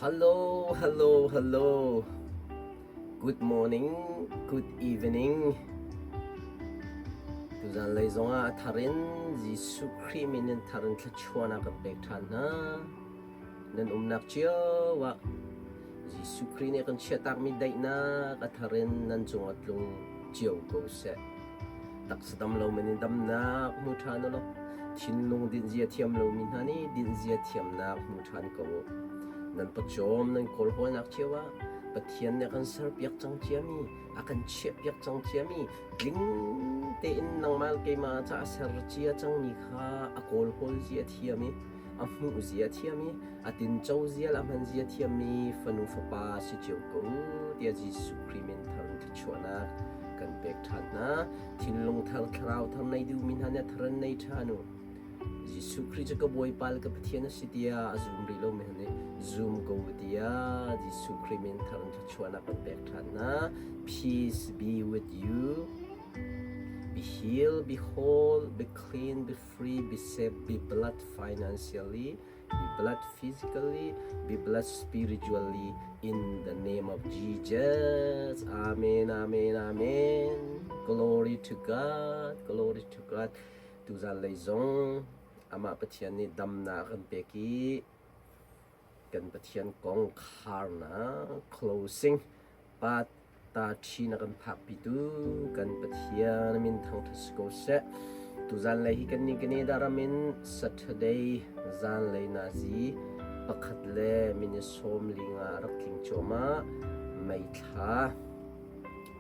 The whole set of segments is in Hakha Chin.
Hello, hello, hello. Good morning, good evening. Tuzan lei zongah a thar in Jesuh Khrih min in thar in thluachuahnak kan pek ṭhan hna. Nan umnak cio ah Jesuh Khrih nih a kan chiahtakmi daihnak a thar in nan cungah tlung cio ko seh. Taksa dam lomi nih damnak hmu ṭhan u law thinlung dinhzia thiam lomi hna nih dinhzia thiamnak hmu ṭhan ko u. Nan pawcawm nan kawlhawlnak cio ah Pathian nih a kan serpiak cang ciami, a kan chiahpiak cang ciami, tling tein nangmah le keimah caah a ser cia cangmi kha a kawlhawl zia thiam i a hmuh zia thiam i a tinco zia le a hman zia thiammi fanu fapa si cio ko tiah Jesuh Khrih min thar in thluachuahnak kan pek ṭhan hna. Thinlung thar, thlarau thar nei duhmi hna nih a thar in nei ṭhan u. Jesuh Khrih cu ka Bawipa le ka Pathian a si tiah a zum rih lomi hna nih zum ko u tiah Jesuh Khrih min thar in thluachuahnak kan pek ṭhan hna. Peace be with you. Be healed, be whole, be clean, be free, be safe, be blessed financially, be blessed physically, be blessed spiritually in the name of Jesus. Amen, amen, amen. Glory to God, glory to God. Tuzan lei zong amah Pathian nih damnak kan pek i kan Pathian kong kharnak closing part Ta ṭhi na kan phakpitu kan Pathian min thangṭhat si ko seh. Tuzanlei hi kan nih Canada ram in Saturday zanlei nazi pakhat le minute 15 rak tling cuahmah May thla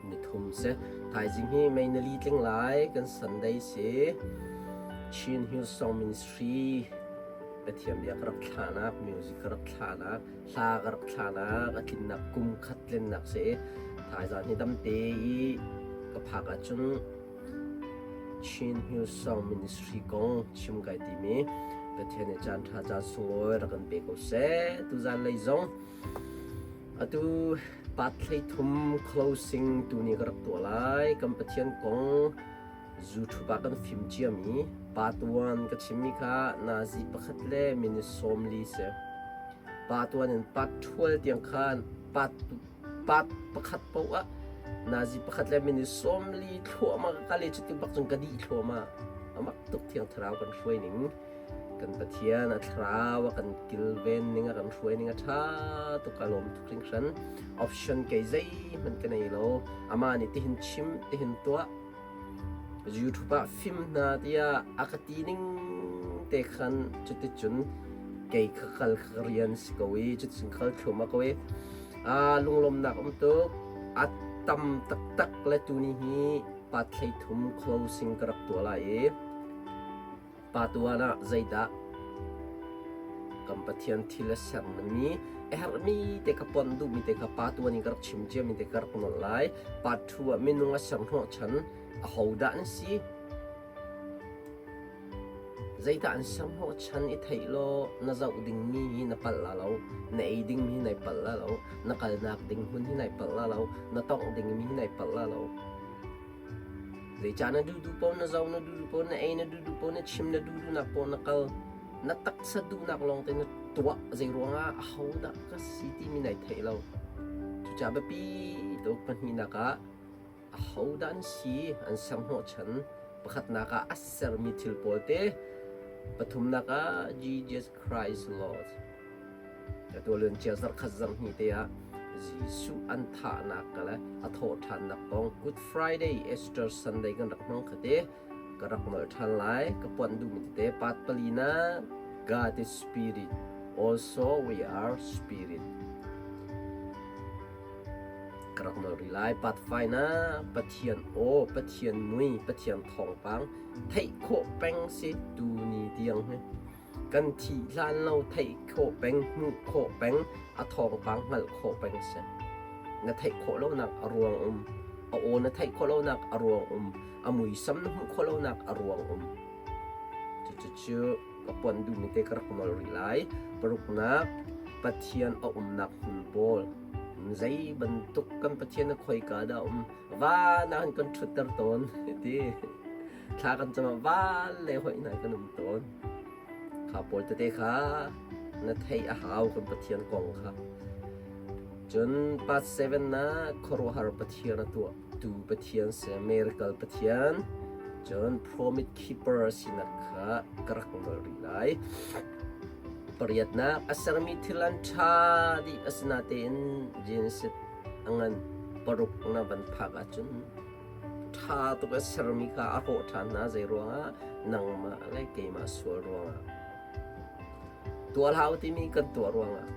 nithum si. Thaizing hi May nali tling lai kan Sunday si. Chin Hillsong Ministry Pathian bia ka rak thlahnak, music ka rak thlahnak hla ka rak thlanak a tlinnak kum khat tlinnak si i thaizan hi damte i ka phak ahcun Chin Hillsong Ministry kong chim kai timi Pathian nih caan ṭha caan sunglawi rak kan pe ko seh. Tuzan lei zong atu part 13 closing tu ni ka rak tuah lai. Kan Pathian kong YouTube ah kan fim ciami part 1 ka chimmi kha nazi pakhat le minute 40 si. Part 1 in part 12 tiang khan part part pakhat paoh ah nazi pakhat le minute 40 thluahmah ka kal i cuti bak cun ka dih thluahmah. Amak tuk thiang thlarau kan hruai ning. Kan Pathian a thlarau a kan kilven ning a kan hruai ning a ṭha tuk a lawm tuk hringhran. Option kei zeihmanh ka nei lo. Amah nih tihin chim tihin tuah YouTube ah fim hna tiah a ka ti ning te khan cuticun kei kha kal kha rian si ko i cuticun kal thluahmah ko i aa lunglawmnak um tuk a tam taktak le tuni hi pa 33 closing ka rak tuah lai i Pa tuan ah zeidah kan Pathian thil a sermi a herhmi te kha pon duhmi te kha pa tuan in ka rak chim ciami te ka rak nolh lai. Part 2 ah minung a ser hnawhchan ahodah an si? Zeidah an ser hnawhchan i theih law na zoh dingmi hi na palh la lo, na ei dingmi hi nai palh la lo, na kalnak ding hmun hi nai palh la lo, na tongh dingmi hi nai palh la lo. Zeicah na duhduh paoh na zoh, na duhduh paoh na ei, na duhduh paoh na chim, na duhduhnak paoh na kal, na taksa duhnak lawng te na tuah zeiruangah ahodah ka si timi nai theih lo. Cucaah biapi tuk pahnihnak ah ahodah an si, an ser hnawhchan. Pakhatnak ah a sermi thil pawl te, pathumnak ah Jesus Christ Lord. Atu luancia zarhkhat zarhhnih te ah Jesuh an thahnak ka le a thawhṭhannak kong Good Friday, Easter Sunday kan rak hmang kha te ka rak nolh ṭhan lai. Ka puanh duhmi tete part pali na God is spirit. Also we are spirit. Ka rak nolh rih lai. Part 5 na Pathian aw, Pathian mui, Pathian thawngpang theih khawh peng si tu ni tiang hi. Kan thih hlan lo theih khawh peng, hmuh khawh peng, a thawngpang hngalh khawh peng a si. Na theih khawh lonak a ruang um. A aw na theih khawh lonak a ruang um. A muisam na hmuh khawh lonak a ruang um. Cucu ka puan duhmi te ka rak nol rih lai. Paruknak, Pathian a umnak hmun pawl. Zei bantuk kan Pathian a khoika dah um? Van ah kan ṭhutter tawn ti. Thla kan cam ah van le hoi hna kan um tawn. Kha pawl tete kha Na theih a hau kan Pathian kong kha. Cun part 7 na khuaruahhar Pathian a tuah tu Pathian si miracle Pathian cun promise keeper sinak kha ka rak nawl rih lai. Pariatnak a sermi thil an ṭha dih asinatein Genesis a ngan paruk na van phak ahcun ṭha tuk a sermi kha a hrawh ṭhan hna zei ruangah nangmah le keimah sual ruangah. Tuah hlah u timi kan tuah ruangah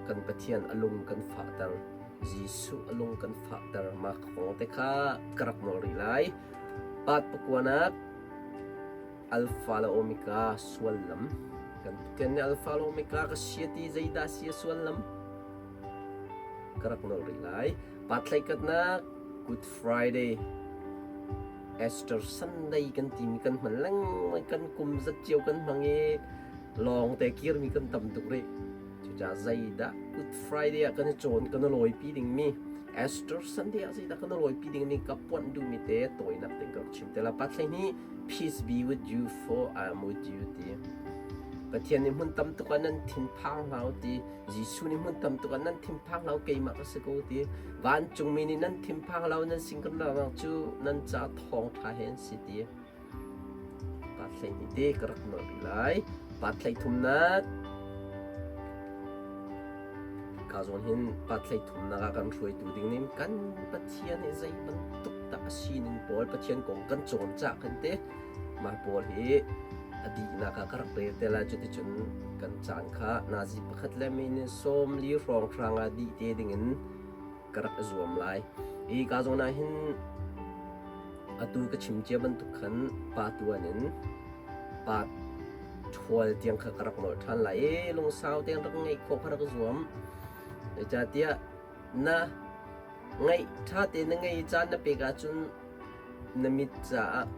kan Pathian a lung kan fahter. Jesuh a lung kan fahter. Mah kong te kha ka rak nawl rih lai. Part pakuanak Alpha le Omega suallam. Kan Pathian nih Alpha le Omega ka si ti zeidah si a suallam? Ka rak nawl rih lai. Part hleikhatnak Good Friday Easter Sunday kan timi kan hman lengmang kan kum zat cio kan hmang i lawng te kirmi kan tam tuk rih. Cucaah zeidah Good Friday ah kan i cawn kan i lawipi dingmi Easter Sunday ah zeidah kan i lawipi dingmi ka puanh duhmi te tawinak tein ka rak chim te la. Pathlei nih peace be with you for I am with you ti. Pathian nih hmun tam tuk ah nan thinphang hlah u ti. Jesuh nih hmun tam tuk ah nan thinphang hlah u keimah ka si ko ti. Vancungmi nih nan thinphang hlah u nan sin kan rak cu nan ca thawngṭha he an si ti. Pathlei nih te ka rak nawl rih lai. Pathlei thumnak ka zawn hin pathlei thumnak ah kan hruaitu ding nih kan Pathian hi zei bantuk dah a sining pawl Pathian kong kan cawn cah kan te mah pawl hi a dihnak ah ka rak rel te lai cuticun kan caan kha nazi pakhat le minute 40 hrawnghrang ah dih te ding in ka rak i zuam lai. Hi ka zawn ah hin atu ka chim cia bantuk khan pa tuan in pa ṭhual tiang kha ka rak nolh ṭhan lai i lungsau tein rak ngeih khawh kha rak i zuam. Zeicahtiah na ngaih ṭha tein na ngei i caan na pek ahcun na mit caah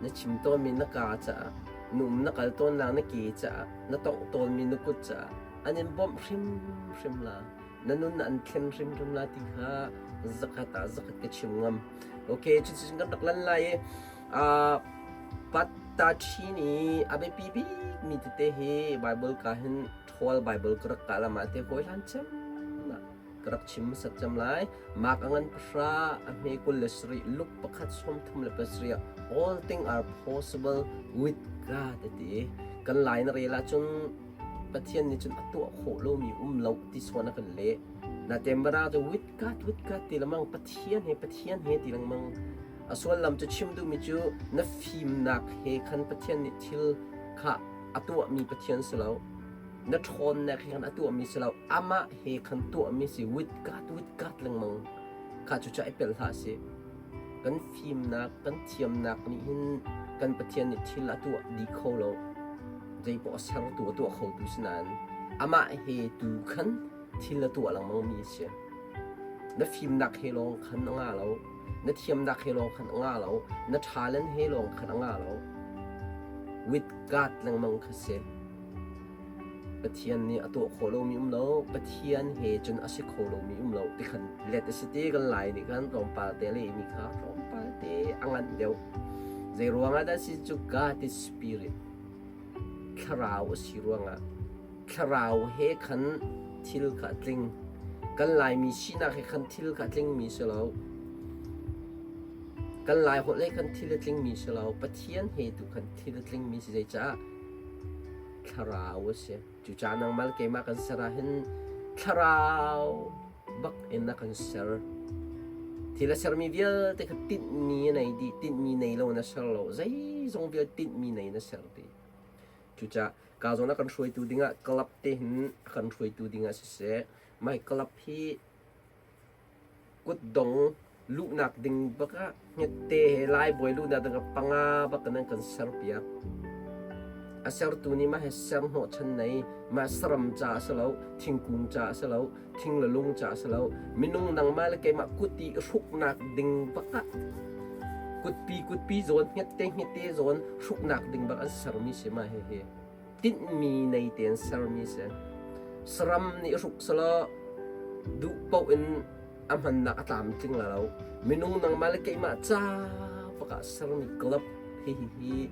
na chim tawnmi na kaa caah na um na kal tawnnak na ke caah na tongh tawnmi na kut caah an in bawmh hrimhrim la. Na nun an thlen hrimhrim la ti kha zakhat ah zakhat ka chim ngam. Okay, cuticun kan rak lan lai i Pattachini a biapi bikmi tete hi Bible ka hin ṭhawl Bible ka rak kah lam ah te hawi hlan cem ka rak chim hmasat cem lai. Mark a ngan pahra a hme 27 Luke pakhat 37 all things are possible with God ti. Kan lai na rel ahcun Pathian nih cun a tuah khawh lomi um lo ti sawn a kan leh. Natein bara cu with God, with God ti lengmang, Pathian he, Pathian he ti lengmang. A sullam cu chim duhmi cu na fimnak he khan Pathian nih thil kha a tuahmi Pathian si lo. Na ṭhawnnak he khan a tuahmi si lo. Amah he khan tuahmi si with God, with God lengmang. Kha cu ca i pel hlah sih. Kan fimnak, kan thiamnak nih hin kan Pathian nih thil a tuah dih kho lo. Zeipaoh a sertu a tuah khotu si nain amah he tu khan thil a tuah lengmangmi a si. Na fimnak he lawng khan a nga lo. Na thiamnak he lawng khan a nga lo. Na talent he lawng khan a nga lo. With God lengmang kha si. Pathian nih a tuah khawh lomi um lo, Pathian he cun a si kho lomi um lo ti khan let a si ti kan Lai nih khan tlawmpal te lehmi kha tlawmpal te a nganh deuh. Zei ruangah dah si cu God is spirit. Thlarau a si ruangah thlarau he khan thil kha a tling. Kan Laimi sinak he khan thil kha a tlingmi si lo. Kan Lai holh he khan thil a tlingmi si lo. Pathian he tu khan thil a tlingmi si zeicah thlarau a si. Cucaah nangmah le keimah kan ser ahhin thlarau bak in a kan ser. Thil a sermi vialte kha tinhmi a nei dih, tinhmi nei lo na ser lo, zeizong vialte tinhmi nei na ser dih. Cucaah ka zawn a kan hruaitu dingah club te hin a kan hruaitu dingah siseh, mai club hi Kutdong luhnak ding bak ah hngette he Laibawi luhnak ding ah panga bak in an kan serpiak. A sertu nih mah hi ser hnawhchan nei, mah saram ca a si lo, thingkung ca a si lo, thing le lung ca a si lo, minung nangmah le keimah kut i hruknak ding bak ah kutpi kutpi zawn hngette hngette zawn hruknak ding bak an sermi si mah hihi. Tinhmi nei tein sermi si. Saram nih hruk selaw duh paoh in a hmannak a tlamtling la lo. Minung nangmah le keimah ca bak ah sermi club hihi hi.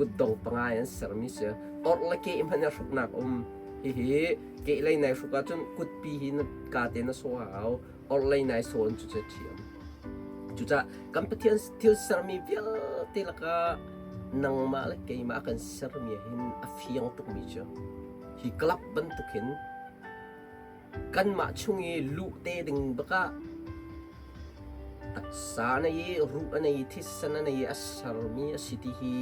Kutdong panga in an sermi si. Orh le ke hmanh in hruknak um. Hihi kehlei nai hruk ahcun kutpi hi na ka te na sawh hau. Orhlei nai sawn cu cu ṭhiam. Cucaah kan Pathian thil sermi vialte lakah nangmah le keimah kan sermi hin a fiang tukmi cu hi club bantuk hin kanmah chung i luh te ding bakah taksa na i ruh na i thisen na i a sermi a si ti hi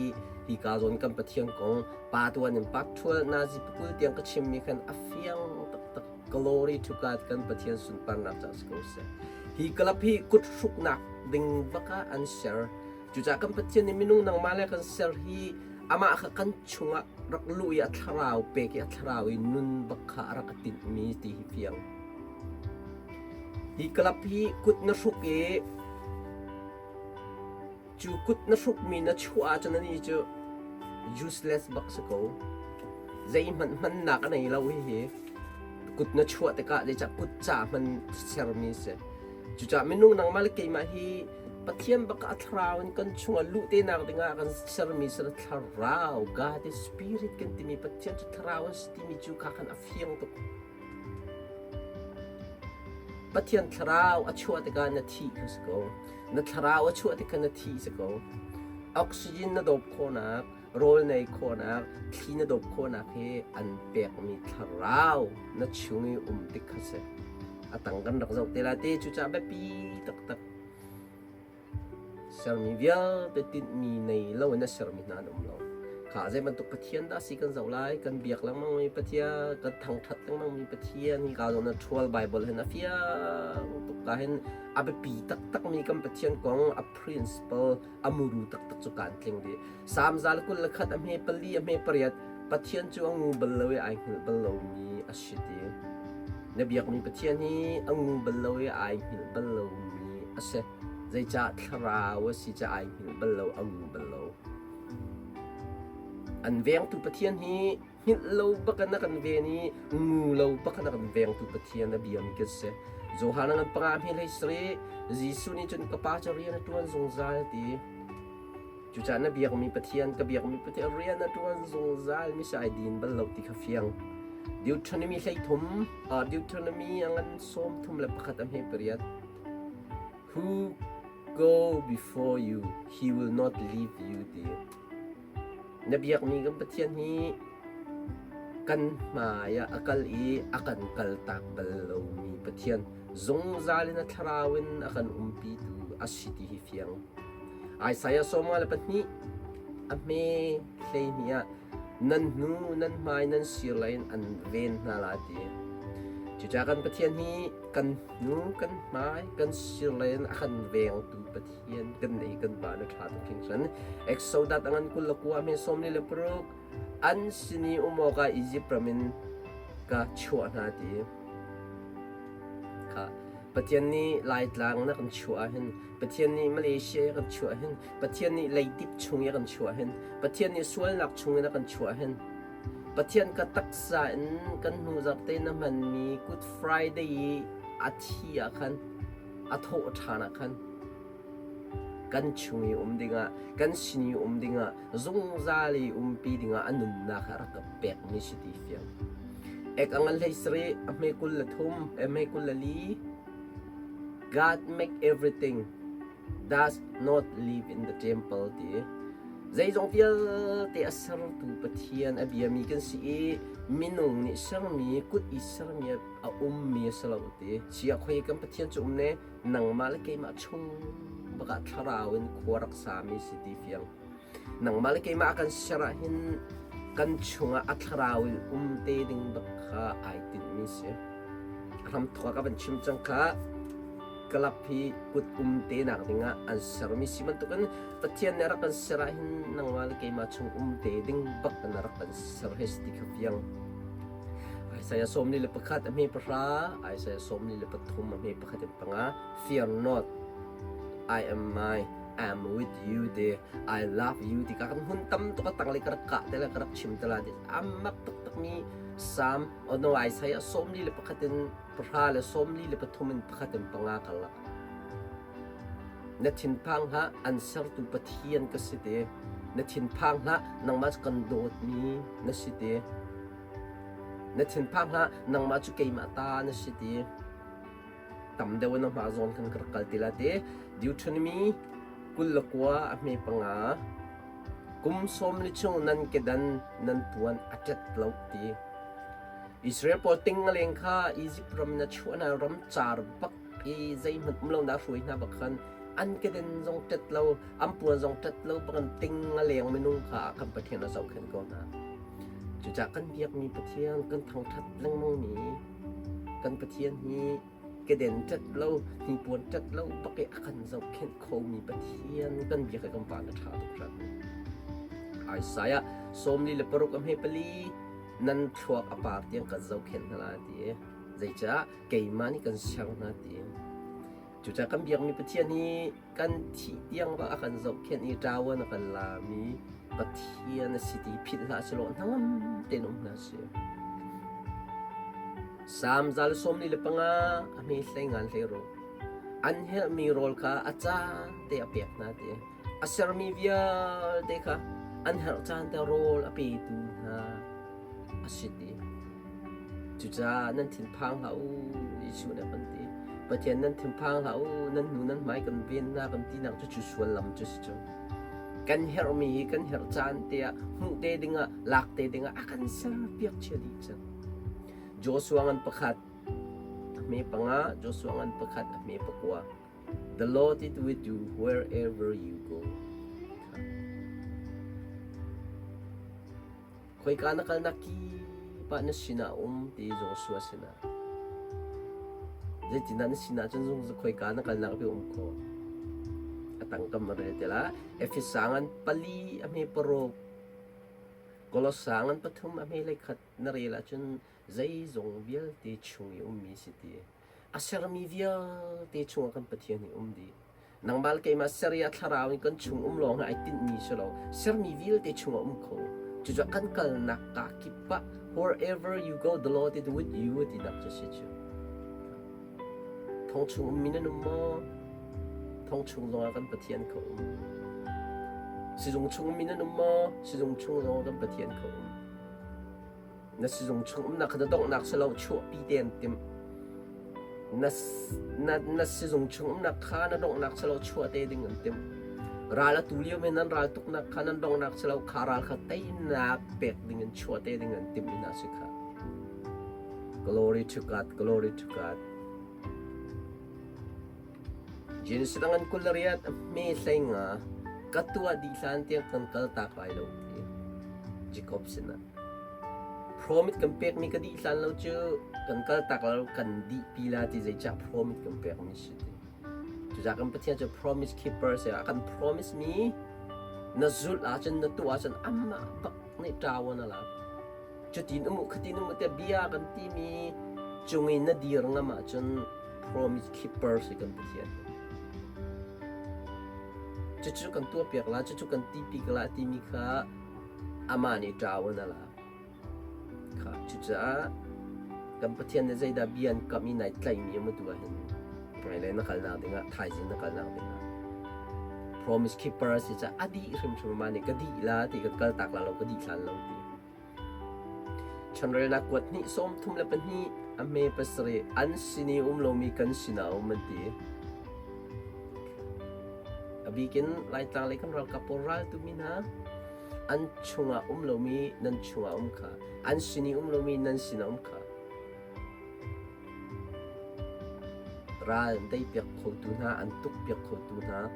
hi ka zawn kan Pathian kong pa tuan in part 12 nazi pakul tiang ka chimmi khan a fiang taktak. Glory to God, kan Pathian sunparnak ca si ko seh. Hi club hi kut hruknak ding bak ah an ser. Cucaah kan Pathian nih minung nangmah le kan ser hi amah kha kan chungah rak luh i a thlarau pek i a thlarau i nun bak kha a rak tinhmi ti hi fiang. Hi club hi kut na hruk i cu kut na hrukmi na chuah ahcun ani cu useless bak si ko. Zeihmanh hmannak a nei lo hihi. Kut na chuah tikah zeicah kut ca hman sermi si. Cucaah minung nangmah le keimah hi Pathian bak a thlarau in kan chungah luh te nak dingah kan sermi si thlarau, God is spirit kan timi Pathian cu thlarau a si timi cu kha khan a fiang tuk. Pathian thlarau a chuah tikah na thih kha si ko. Na thlarau a chuah tikah na thi si ko. Oxygen na dawp khawhnak, rawl nei khawhnak, thli na dawp khawhnak hi an pekmi thlarau na chung i um tik kha si. A tang kan rak zoh te la te, cucaah biapi taktak. Sermi vialte tinhmi nei loin a sermi hna an um lo. Kha zei bantuk Pathian dah si kan zoh lai, kan biak lengmangmi Pathian, kan thangṭhat lengmangmi Pathian hi ka zawn a ṭhual Bible hin a fiang tuk ka hin a biapi taktakmi kan Pathian kong a principle a muru taktak cu kaan tling dih. Salm 121 a hme 4 a hme 8 Pathian cu a ngu bal lo i ai hngilh bal lomi a si ti. Na biakmi Pathian hi a ngu bal lo i ai hngilh bal lomi a si. Zeicah thlarau a si caah ai hngilh bal lo, a ngu bal lo. An vengtu Pathian hi hngilh lo bak in a kan ven i ngu lo bak in a kan vengtu Pathian a biami kan si. Johan ngan panga hme hlei sarih Jesuh nih cun ka pa cu rian a ṭuan zungzal ti. Cucaah na biakmi Pathian, ka biakmi Pathian rian a ṭuan zungzal mi si ai din bal lo ti kha fiang. Deuteronomy 13, Deuteronomy a ngan 31 a hme pariat. Who go before you, he will not leave you ti. Na biakmi kan Pathian hi kan hmai ah a kal i a kan kaltak bal lomi Pathian, zungzal in a thlarau in a kan umpitu a si ti hi fiang. Isaiah 42 a hme 12 ah nan hnu nan hmai nan sir lai in an ven hna la ti. Cucaah kan Pathian hi kan hnu kan hmai kan sir lei in a kan vengtu Pathian kan nei, kan pa na ṭha tuk hringhran. Exodus a ngan 29 hme 46 an sin i um awkah Izipt ram in ka chuah hna ti. Kha Pathian nih Laitlang na kan chuah ahhin, Pathian nih Malaysia kan chuah hin, Pathian nih leidip chung i a kan chuah hin, Pathian nih sualnak chung in a kan chuah hin, Pathian ka taksa in kan hnu zarhte na hmanmi Good Friday i a thi ah khan, a thawh ṭhan ah khan, kan chung i um dingah, kan sin i um dingah, zungzal i umpi dingah a nunnak a rak ka pekmi si ti fiang. Ek a ngan hlei sarih, a hme 23, a hme 24. God make everything does not live in the temple ti. Zeizong vialte a sertu Pathian a biami kan si i minung nih sermi, kut i sermi a ummi a si lo ti. Sia khoi kan Pathian cu um ne, nangmah le keimah chung bakah thlarau in khua rak sami si ti fiang. Nangmah le keimah kan ser ah hin kan chungah a thlarau in um te ding bak kha ai tinhmi si. Hramthawk ka van chim cang kha club hi kut um te nak dingah an sermi si bantukin Pathian nih a rak kan ser ah hin nangmah le keimah chung um te ding bak in a rak kan ser he si ti kha fiang. Isaiah 41 a hme 10, Isaiah 43 a hme 1 in 5. Fear not, I am my I am with you te, I love you ti ka kan hun tam tuk a tang le ka rak kah te le ka rak chim te la ti amak taktak mi Psalm ono Isaiah 41 in 10 le 43 in 1 in 5 karlak. Na thinphang hlah, an sertu Pathian ka si te. Na thinphang hlah, nangmah cu kan dawtmi na si ti. Na thinphang hlah, nangmah cu keimah ta na si ti. Tam deuh in a hma zawn khan ka rak kal ti la ti. Deuteronomy 29 a hme panga. Kum sawm li chung nan kedan nan puan a ṭet lo ti. Israel pawl ting a leng kha Izipt ram in a chuah hna ram car bak i zeihmanh um lo na hruai hna bak khan an keden zong ṭet lo an puan zong ṭet lo bak in ting a leng minung kha kan Pathian a zohkhenh ko hna. Cucaah kan biakmi Pathian kan thangṭhat lengmangmi kan Pathian hi keden ṭet lo hnipuan ṭet lo bak i a kan zohkhenh khomi Pathian kan biak i kan van a ṭha tuk hrat. Isaiah 46 a hme pali nan thluak a par tiang kan zohkhenh hna lai ti zeicah keimah nih kan ser hna ti cucaah kan biakmi Pathian hi kan thih tiang va a kan zohkhenh i ṭawan a kan lami Pathian a si ti philh hlah selaw hnangam tein um hna sih. Salm 145 a hme hlei ngan hlei ro. An helhmi rawl kha a caan te a pek hna ti. A sermi vialte kha an herh caan te rawl a petu hna a si ti. Cucaah nan thinphang hlah u, Jesuh nih a kan ti. Pathian nan thinphang hlah u, nan hnu nan hmai kan ven hna kan tinak cu cu suallam cu si cu. Kan herhmi hi kan herh caan te ah hmuh te dingah lak te dingah a kan serpiak chia dih cang. Joshua ngan pakhat a hme panga, Joshua ngan pakhat a hme pakua. The Lord is with you wherever you go. Khoika na kalnak kip ah na sinah um ti Joshua sinah. Zeitindah na sinah cun zung khoika na kalnak bi um kho. A tangkam a rel te la. Efesa ngan pali a hme paruk. Kolosa ngan pathum a hme lei khat na rel ahcun zeizong vialte chung i ummi si ti. A sermi vialte chungah kan Pathian hi um dih. Nangmah le keimah ser i a thlarau in kan chung um lawng hi ai tinhmi si lo. Sermi vialte chungah um kho. Cucaah kan kalnak ka kip ah wherever you go the Lord is with you tinak cu si cu. Thong chung ummi nan um maw? Thong chung zongah kan Pathian kha um. Sizung chung ummi nan um maw? Sizung chung zongah kan Pathian kha um. Na sizung chung umnak kha na donghnak si lo chuahpi te an timh. Na, na, na sizung chung umnak kha na donghnak si lo chuah te ding an timh. Ral a tu lio men nan ral tuknak kha nan donghnak si lo kha ral kha teinak pek ding in chuah te ding an timh ina si kha. Glory to God, glory to God. Genesis dang an kul riat hme hlei nga ka tuah dih hlan tiang kan kal tak lai lo ti Jacob sinah promise kan pekmi ka dih hlan lo cu kan kal tak lo kan dih pi la ti zeicah promise kan pekmi si ti cucah kan Pathian cu promise keeper si a kan promise mi na zulh ahcun na tuah ahcun amah bak nih ṭawan a lak cutin um khatin um te bia kan timi cung in na dir ngam ahcun promise keeper si kan Pathian cucu kan tuah piak la cucu kan ti pik la timi kha amah nih ṭawan a lak kha cucaah kan Pathian nih zeidah bia an kam i nai tlaihmi um tu ahhin hmailei na kalnak dingah thaizing na kalnak dingah promise keeper a si caah a dih hrimhrim mah nih ka dih la ti kan kal tak la lo ka dih hlan lo ti Chanrelnak kuat hnih 32 a hme pasarih an sin i um lomi kan sinah um an ti. A bikin Laitlang lei kan ralkap pawl raltu mi hna an chungah um lomi nan chungah um kha an sin i um lomi nan sinah um kha ral an teipiak khotu hna an tukpiak khotu hna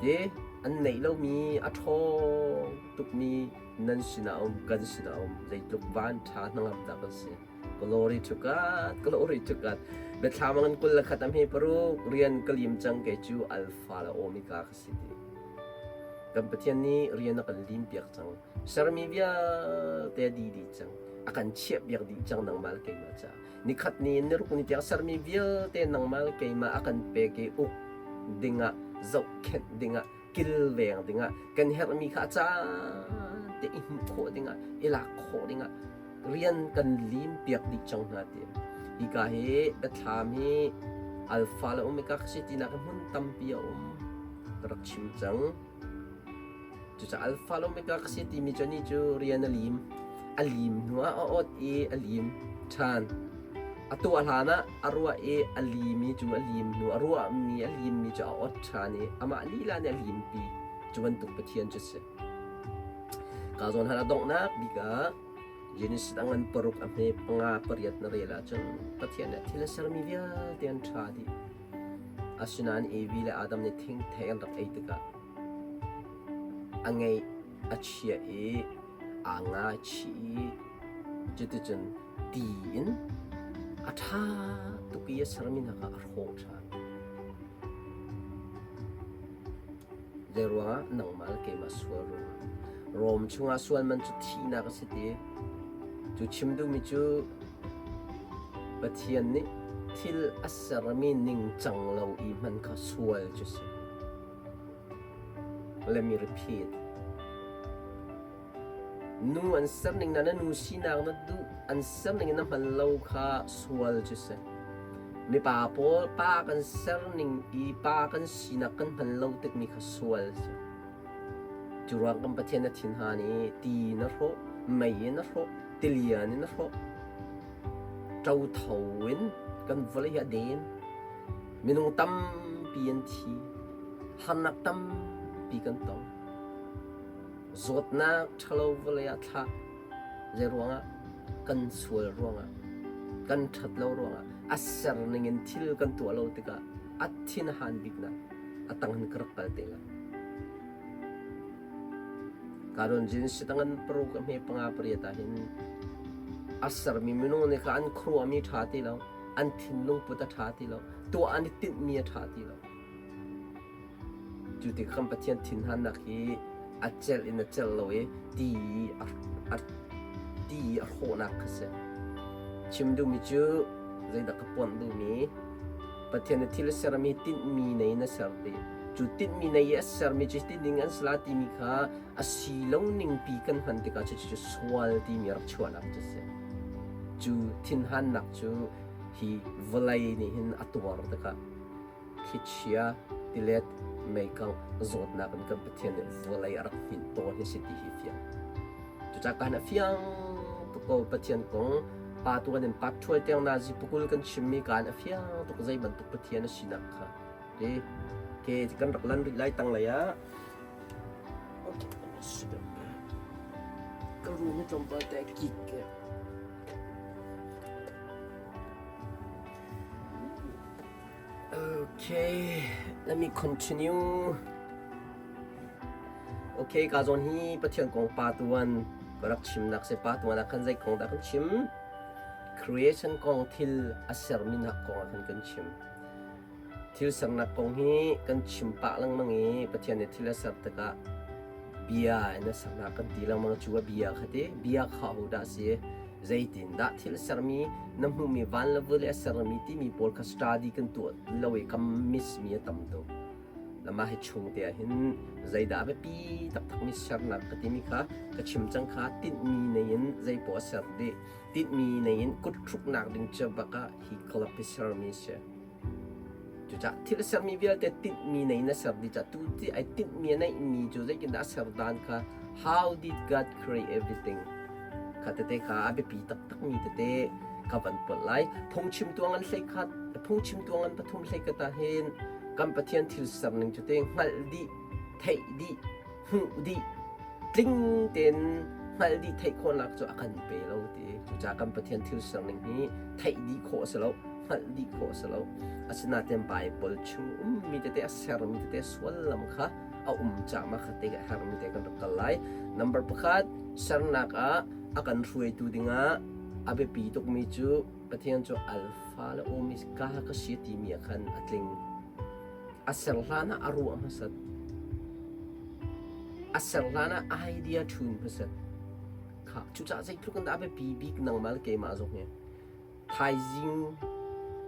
te an neih lomi a ṭhawng tukmi nan sinah um kan sinah um zeitluk van ṭha hnangam dah kan si glory to God glory to God biathlam an kul le khat am he paruk rian ka lim cang kei cu alpha le omega ka si ti kan Pathian nih rian a kan lim piak cang sermi vialte di dih cang a kan chiah piak dih cang nangmah le keimah caah nikhat ni in niruk ni tiang sermi vialte nangmah le keimah a kan pek i uk dingah zohkhenh dingah kilveng dingah kan herhmi kha a caan te i hmuh khawh dingah i lak khawh dingah rian kan lim piak dih cang hna ti hika hi biathlam hi alpha le omega ka si tinak hmun tampi a um ka rak chim cang. Cucaah Alpha le Omega ka si timi cu anih cu rian a lim. A lim hnuah a ot i a lim ṭhan. A tuah hlanah a ruah i a limi cu a lim hnu a ruahmi a limmi cu a ot ṭhan i amah lila nih a limpi. Cu bantuk Pathian cu a si. Ka zawn han a donghnak bik ah Genesis a ngan paruk a hme panga pariat na rel ahcun Pathian nih thil a sermi vialte an ṭha dih. Asinain Evi le Adam nih thingthei an rak ei tikah a ngeih a chia i aa ngaichih i cuticun ti in a ṭha tuk i a sermi hna kha a hrawh ṭhan. Zeiruangah nangmah le keimah sual ruangah. Rom chungah sual man cu thihnak a si ti. Cu chim duhmi cu Pathian nih thil a sermi ningcang lo i hman kha sual cu si. Let me repeat. Nu an serning na na nu sinak na duh an serning in na hman lo kha sual cu si. Mipa pawl pa kan serning i pa kan sinak kan hman lo tikmi kha sual si. Cu ruang kan Pathian na thinhan i ti na hrawh, mei in na hrawh, tilian in na hrawh. Ṭotho in kan vawlei hi a den. Minung tampi an thi. Harnak tampi kan tong. Zawtnak ṭhalo vawlei ah thlah. Zeiruangah? Kan sual ruangah, kan ṭhat lo ruangah, a ser ningin thil kan tuah lo tikah a thin a han biknak a tang hin ka rak kal te lai. Karon jin sitangan paruk a hme panga pariat ah hin a sermi minung nih kha an khuaruahmi ṭha ti lo, an thinlung put a ṭha ti lo, tuah an i tinhmi a ṭha ti lo. Cu tik kan Pathian thinhannak hi a celh in a celh lo i ti a ti a hrawhnak kha si. Chim duhmi cu zeidah ka ponh duhmi Pathian nih thil a sermi tinhmi nei in a ser ti. Cu tinhmi nei i a sermi cu ti ding an si la timi kha a si lo ningpi kan hman tikah cucu sual timi a rak chuahnak cu si. Cu thinhannak cu hi vawlei nih hin a tuar tikah thlichia, tilet, meikangh, zawtnak in kan Pathian nih vawlei a rak hninh tawn hi si ti hi fiang. Cucaah kan a fiang tuk ko Pathian kong pa tuan in pa ṭhual tiang nazi pukul kan chimmi kaan a fiang tuk zei bantuk Pathian a sinak kha. Ti ke kan rak lan rih lai tanglei ah ka room hi tlawmpal te kik ke. Okay, let me continue. Okay, ka zawn hi Pathian kong pa tuan ka rak chimnak se pa tuan ah khan zei kong dah kan chim? Creation kong thil a sermi nak kong ah khan kan chim. Thil sernak kong hi kan chim pah lengmang i Pathian nih thil a ser tikah bia in a sernak kan ti lengmang cu a bia kha ti bia kha ho dah si Zeitindah thil sermi na hmuhmi van le vawlei a sermi timi pawl kha study kan tuah lo i kan miss mi a tam tuk. Lamah hi chung te ah hin zeidah a biapi taktakmi sernak ka timi kha ka chim cang kha tinhmi nei in zeipoah a ser dih. Tinhmi nei in kuthruknak ding cu bak ah hi club hi sermi a si. Cucaah thil a sermi vialte tinhmi nei in a ser dih caah tu ti ai tinhmi a neihmi cu zeitindah a ser dan kha how did God create everything kha tete kha a biapi taktakmi tete ka van polh lai. Phungchim tuang an hlei khat, phungchim tuang an pathum hlei khat ah hin kan Pathian thil ser ning cu te hngalh dih, theih dih, hmuh dih, tling tein hngalh dih theih khawhnak cu a kan pe lo ti. Cucaah kan Pathian thil ser ning hi theih dih khawh a si lo, hngalh dih khawh a si lo. Asinain Baibal chung ummi tete a sermi tete suallam kha a um caah mah kha te a herhmi te kan rak kal lai. Number pakhat, sernak ah a kan hruaitu dingah a biapi tukmi cu Pathian cu Alpha le Omega ka si timi ah khan a tling. A ser hlan ah a ruah hmasat. A ser hlan ah idea ṭhun hmasat. Kha cucaah zeitluk in dah a biapi bik nangmah le keimah zong hi. Thaizing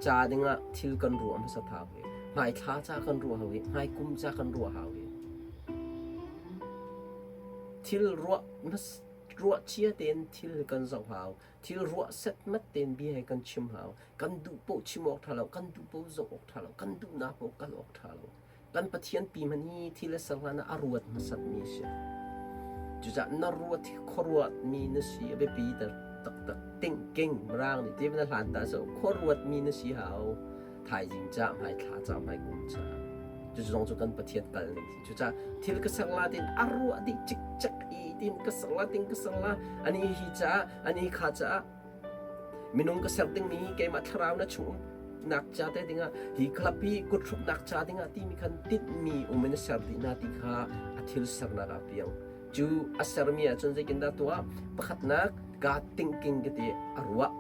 ca dingah thil kan ruah hmasat hau hi. Hmaithla ca kan ruah hau hi. Hmaikum ca kan ruah hau hi. Thil ruah ruah cia tein thil kan zoh hau. Thil ruah setmat tein bia he kan chim hau. Kan duh paoh chim awk ṭha lo, kan duh paoh zoh awk ṭha lo, kan duhnak paoh kal awk ṭha lo. Kan Pathian pi hmanh hi thil a ser hlan ah a ruat hmasatmi a si. Cucaah na ruat khuaruatmi na si a biapi taktak. Thinking mirang nih ti na hlan ta so khuaruatmi na si hau. Thaizing ca, hmaithla ca, hmaikum ca. Cucu zong cu kan Pathian kal ning si. Cucaah thil ka ser la tin a ruah dih cikcek i tin ka ser la tin ka ser la ani hi caah ani kha caah minung ka ser dingmi keimah thlarau na chung nak ca te dingah hi club hi kuthruknak ca dingah timi khan tinhmi um in a ser dih na ti kha a thil sernak ah piang cu a sermi ahcun zeitindah tuah pakhatnak God thinking ka ti a ruah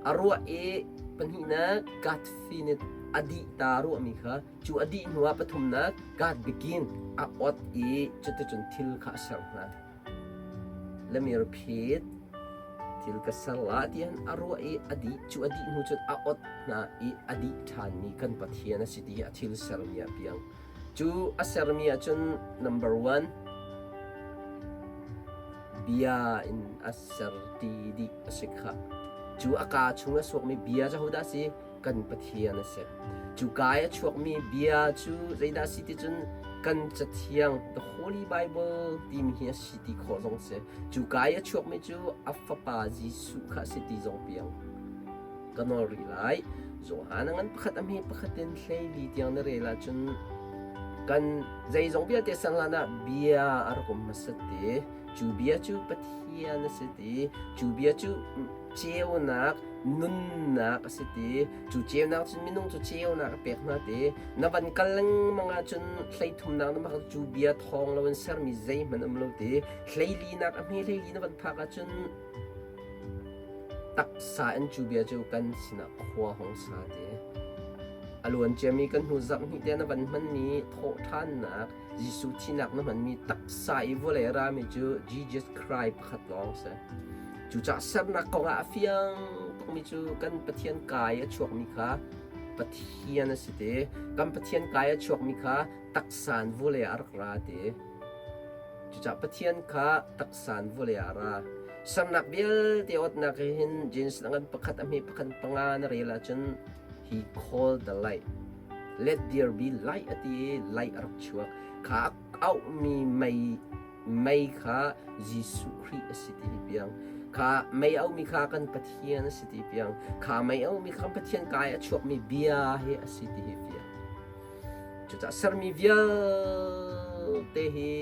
a ruah i pahnihnak God finite a dih ta ruahmi kha cu a dih hnuah pathumnak God begin a ot i cuticun thil kha a ser hna. Let me repeat. Thil ka ser la tian a ruah i a dih cu a dih hnu cun a ot hna i a dih ṭhanmi kan Pathian a si ti hi a thil sermi ah piang. Cu a sermi ahcun number one bia in a ser ti dih a si khah. Cu a kaa chung a suakmi bia cu hodah a si? Kan Pathian a si. Cu kaa i a chuakmi bia cu zeidah a si ti cun kan Cathiang The Holy Bible timi hi a si ti khawh zong si. Cu kaa i a chuakmi cu a Fapa Jesuh kha a si ti zong piang ka nawl rih lai. Johan a ngan pakhat a hme pakhat in 14 tiang na rel ahcun kan zeizong vialte sang hlan ah bia a rak um hmasat ti. Cu bia cu Pathian a si ti. Cu bia cu ceunak nunnak a si ti. Cu ceunak cun minung cu ceunak a pek hna ti. Na van kal lengmang ahcun hleithumnak na mak cu bia thawng lo in sermi zeihmanh um lo ti. Hleilinak a hme hleili na van phak ahcun Taksa in cu bia cu kan sinah khua hung sa ti. A luan ciami kan hnu zarh hnih te na van hmanmi thawhṭhannak Jesuh thihnak na hmanmi taksa i vawlei a rami cu Jesus Christ pakhat lawng si. Cucaah sernak kongah a fiang tukmi cu kan Pathian kai a chuakmi kha Pathian a si ti. Kan Pathian kai a chuakmi kha taksa in vawlei ah a rak ra ti. Cucaah Pathian kha taksa in vawlei ah a ra. Sernak vialte awtnak he hin Genesis ngan pakhat a hme pakhat panga na rel ahcun he called the light. Let there be light a ti i light a rak chuak. Kha auhmi mei mei kha Jesuh Khrih a si ti hi piang. Kha mei auhmi kha kan Pathian a si ti piang. Kha mei auhmi kha Pathian kai a chuakmi bia hi a si ti hi fiang. Cucaah sermi vialte hi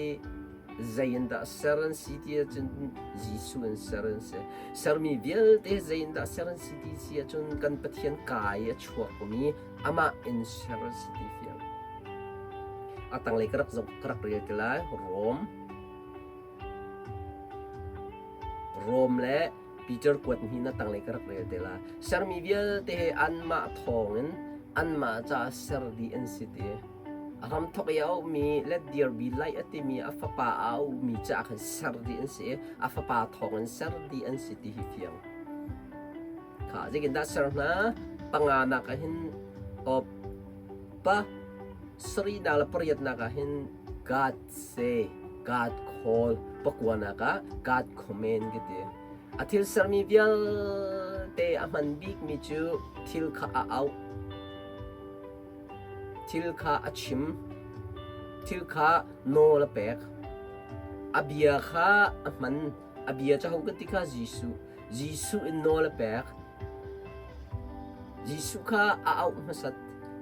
zei in dah ser an si ti ahcun Jesuh in ser an si. Sermi vialte zei in dah ser an si ti si ahcun kan Pathian kai a chuakmi amah in ser an si ti fiang. A tanglei ka rak zoh ka rak rel te lai Rom Rom le Peter kuat hnih na tanglei ka rak rel te la. Sermi vialte he anmah thawngin anmah caah ser dih an si ti. A hramthawk i a auhmi let there be light a timi a fapa a auhmi caah khan ser dih an si i a fapa thawngin ser dih an si ti hi fiang. Kha zeitin dah ser hna? Panga nak ah hin op pa sarihnak le pariatnak ah hin God say, God call, pakuanak ah God command ka ti. A thil sermi vialte a hman bikmi cu thil kha a auh. Thil kha a chim. Thil kha nawl a pek. A bia kha a hman. A bia cu ho kan ti kha Jesuh. Jesuh in nawl a pek. Jesuh kha a auh hmasat.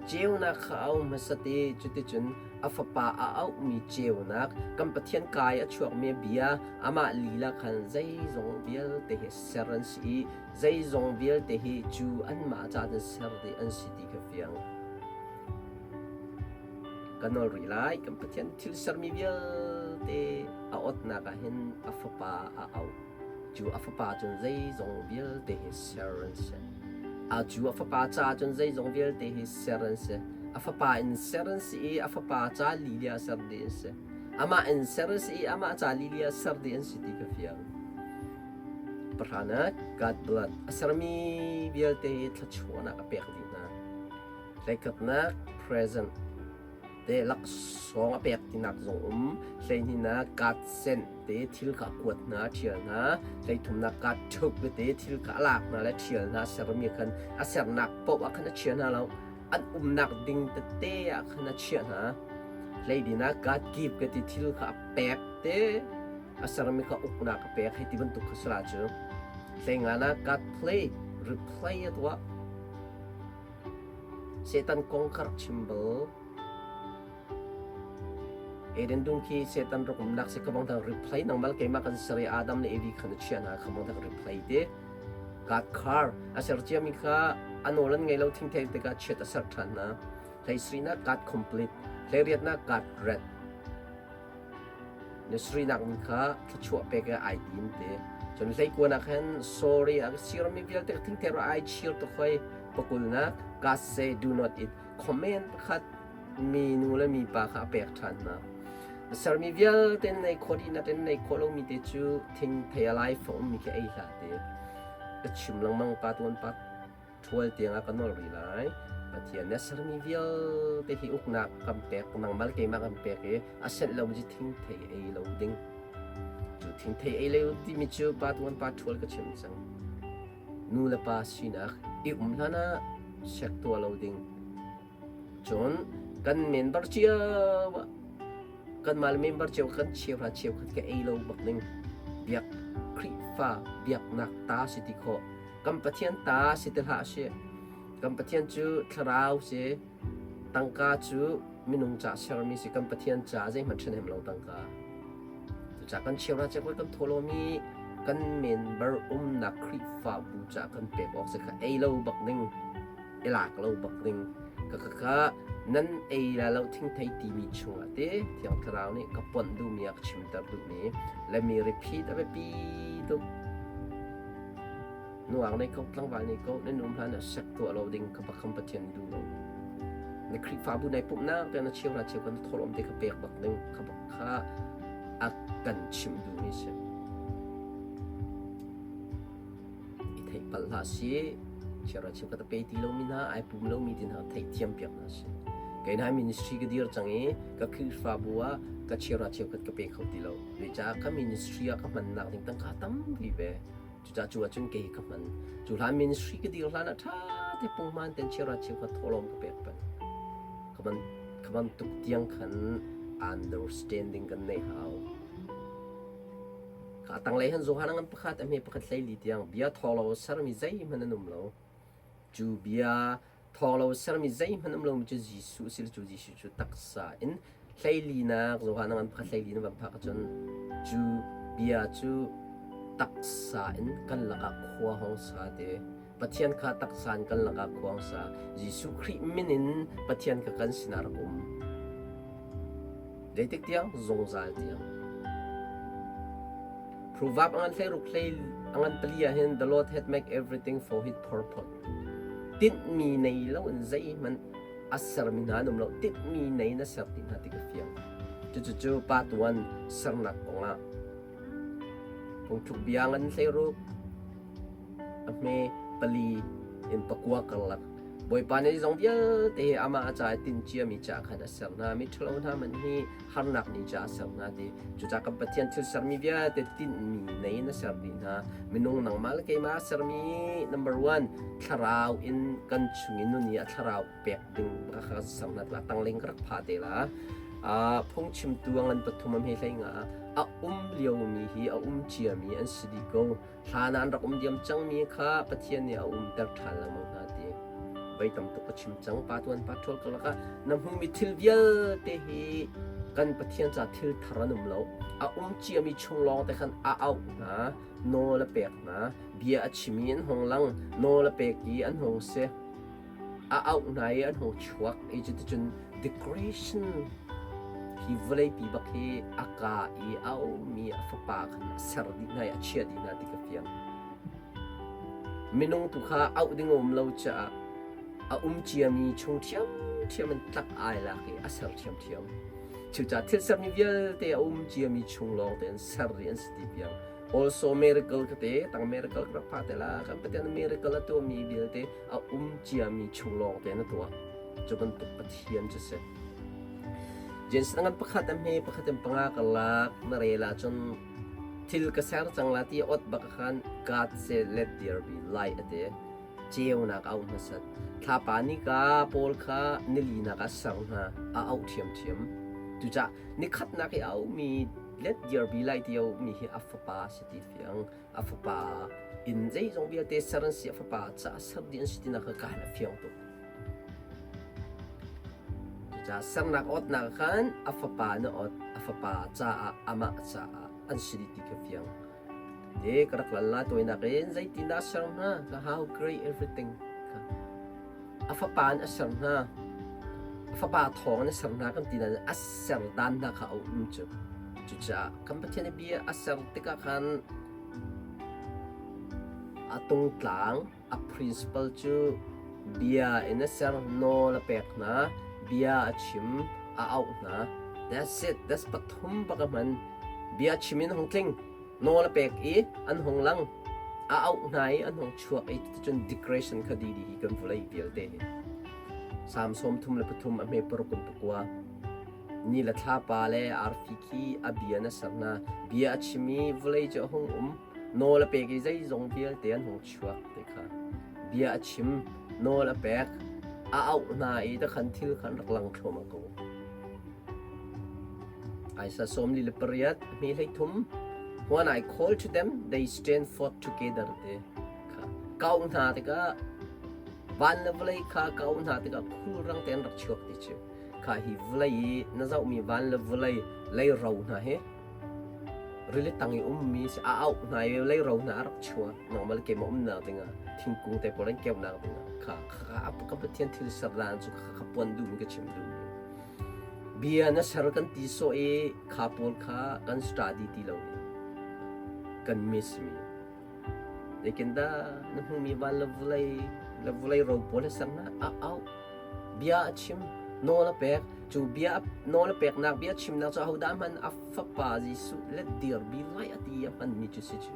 Ceunak kha a auh hmasat i cuticun a fapa a auhmi ceunak, kan Pathian kai a chuakmi bia, amah lila khan zeizong vialte hi ser an si i zeizong vialte hi cu anmah ca cun ser dih an si ti kha fiang. Ka nawl rih lai, kan Pathian thil sermi vialte a otnak ah hin a fapa a auh. Cu a fapa cun zeizong vialte hi ser an si. A cu a fapa ca cun zeizong vialte hi ser an si. A fapa in ser an si i a fapa ca lila ser dih an si. Amah in ser an si i amah ca lila ser dih an si ti ka fiang. Pahranak God blood a sermi vialte hi thluachuahnak a pek dih hna. Hleikhatnak present te laksawng a pek tinak zong um. Hleihnih God sent te thil kha a kuat hna, a ṭhial hna. Hleithumnak God took te thil kha a lak hna le ṭhial hna sermi khan a sernak paoh ah khan a chia hna lo. An umnak ding tete ah khan a chiah hna. Hleilinak God give ka ti thil kha a pek te. A sermi kha uknak a pek hei ti bantuk kha si la cu. Hleingan ah God play, replay a tuah. Satan kong kha rak chim bal. Eden dum khi Satan rak umnak si ka bang dang replay nangmal keimah kan ser i Adam le Evi khan a chiah hna kha bang dang replay te. God car a ser ciami kha a nawl an ngei lo thingthei tikah chiat a ser ṭhan hna. Hleisrinak God complete, hleiriatnak God red. Na srinak mi kha thluachuah pek i ai tim te. Cun hleikuanak hin sorry a sirmi vialte ka thingthei ro ai chir tuk hoi. Pakulnak God say do not eat. Comment pakhat mi nu le mi pa kha a pek ṭhan hna. Na sermi vialte na nei khawh dih na ten nei khawh lomi te cu thingthei a lai fa ummi khi ei hlah te. Ka chim lengmang pa tuan pa ṭhual tiangah ka nawl rih lai. Pathian nih a sermi vialte hi uknak kan pek, nangmah le keimah kan pek i a senh lomi cu thingthei ei lo ding. Cu thingthei ei lo timi cu pa tuan pa ṭhual ka chim cang. Nu le pa sinak i um hlan ah sek tuah lo ding. Cun kan member cio ah kanmah le member cio kan cheuhra cheukhat ka ei lo bak ding. Biak Khrihfa biaknak ta si ti khawh. Kan Pathian ta si ti hlah sih. Kan Pathian cu thlarau si. Tangka cu minung ca sermi si. Kan Pathian ca zeihmanh ṭhahnem lo tangka. Cucaah kan cheuhra cheukhat kan thawhlawm i kan member umnak Khrihfabu ca kan pek awk si kha ei lo bak ding. I lak lo bak ding. Ka ka ka nan ei la lo thingthei timi chungah te Thiang Thlarau nih ka ponh duhmi a ka chimter duhmi le mi repeat a biapi tuk. Nuang nei ko, tlangval nei ko, nan um hlan ah sek tuah lo ding ka bakham Pathian duh lo. Na Khrihfabu nai pumhnak te na cheuhra cheu kan thawlawm te ka pek bak ding ka bak kha a kan chimh duhmi si. I theih palh hlah si. Cheuhra cheu ka ta pe ti lomi hna, ai pum lomi ti hna theihthiam piak hna si. Kei hna ministry ka dir cang i ka Khrihfabu ah ka cheuhra cheukhat ka pe kho ti lo. Zeicah ka ministry ah ka hmannak ding tangka tampi ve. Cucaah cu ahcun kei ka hman. Cu hlan ministry ka dir hlan ah ṭha te punghman ten cheuhra cheukhat thawhlawm ka pek peng. Ka ban ka bantuk tiang khan understanding kan neih hau. Ka tanglei han Johan ngan pakhat a hme pakhat hleili tiang bia thawng lo sermi zeihmanh an um lo. Cu bia thawng lo sermi zeihmanh um lomi cu Jesuh a si cu Jesuh cu taksa in hleilinak Johan ngan pakhat hleili na van phak ahcun cu bia cu taksa in kan lakah khua hong sa te Pathian kha taksa in kan lakah khua hong sa Jesuh Khrih min in Pathian kha kan sinah rak um Zeitik tiang? Zungzal tiang. Proverb angan hlei ruk hlei angan pali ah hin the Lord hath make everything for his purpose. Tinhmi nei lo in zeihmanh a sermi hna an um lo. Tinhmi nei na ser ti hna ti ka fiang. Cucu pa tuan sernak kongah phungthluk bia ngan hlei ruk a hme pali in pakua karlak Bawipa nih zong vialte hi amah a ca i timhciami ca khan a ser hna. Miṭhalo hna hmanh hi harnak ni ca a ser hna ti. Cucaah kan Pathian thil sermi vialte tinhmi nei in a ser dih hna. Minung nangmah le keimah a sermi number one thlarau in kan chung i nun i a thlarau pek ding ka kan ser hna tikah tangling ka rak pha te la. Phungchimtu a ngan pathum am he hlei nga a um liomi hi a um ciami an si dih ko. Hlan ah an rak um diam cangmi kha Pathian nih a umter ṭhan lengmang hna ti. Voi tam tuk ka chim cang. Pa tuan pa ṭhawl ka lakah na hmuhmi thil vialte hi kan Pathian ca thil thar an um lo. A um ciami chung lawng te khan a auh hna, nawl a pek hna, bia a chim i an hung lang, nawl a pek i an hung si. A auh hna i an hung chuak i cuticun decoration hi vawleipi bak hi a ka i a ummi a fapa khan a ser dih hna i a chiah dih hna ti ka fiang. Minung tu kha auh ding a um lo caah a um ciami chung ṭhiamṭhiam in tlak ai lak i a ser ṭhiamṭhiam. Cucaah thil sermi vialte a um ciami chung lawng tein ser dih an si ti piang. Also miracle ka te tang miracle ka rak pha te la kan Pathian miracle a tuahmi vialte a um ciami chung lawng te na tuah cu bantuk Pathian cu si Jensen ngan pakhat a hme pakhat in panga ka lak na rel ahcun thil ka ser cang la ti ot bak khan God say let there be light ate ceunak a um hmasat thlapa ni ka pawl kha nili nak ah ser hna a auh ṭhiamṭhiam cucah nikhatnak i a auhmi Let there be light ti mi hi a fapa si ti fiang. A fapa in zeizong vialte ser an si, a fapa caah ser dih an si tinak kha ka a fiang tuk. Cucaah sernak awtnak khan a fapa na awt, a fapa caah amah caah an si dih ti kha fiang. Te ka rak lan la tawinak in zeitindah a ser hna? Ka how great everything kha. A fapa in a ser hna. A fapa thawng in a ser hna kan ti nain a ser dan hna kha a um cu. Cucaah kan Pathian i bia a ser tikah khan a tungtlang, a principle cu bia in a ser, nawl a pek hna, bia a chim, a auh hna. That's it. That's pathum bak a hman. Bia chim in hung tling. Nawl a pek i an hung lang. A auh hna i an hung chuak i cuticun decoration kha didi hi kan vawlei vialte hi. Salm 33 a hme paruk in pakua. Ni le thlapa le arfi khi a bia na ser hna. Bia a chim i vawlei cu a hung um. Nawl a pek i zeizong vialte an hung chuak ti kha. Bia a chim, nawl a pek, a auh hna i takhan thil kha an rak lang thluahmah ko. Isaiah 48 hme 13 When I call to them, they stand forth together te kha. Kau hna tikah van le vawlei kha kau hna tikah khulrang te an rak chuak ti cu. Kha hi vawlei i na zohmi van le vawlei lei ro hna hi rili tang i ummi si a auh hna i lei ro hna a rak chuak. Nangmah le keimah umnak dingah thingkung te pawl an keunak dingah kha kha ka Pathian thil ser dan cu kha kha puan duhmi ka chim duhmi. Bia na ser kan ti sawh i kha pawl kha kan study ti lo i kan miss mi. Zeitindah na hmuhmi van le vawlei le vawlei ro pawl a ser na a auh. Bia a chim, nawl a pek. Cu bia nawl a peknak bia chimnak cu ahodah hman a fapa Jesuh let dir bi lai a ti a hmanmi cu si cu.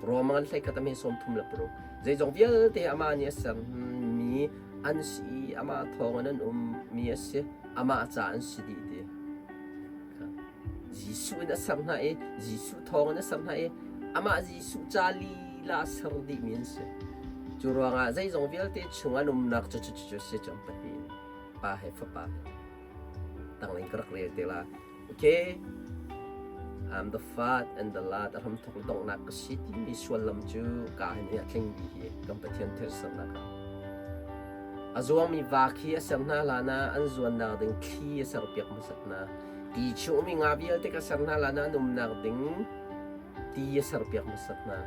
Roman 13 a hme 36. Zeizong vialte amah nih a sermi an si i amah thawngin an ummi a si, amah ca an si dih ti. Jesuh in a ser hna i Jesuh thawngin a ser hna i amah Jesuh ca lila a ser dihmi an si. Cu ruangah zeizong vialte chung an umnak cu cu cu si cu an pahnih pa he fapa he. Tanglei ka rak rel te la. Okay. I'm the fat and the lad a hramthok donghnak ka si timi suallam cu ka hin hi a tling dih hi kan Pathian thil sernak ah. A zuangmi va khi a ser hna hlan ah an zuannak ding thli a serpiak hmasat hna. Ti chung mi nga vialte ka ser hna hlan ah an umnak ding ti a serpiak hmasat hna.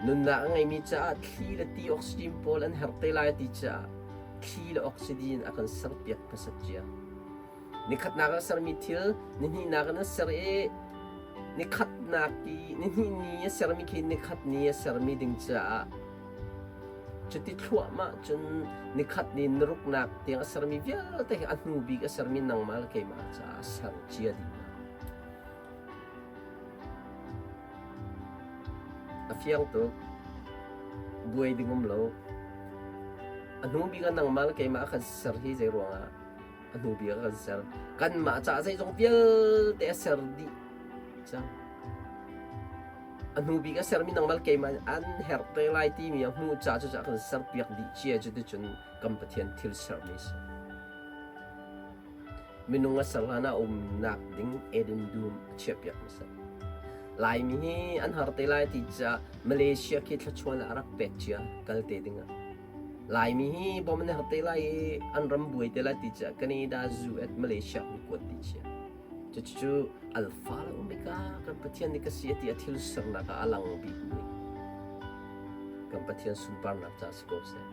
Nunnak a ngeimi caah thli le ti oxygen pawl an herh te lai ti caah thli le oxygen a kan serpiak hmasat cia. Nikhatnak ah sermi thil nihnihnak in a ser i nikhatnak i nihnih ni a sermi khi nikhat ni a sermi ding caah cuti thluahmah cun nikhat ni naruknak tiang a sermi vialte hi a hnu bik a sermi nangmah le keimah caah a ser cia dih hna. A fiang tuk. Buai ding um lo. A hnu bik ah nangmah le keimah a kan ser hi zei ruangah a hnu bik a kan ser. Kanmah caah zeizong vialte a ser dih cang. A hnu bik a sermi nangmah le keimah an herh te lai timi a hmuh caah cucaah kan serpiak dih cia cu ticun kan Pathian thil sermi a si. Minung a ser hlan ah umnak ding Eden dum a chiahpiak hmasa. Laimi hi an har te lai ti caah Malaysia khi thluachuan ah a rak pek cia kal te dingah. Laimi hi bom an har te lai i an ram buai te lai ti caah Canada, US, Malaysia an kuat ti cia. Cucu Alpha le Omega kan Pathian nih ka si a ti a thil sernak ah a lang bikmi kan Pathian sunparnak ca si ko seh.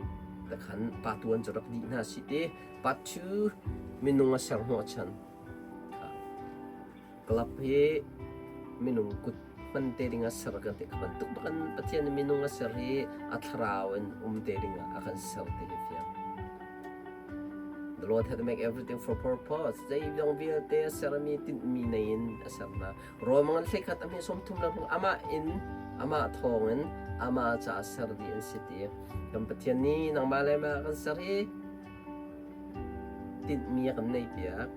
Takhan pa tuan cu rak dih hna si te part 2 minung a ser hnawh chan. Club hi minung kut hman te ding ah ser kan ti. Kha bantuk bakin Pathian nih minung a ser hi a thlarau in um te ding ah a kan ser ti hi fiang. The Lord had to make everything for purpose. Zeizong vialte a sermi tinhmi nei in a ser hna. Rom ngan hleikhat a hme 30 le amah in amah thawngin amah caah ser dih an si ti. Kan Pathian nih nangmah le mah kan ser hi Tinhmi a kan neihpiak.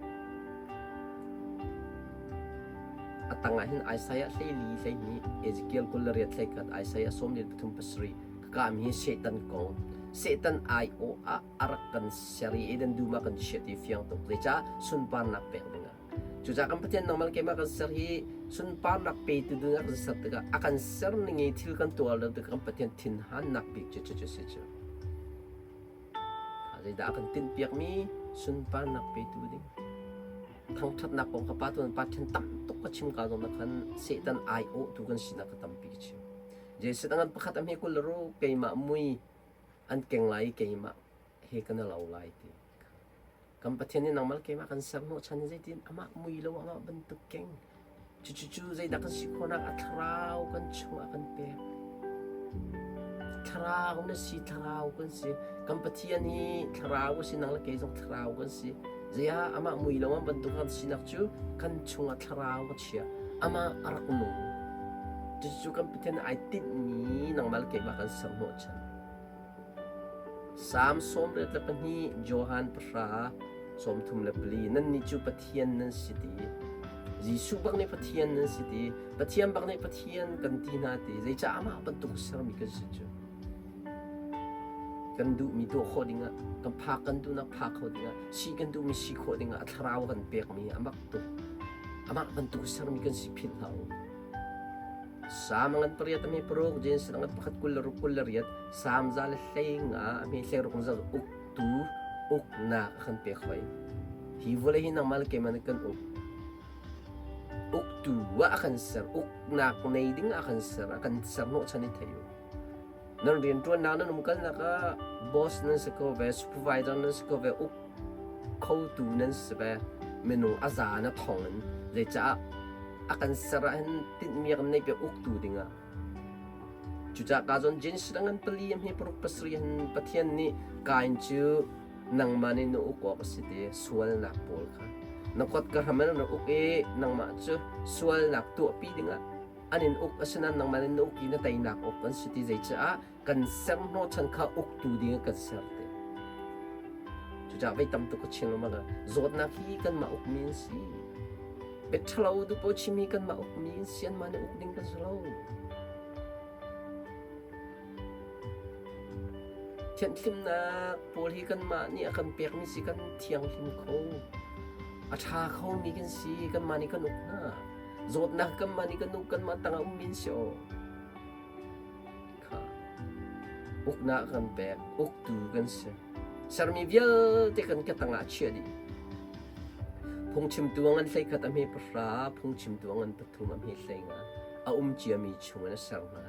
A tangah hin Isaiah 14 12, Ezekiel 28 21, Isaiah 43 ka mi hi Satan kong. Satan aiawh ah a rak kan ser i Eden dum ah kan chiat i fiang tuk. Zeicah sunparnak pek dingah. Cucaah kan Pathian nangmah le keimah kan ser hi sunparnak petu ding a kan ser tikah a kan ser ning i thil kan tuah lo tikah kan Pathian thinhannak bik cu cucu si cu. Zeidah a kan tinhpiakmi sunparnak petu ding. Thangṭhatnak kong kha pa tuan pa ṭhen tam tuk ka chim ka zong na khan Satan aiawhtu kan sinak ka tampi ka chim. Jesuh angan pakhat a hme kul ru keimah mui an keng lai i keimah he kan lo lai ti. Kan Pathian nih nangmah le keimah kan ser hnawhchan i zeitin amah mui lo amah bantuk keng. Cucucu zeidah kan si khawhnak a thlarau kan chungah kan pek. Thlarau na si, thlarau kan si. Kan Pathian hi thlarau a si, nang le kei zong thlarau kan si. Zeiah amah mui lo bantuk kan sinak cu kan chungah thlarau a chia. Amah a rak nung. Cucu kan Pathian ai tinhmi nangmah le keimah kan ser hnawhchan. Salm 92, Johan 10, 34 Nannih cu Pathian nan si ti. Jesuh bak nih Pathian nan si ti. Pathian bak nih Pathian kan ti hna ti. Zeicah amah bantuk sermi kan si cu? Kan duhmi tuah khawh dingah, kan phak kan duhnak phak kho dingah, si kan duhmi si khawh dingah a thlarau kan pekmi amak tuk. Amah bantuk sermi kan si philh hlah u. Sam a ngan pariat a hme paruk, Genesis a ngan pakhat 26 28, Sam 115 a hme hleiruk in uktu uknak a kan pek hoi. Hi vawlei hi nangmah le keimah nih kan uk. Uktu ah a kan ser, uknak nei ding ah a kan ser, a kan ser hnawhchan i thei u. Nan rianṭuannak nan umkalnak ah boss nan si ko ve, supervisor nan si ko ve, uk khotu nan si ve. Minung a za na thong in zeicah a kan ser ah hin tinhmi a kan neih piak uktu dingah. Cucaah ka zawn Genesis a ngan pali a hme paruk pasarih hin Pathian nih Kain cu nangmah nih na uk awk a si ti sualnak pawl kha na kot ka hram in na uk i nangmah cu sualnak tuahpi dingah an in uk asinain nangmah nih na uk i na teinak awk kan si ti zeicaah kan ser hnawhchan kha uktu ding kan ser ti. Cucaah vei tam tuk ka chim lo maka zawtnak hi kanmah ukmi an si. Biaṭhalo duh paoh chim hi kanmah ukmi an si anmah nih uk ding kan si lo. Thianhlimnak pawl hi kanmah nih a kan pekmi si kan thianghlim kho. A ṭha khomi kan si kanmah nih kan uk hna. Zawtnak kanmah nih kan uk kanmah tangah ummi an si aw. Kha uknak kan pek, uktu kan si. Sermi vialte kan ka tangah chiah dih. Phungchimtu a ngan 11 a hme pahra, phungchimtu a ngan pathum a hme 15. A um ciami chungin a ser hna.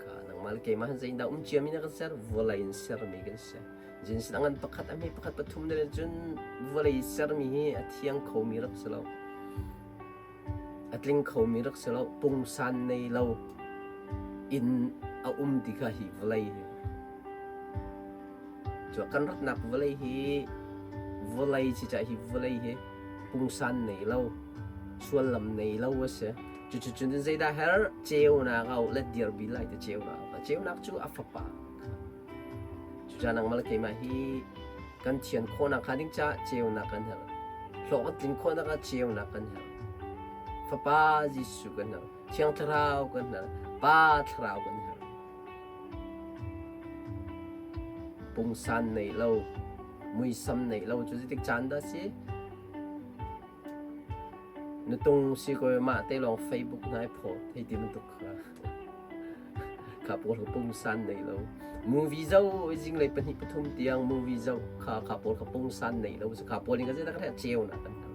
Kha nangmah le keimah han zeidah um ciami na kan ser? Vawlei in sermi kan si. Jinsin a ngan pakhat a hme pakhat pathum ne cun vawlei sermi hi a thiang khomi rak si lo. A tling khomi rak si lo. Pungsan nei lo in a um ti kha hi vawlei hi. Cu kan ratnak vawlei hi vawlei ci cah hi vawlei hi pungsan nei lo suallam nei lo a si. Cucu cun zeidah her ceunak a let dir bi lai te ceunak. Ceunak cu a fapa. Cucaah nangmah le keimah hi kan thian khawhnak hnga ding caah ceunak kan herh. Hlawh kan tlin khawhnak ah ceunak kan herh. Fapa Jesuh kan herh. Thiang Thlarau kan herh. Pa Thlarau kan herh. Pungsan neih lo, muisam neih lo cu zeitik caan dah si? Na tung si ko mah te lawng Facebook hna i phaw hei ti bantuk kha. Kha pawl kha pungsan nei lo. Movie zoh zinglei pahnih pathum tiang movie zoh kha kha pawl kha pungsan nei lo. Kha pawl in ka zeidah ka ceu na kan hal.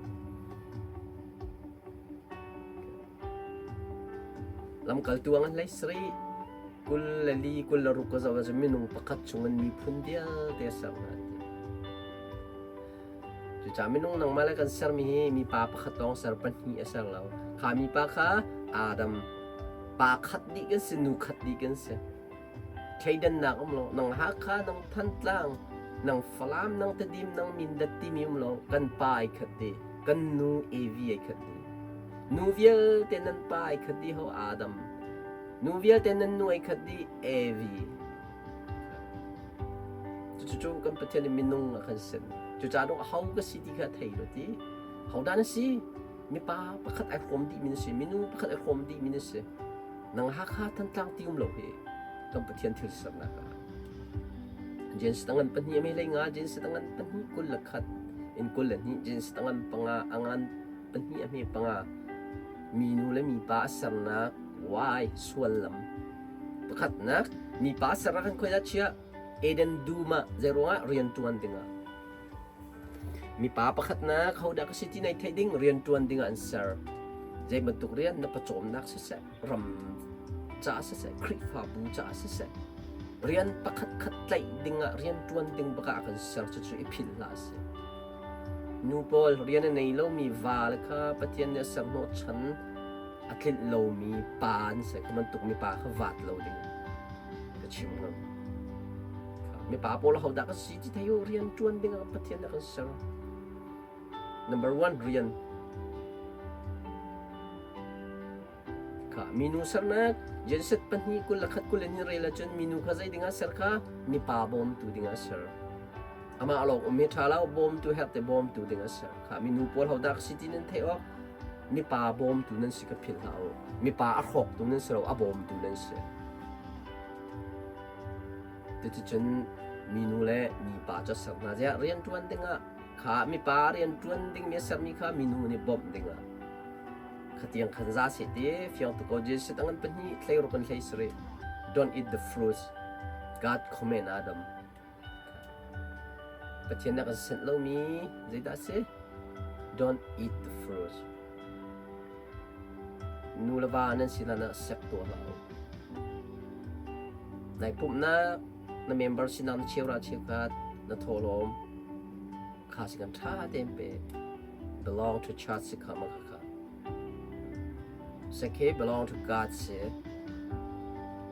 Lamkaltu an hlei sarih 24 26 ka zoh ahcun minung pakhat chung in miphun vialte a ser hna ti. Cucaah minung nangmah le kan sermi hi mipa pakhat lawng ser pahnih a ser lo. Kha mipa kha Adam pa khat dih kan si, nu khat dih kan si. Thleidannak um lo. Nang Hakha, nang Thantlang, nang Falam, nang Tedim, nang Mindat timi um lo. Kan pa ai khat dih. Kan nu Evi ai khat dih. Nu vialte nan pa ai khat dih ho Adam. Nu vialte nan nu ai khat dih Evi. Cucu kan Pathian nih minung a kan sem. Cucaah dong aho ka si ti kha thei lo ti. Ho dah na si? Mipa pakhat ai hrawm dih mi na si. Minu pakhat ai hrawm dih mi na si. Nang Hakha Thantlang ti um lo hi kan Pathian thil sernak ah. Genesis tangan pahnih a mei lei nga, Genesis tangan pahnih 21. in 22 Genesis a ngan panga a ngan pahnih a hme panga minu le mipa a sernak why suallam pakhatnak mipa sernak kan khoi dah chiah Eden dum ah zeiruangah rian ṭuan dingah mipa pakhatnak hodah ka si ti nai theih ding rian ṭuan dingah an ser zei bantuk rian na pawcawmnak siseh ram caah siseh Khrihfabu caah siseh rian pakhat khat tlaih dingah rian ṭuan ding bakah a kan ser cucu i philh hlah sih nu pawl rian a nei lomi va le kha Pathian nih a ser hnawhchan a tlinh lomi pa an si khi bantuk mipa kha vat lo ding ka chim ngam mipa pawl hodah ka si ti thei u rian ṭuan ding ah Pathian nih a kan ser number one rian Kha minu sernak Genesis pahnih 21 20 hin rel ahcun minu kha zei dingah ser kha mipa bawmtu dingah ser. Amah lawng um hi ṭha lo bawmtu herh te bawmtu dingah ser. Kha minu pawl hodah ka si ti nan theih awk mipa bawmtu nan si ka philh hlah u. Mipa a hrawktu nan si lo a bawmtu nan si. Cuticun minu le mipa cu a ser hna. Ziah rianṭuan dingah kha mipa rianṭuan dingmi a sermi kha minu nih bawmh dingah Khatiang khan za seh ti fiang tuk ko Jesuh tangan pahnih hlei ruk in hlei sarih Don't eat the fruits God command Adam Pathian nih a kan senh lomi zeidah a si Don't eat the fruits Nu le va nan si hlan ah sek tuah hlah u Nai pumhnak na member sinak na cheura cheukhat na thawhlawm kha si kan ṭha tein pe belong to church si kha ma kha kha sekhe belong to God si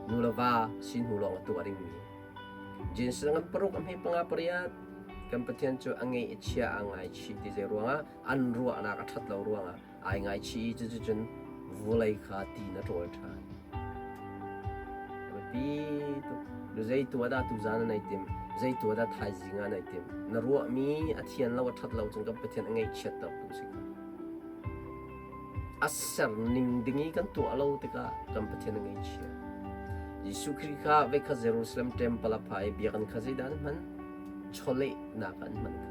nu le va si hnu lawng a tuah dingmi Genesis ngan paruk a hme panga pariat kan Pathian cu a ngei i chia a ngai chih ti zei ruangah an ruahnak a ṭhat lo ruangah ai ngaichih i cuticun vulei kha ti na ṭawl ṭhan. A biapi tuk. Nu zei tuah dah tuzan ah nai tim? Zei tuah dah thaizing ah nai tim? Na ruahmi a thian lo a ṭhat lo cun kan Pathian a ngaihchiattertu si kha. A ser ning ding i kan tuah lo tikah kan Pathian a ngaihchia. Jesuh Khrih kha veikhat Jerusalem temple a pha i biakinn kha zeidah an hman? Chawlehnak ah an hman kha.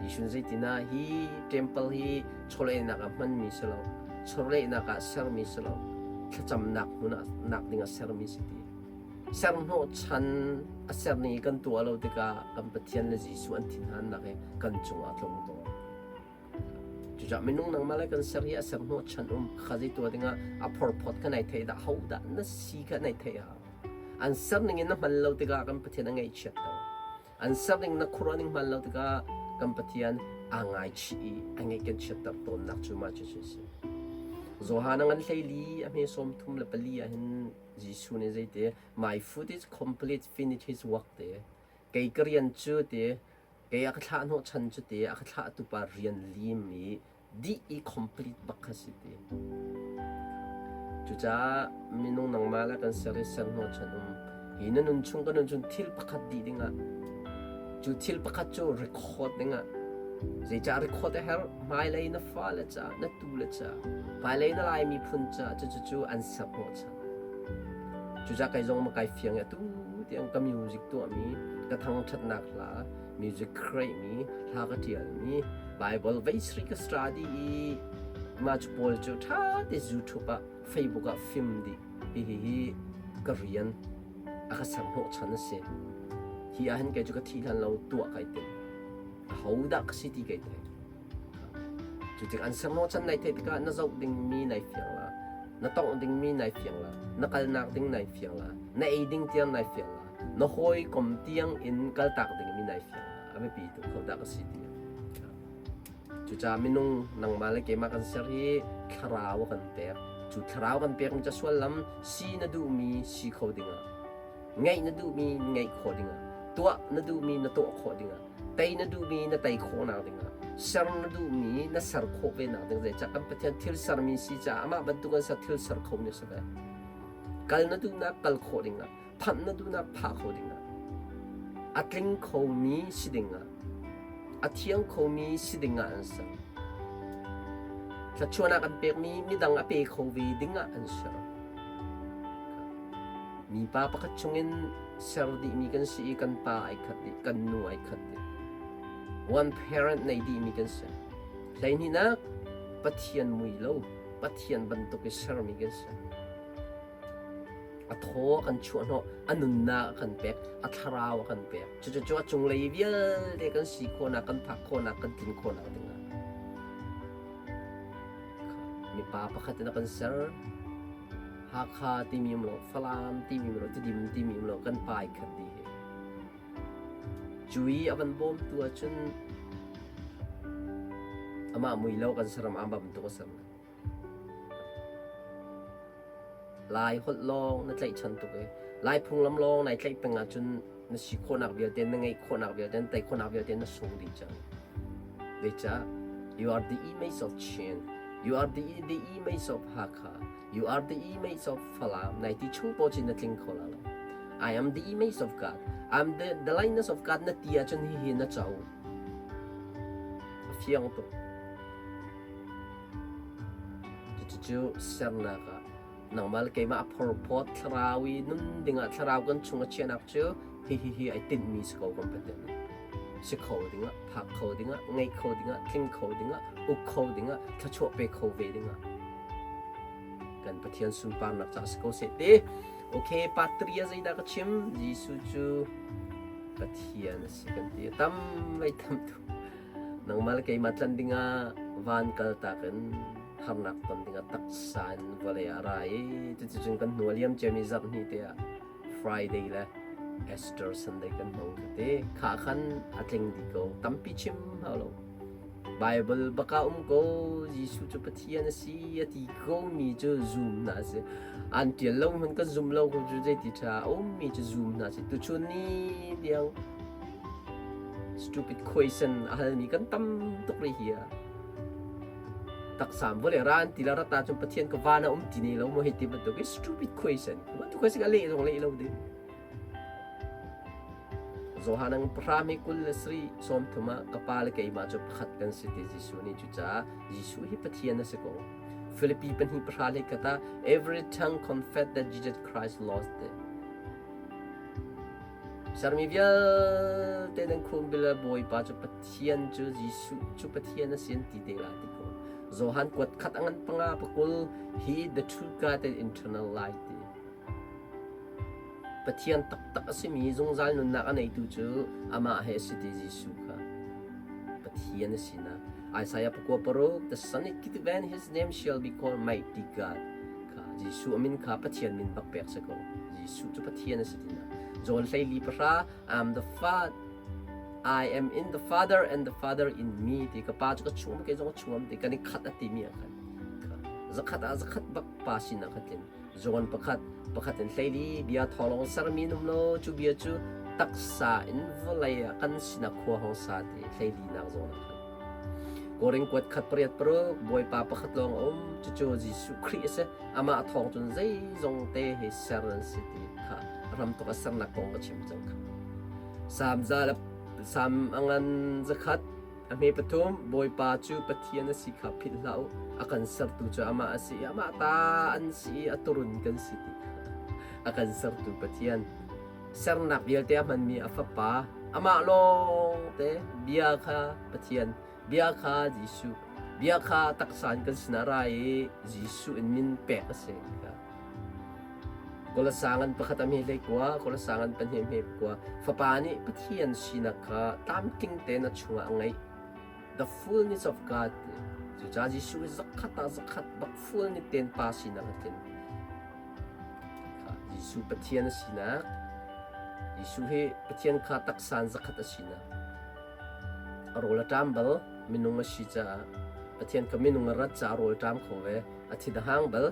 Jesuh zeitinah hi temple hi chawlehnak ah hmanmi si lo, chawlehnak ah sermi si lo, thlacamnak hmun ah nak ding ah sermi si ti. Ser hnawhchan a ser ni kan tuah lo tikah kan Pathian le Jesuh an thinhannak hi kan cungah a tlung tawn. Cucaah minung nangmah le kan ser hi a ser hnawhchan um kha zei tuah dingah a phorphawt kha nai theih dah ho dah na si kha nai theih hau. An ser ning in na hman lo tikah kan Pathian a ngaihchiatter. An ser ning na khuaruah ning hman lo tikah kan Pathian aa ngaichih i a ngeih kan chiatter tawnnak cu mah cu a si. Johan a ngan hleili a hme 34 ah hin Jesuh nih zeiti my food is complete finish his work te kei ka rian cu ti kei a ka thlah hnawh chan cu ti a ka thlah tupa rian lim i dih i complete bak kha si ti. Cucaah minung nangmah le kan ser i ser hnawhchan um hi na nun chung ka nun chung thil pakhat dih dingah cu thil pakhat cu record dingah zeicah record a herh hmailei na fale ca na tu le ca hmailei na lai miphun ca cucu cu an ser hnawhchan cucaah kei zong ma kai fiang i atu tiang ka music tuahmi ka thangṭhatnak hla music create mi hla ka ṭial mi Bible veisri ka study i mah cu pawl cu ṭha te YouTube ah Facebook ah film dih hi hi hi ka rian a ka ser hnawhchan a si hi ah hin kei cu ka thih hlan lo tuah kai tim ahodah ka si ti kai thei cu tik an ser hnawhchan nai theih tikah na zoh ding mi nai fiang la na tongh ding mi nai fiang la na kalnak ding nai fiang la na ei ding tiang nai fiang la na hawikom tiang in kaltak dingmi nai fiang a biapi tuk kho dah ka si ti cucaah minung nangmah le keimah kan ser hi thlarau a kan pek cu thlarau kan pekmi ca suallam si na duhmi si kho dingah ngeih na duhmi ngeih khawh dingah tuah na duhmi na tuah khawh dingah tei na duhmi na tei khawhnak dingah ser na duhmi na ser khawh ve nak ding zeicah kan Pathian thil sermi si caah amah bantuk an ser thil ser kho ni si ve kal na duhnak kal khawh dingah phanh na duhnak phah kho dingah a tling khomi si dingah a thiang khomi si dingah an ser thluachuahnak an pekmi midang a pe kho ve dingah an ser mipa pakhat chungin ser dihmi kan si i kan pa ai khat dih kan nu ai khat dih. One parent nei dihmi kan si. Hleihnihnak, Pathian mui lo, Pathian bantuk i sermi kan si. A thaw a kan chuahhnawh, a nunnak a kan pek, a thlarau a kan pek. Cucu a cunglei vialte kan si khawhnak, kan phak khawhnak, kan tlin khawhnak dingah. Mipa pakhat in a kan ser. Hakha timi um lo, Falam timi um lo, Tidim timi um lo, kan pa i khat dih hi. Cui a van bawmtu ahcun amah mui lo kan saram aa bantuk a ser. Lai holh lawng na tlaihchan tuk i Lai phunglam lawng nai tlaih peng ahcun na si khawhnak vialte, na ngeih khawhnak vialte, na tei khawhnak vialte na sung dih cang. Zeicah? You are the image of Chin. You are the image of Hakha. You are the image of Falam. Nai ti chung paw chin na tling kho la lo. I am the image of God. I'm the likeness of God na ti ahcun hihi na co. A fiang tuk. Cucu sernak ah nangmah le keimah a phorphawt thlarau i nun dingah thlarau kan chung a chiahnak cu hihi hi ai tinhmi si ko kan Pathian nih. Si kho dingah, phak kho dingah, ngei kho dingah, tling kho dingah, uk kho dingah, thluachuah pe kho ve dingah. Kan Pathian sunparnak ca si ko seh ti. Okay, patria zeidah ka chim? Jesuh cu Pathian a si kan ti. Tam vai tam tu. Nangmah le keimah tlanh dingah van kaltak in harnak ton dingah taksa in vawlei ah a ra i cuticun kan hnu a liam ciami zarh hnih te ah Friday le Easter Sunday kan hmang ka ti. Kha khan a tling dih ko. Tampi chim hau lo. Bible baka um ko Jesuh cu Pathian a si a ti ko mi cu zum hna si. An tial lo hman kan zum lo ko cu zeiti tha a um mi cu zum hna si. Tuchun ni tiang Stupid question a halmi kan tam tuk rih hi ah. Taksam vawlei ran ti la rata cun Pathian ka van a um ti ne lo maw hei ti bantuk i stupid question. Bantuk question a leh zong leh lo ding. Johan ang pahra mi kul le sri sawm thum ah ka pa le keimah cu pakhat kan si ti Jesuh nih cucaah Jesuh hi Pathian a si ko. Philippi pahnih pahra le kata every tongue confess that Jesus Christ lost it. Sermi vialte nan khumbil ah Bawipa cu Pathian cu Jesuh cu Pathian a si an ti te lai ti ko. Johan kuat khat a ngan panga pakul he the true God and eternal life ti. Pathian taktak a simi zungzal nunnak a neitu cu amah he a si ti Jesuh kha. Pathian a sinak. Isaiah pakua paruk the son is given his name shall be called mighty God. Kha Jesuh a min kha Pathian min bak pek si ko. Jesuh cu Pathian a si tinak. John 14 pahra I'm the Father I am in the Father and the Father in me ti ka pa cu ka chung ke zong a chungam ti kan i khat a timi ah khan zakhat ah zakhat bak pa sinak kha tlin John pakhat pakhat in hleili bia thawlong sermi num lo cu bia cu taksa in vawlei ah kan sinak khua hong sa ti hleili nak zawn ah khan Korin kuat khat pariat paruk Bawipa pakhat lawng a um cucu Jesuh Khrih a si amah thawng cun zeizong te hi ser an si ti kha ram tuk a sernak kong ka chim cang kha Sam za le Sam a ngan zakhat a hme pathum Bawipa cu Pathian a si kha philh hlah u a kan sertu cu amah a si i amah ta an si i a turun kan si ti kha a kan sertu Pathian sernak vialte a hmanmi a fapa amah lawngte bia kha Pathian bia kha Jesuh bia kha taksa in kan sinah ra i Jesuh in min pek a si. Kolasangan pakhat a hme hlei kua, kolasangan pahnih hme kua. Fapa nih Pathian sinak kha tlamtling tein a chungah a ngeih. The fullness of God. Cucaah Jesuh hi zakhat ah zakhat bak fullness tein Pa sinak a tlin. Jesuh Pathian a sinak, Jesuh hi Pathian kha taksa in zakhat a sinak. A rawl a ṭam bal, minung a si caah Pathian kha minung a rat caah a rawl ṭam kho ve. A thin a hang bal,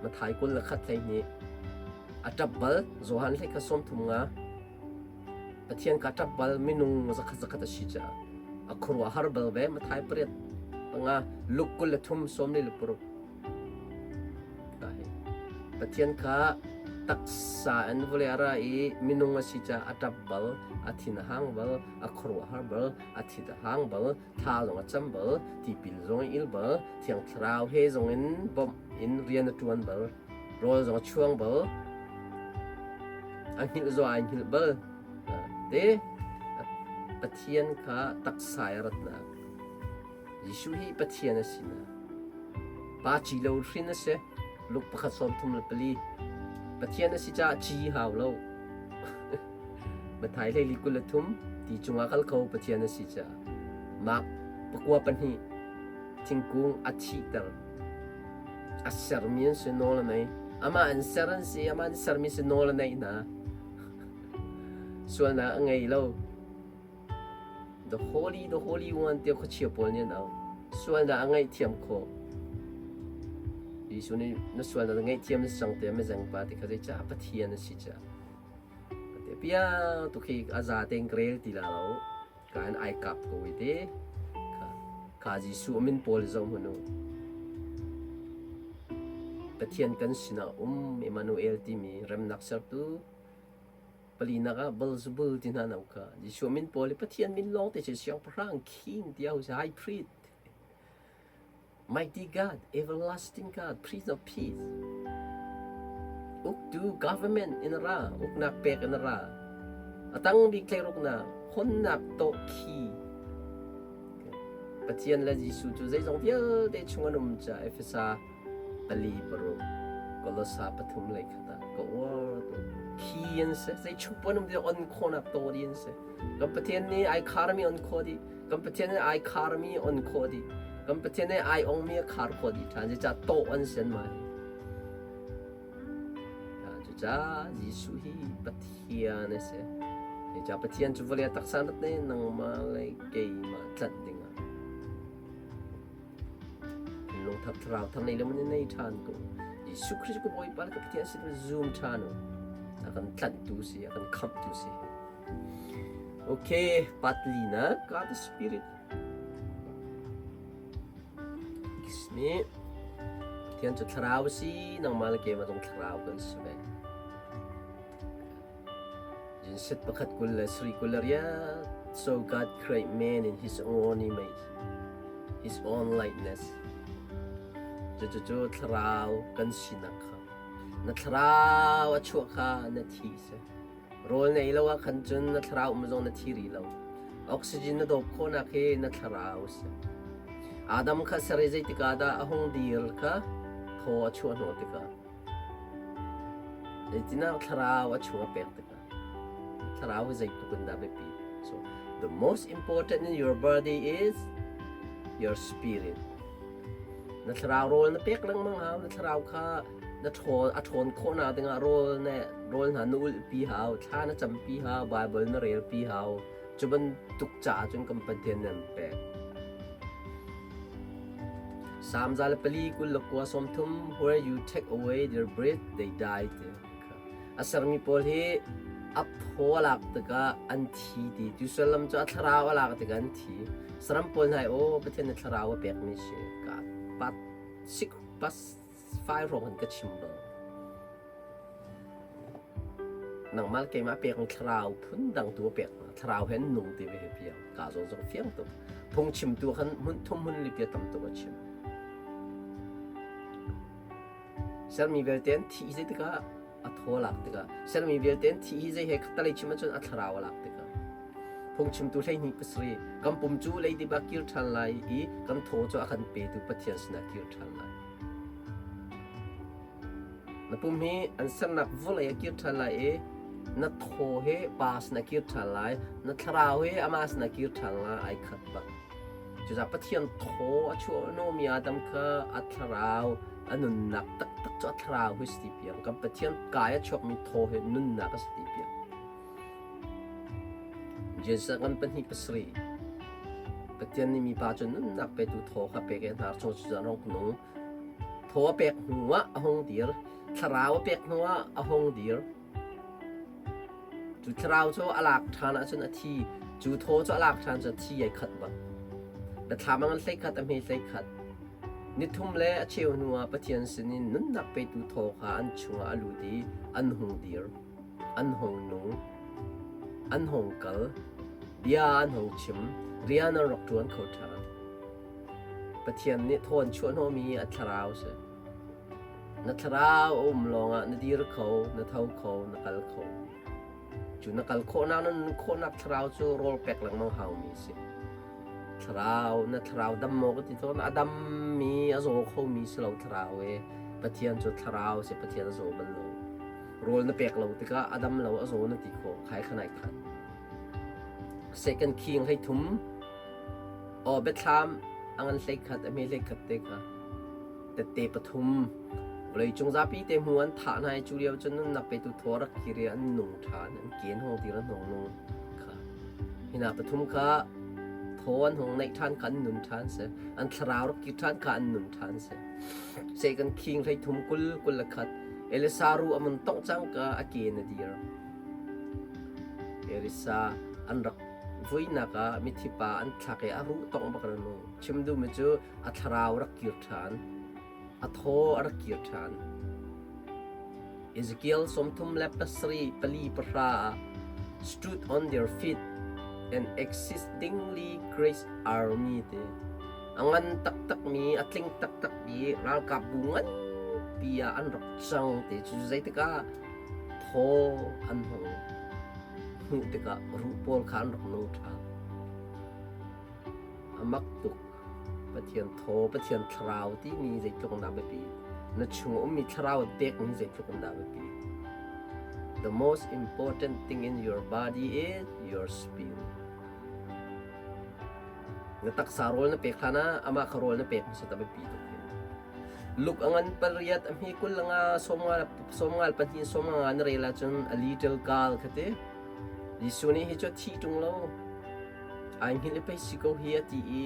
Mathai 20 le khat 12. A ṭap bal, Johan hlei kha 33 nga. Pathian kha ṭap bal, minung zakhat zakhat a si caah. A khuaruahhar bal ve, Mathai pariat panga, Luke 23 46. Pathian kha taksa in vawlei a ra i minung a si caah a ṭap bal, a thin a hang bal, a khuaruahhar bal, a thit a hang bal, thla zong a cam bal, tipil zong a il bal, Thiang Thlarau he zong in bawmh in rian a ṭuan bal, rawl zong a chuang bal, a hngilh zong ai hngilh bal. Te. Pathian kha taksa i a ratnak. Jesuh hi Pathian a sinak. Pa ci lo hrin a si. Luke pakhat 34. Pathian a si caah ci hau lo. Matthai hleili 23 ti cungah kal kho Pathian a si caah. Mark pakua pahnih thingkung a thihter. A sermi an si nawl a nei. Amah an ser an si, amah an sermi si nawl a neih hna. Sualnak a ngei lo. The Holy, the Holy One tiah khuachia pawl nih an auh. Sualnak a ngaihthiam khawh. Jesuh nih na sualnak na ngaihthiam na si cang tiah mizeng pa ti kha zeicah Pathian a si caah. Te pia tu khi a za tein ka rel ti la lo. Ka in ai kap ko i te. Kha, kha Jesuh a min pawl zoh hmanh u. Pathian kan sinah um Emmanuel timi remnak sertu Palinak ah Beelzebul ti hna no kha Jesuh min pawl hi Pathian min lawng te cu siangpahrang king ti au si high priest mighty God everlasting God prince of peace uktu government in ra uknak pek in ra atang bik thleiruknak honnak tawh khi Pathian le Jesuh cu zeizong vialte chung an um ca Efesa pali paruk Kolosa pathum lei khat ah ka uar tuk khi an si zei chung pon um ti on khawhnak taw di an si kan Pathian nih ai kharmi on khawh dih kan Pathian nih ai kharmi on khawh dih kan Pathian nih ai ongmi a khar khawh dih ṭhan zeicah tawh an si an mah hi cucaah Jesuh hi Pathian a si zeicah Pathian cu vawlei a taksa rat ne nangmah le keimah tlanh dingah Lungthar thlarau thar nei le mun nei ṭhan ko. Jesuh Khrist ka Bawipa le ka Pathian si zoom ṭhan u. A kan tlanhtu si, a kan khamhtu si. Okay, patlina God the Spirit. Kismi Pathian cu thlarau si, nangmah le keimah zong thlarau kan si ve. Jinset pakhat kul le sri kul le riat. So God create man in his own image, his own likeness. Cucu thlarau kan sinak kha. Na thlarau a chuah kha na thi si. Rawl na ei lo ah khan cun na thlarau um zong na thi rih lo. Oxygen na dawp khawhnak hi na thlarau si. Adam kha ser i zeitikah dah a hung dir kha thaw a chuah hnawh tikah Zeitinah thlarau a chung a pek tikah thlarau hi zeitluk in dah biapi. So the most important in your body is your spirit. Na thlarau rawl na pek lengmang hau, na thlarau kha na ṭhawn a ṭhawn khawhnak dingah rawl na rawl hna na ulhpi hau, thla na campi hau, Bible na relpi hau. Cu bantuk caah cun kan Pathian nan pek. Salm za le pali kul le kua sawm thum where you take away their breath they die ti a sermi pawl hi a thaw a lak tikah an thi ti tu sullam cu a thlarau a lak tikah an thi saram pawl hna aw Pathian nih thlarau a pekmi si ka pat sik pas fai hrawng in ka chim bal. Nangmah le keimah pekmi thlarau phun dang tu a pek hna. Thlarau he an nung ti ve he piang. Ka zawn zong fiang tuk. Phungchimtu khan hmun thum hmun li pia tam tuk a chim. Sermi vialte an thih zei tikah a thaw lak tikah sermi vialte an thih hi zei he khattalei chim ahcun a thlarau a lak tikah phungchimtu hleihnih pasarih kan pum cu leidip ah kir ṭhan lai i kan thaw cu a kan petu Pathian sinah kir ṭhan lai. Na pum hi an sernak vawlei a kir ṭhan lai i na thaw hi pa sinah kir ṭhan lai, na thlarau hi amah sinah kir ṭhan lai ai khat bak. Cucaah Pathian thaw a chuah hnawmi Adam kha a thlarau a nunnak taktak cu a thlarau hi si ti piang. Kan Pathian kai a chuakmi thaw hi nunnak a si ti piang. Jesuh kan pahnih pasarih Pathian nih mipa cu nunnak petu thaw kha pek i a hnar chung cu rong nung. Thaw a pek hnuah a hung dir. Thlarau a pek hnuah a hung dir. Cu thlarau cu a lak ṭhan ahcun a thi. Cu thaw cu a lak ṭhan cu thi ai khat bak. Biathlam a ngan hleikhat a hme hleikhat. Nithum le a cheu hnuah Pathian sinin nunnak petu thaw kha an chungah a lut i an hung dir, an hung nung, an hung kal, bia an hung chim, rian an rak ṭuan kho ṭhan. Pathian nih thaw an chuah hnawhmi a thlarau si. Na thlarau a um lawngah na dir kho, na tho kho, na kal kho. Cu na kal khawhnak na nun khawhnak thlarau cu rawl pek lengmang haumi a si. Thlarau na thlarau dam maw ka ti tawn a dammi a zaw khomi si lo thlarau e. Pathian cu thlarau si Pathian a zaw bal lo. Rawl na pek lo tikah a dam lo a zaw na ti khawh khai khan ai khat. Second King 13 aw biathlam a ngan 11 a hme 11 te kha tette pathum vawleicung zapi te hmu an thah hna i cu lio cun nunnak petu thaw rak kir i an nung ṭhan an ken hong dir an hong nung kha hina pathum kha thaw an hong neih ṭhan kha an nun ṭhan si an thlarau rak kir ṭhan kha an nun ṭhan si Second King 13 kul 21 Elisa ru amun tongh cang ka a ke na dir Elisa an rak vuinak ah mithi pa an thlak i a ruh tongh bak ra nu chim duhmi cu a thlarau rak kir ṭhan a thaw a rak kir ṭhan Ezekiel 37 pali pahra ah stood on their feet an exceedingly great army te a ngan taktakmi a tling taktakmi ralkapbu nganpi ah an rak cang te cu zeitikah thaw an hung hmuh tikah ruh pawl kha an rak nung ṭhan. A mak tuk. Pathian thaw, Pathian thlarau timi zeitluk in dah biapi. Na chung a ummi thlarau pekmi zeitluk in dah biapi. The most important thing in your body is your spirit. Na taksa rawl na pek hlan ah amah kha rawl na pek hmasat a biapi tuk. Luk a ngan pariat a hme 20 le nga 94 pahnih 50 na rel ahcun a little girl kha ti. Jesuh nih hi cu a thi ṭung lo. Ai hngilh i pei si ko hi a ti i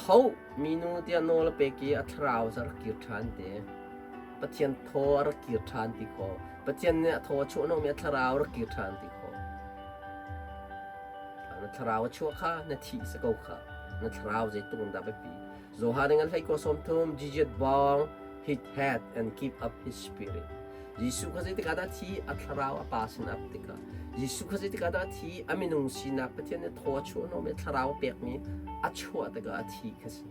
tho minu tiah nawl a pek i a thlarau cu a rak kir ṭhan ti. Pathian thaw a rak kir ṭhan ti khaw. Pathian nih a thaw a chuahhnawhmi a thlarau a rak kir ṭhan ti khaw. Na thlarau a chuah kha na thih si ko kha. Na thlarau zeitluk in dah biapi. Johan ngan hlei ko 30 Jesus bawng his head and keep up his spirit. Jesuh kha zeitik ah dah thi a thlarau a pa sin ap tikah Jesuh kha zeitik ah dah thi a minung sinak Pathian nih thaw a chuah hnawhmi thlarau a pekmi a chuah tikah a thi kha si.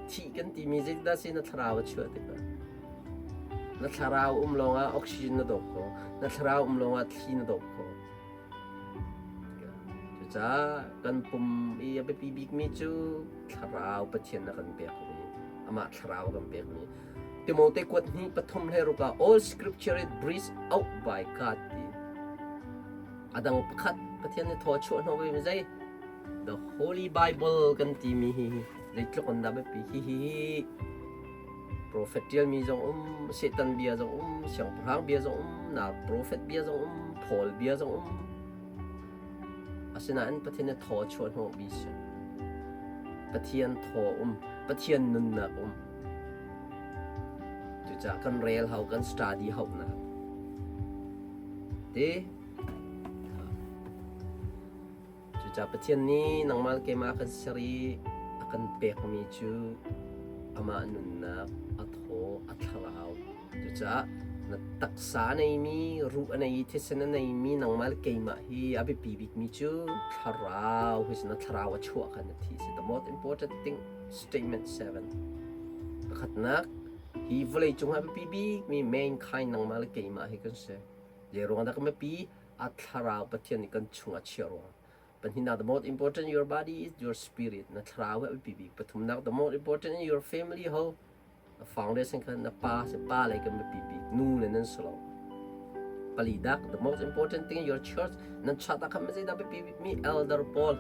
Thih kan timi zeitindah si na thlarau a chuah tikah na thlarau um lawngah oxygen na dawp kho na thlarau um lawngah thli na dawp kho Cucaah kan pum i a biapi bikmi cu thlarau Pathian a kan pekmi, amah thlarau a kan pekmi. Timote kuat hnih pathum hlei ruk ah all scripture is breathed out by God ti. A dang pakhat Pathian nih thaw a chuah hnawh ve mi zei? The Holy Bible kan timi hi zeitluk in dah biapi hi hi hi Profet ṭialmi zong um, Satan bia zong um, siangpahrang bia zong um, na profet bia zong um, Paul bia zong um. Asinain Pathian nih thaw chuah hnawh bi si. Pathian thaw um, Pathian nunnak um. Cucaah kan rel hau, kan study hau na. Te Cucaah Pathian nih nangmah le keimah a kan ser i a kan pekmi cu amah nunnak, a thaw, a thlarau. Cucaah na taksa a neimi, ruh a nei i thisen a neimi nangmah le keimah hi a biapi bikmi cu thlarau hi na thlarau a chuah kha na thi si. The most important thing, statement 7. Pakhatnak, hi vawlei cungah a biapi bikmi mankind nangmah le keimah hi kan si. Zei ruang dah kan biapi? A thlarau Pathian nih kan chungah chia ruang. Pahnihnak, the most important in your body is your spirit. Na thlarau hi a biapi bik. Pathumnak, the most important in your family ho. A foundation kha na pa si pa lei kan biapi bik. Nu le nan si lo. Palidak, the most important thing in your church. Nan chat ah khan zeidah biapi bik mi elder pawl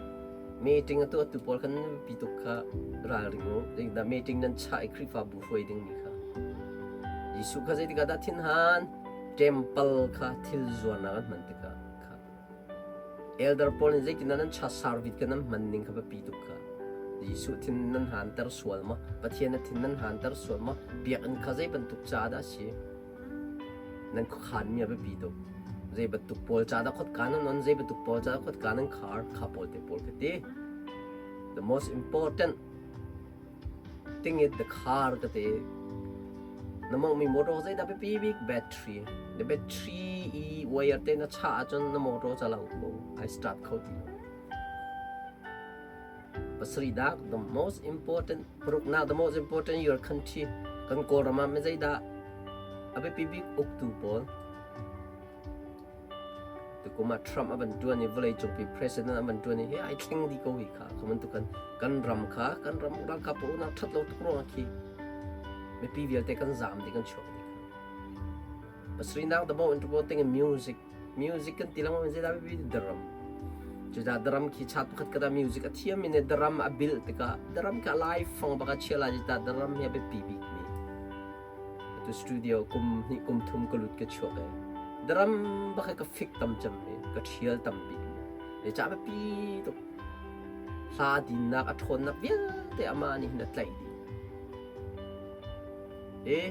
meeting atu atu pawl khan biapi tuk kha ralring u. Zeidah meeting nan chah i Khrihfabu hruai ding mi kha. Jesuh kha zeitikah dah thinhan? Temple kha thil zuarnak an hman tikah kha elder pawl nih zeitindah nan cha service kha nan hman ning kha biapi tuk kha Jesuh thin nan hanter sual maw Pathian na thin nan hanter sual maw biakinn kha zei bantuk ca dah a si nan khuakhan mi a biapi tuk zei bantuk pawl ca dah khotka nan on zei bantuk pawl ca dah khotka nan khar kha pawl te pawl ka ti the most important Thing is the car ka ti. Na mawngmi motor zeidah biapi bik battery. The battery i wire te na chah ahcun na motor ca lo ko. I start kho ti lo. Pasarih dak the most important paruknak the most important your country kan Kawlram ah mi zeidah a biapi bik uktu pawl. Tukum ah Trump a van tuan i vawleicungpi president a van tuan i hi ai thleng dih ko hi kha. Kha bantuk kan ram kha kan ram ralkap pawl nak that lo tuk ruangah khi mipi vialte kan zaam dih kan chuak dih kha. Pasarihnak the most important in music. Music kan ti lengmang zeidah biapi drum. Cucaah drum khi chat pakhat kata music a thiam in drum a bil tikah drum kha lai fang bak a chia lai cucaah drum hi a biapi bik mi. Atu studio kum hnih kum thum ka lut ka chuak e. Drum bak ka fik tam cem mi, ka thial tam bik mi. Zeicah biapi tuk. Hla dinnak a ṭhawnnak vialte amah nih hin a tlaih dih. Eh,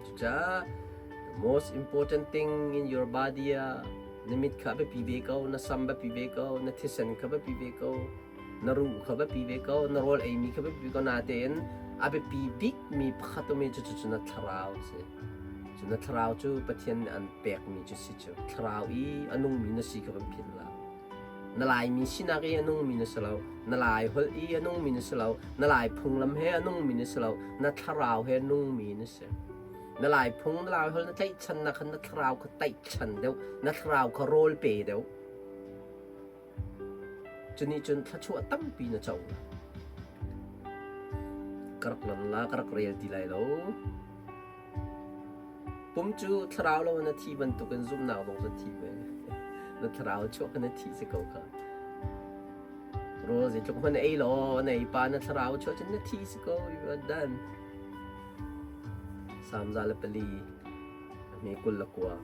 cucaah the most important thing in your body ah na mit kha biapi ve ko, na sam biapi ve ko, na thisen kha biapi ve ko, na ruh kha biapi ve ko, na rawl eimi kha biapi ve ko natein a biapi bikmi pakhat umi cu cu na thlarau si. Cu na thlarau cu Pathian nih an pekmi cu si cu. Thlarau i a nungmi na si kha van philh hlah. Na Laimi sinak i a nungmi na si lo. Na Lai holh i a nungmi na si lo. Na Lai phunglam he a nungmi na si lo. Na thlarau he nungmi na si. Na Lai phung, na Lai holh na tlaihchannak khan na thlarau kha taihchan deuh. Na thlarau kha rawl pe deuh. Cunih cun thluachuah tampi na co lai. Ka rak lon la, ka rak rel ti lai lo. Pum cu thlarau lo in a thi bantukin zumhnak zong cu a thi ve. Na thlarau chuah kha na thi si ko kha. Rawl zeitluk hmanh ei law na ei pa na thlarau chuah cun na thi si ko. You are done. Salm 104 a hme 29.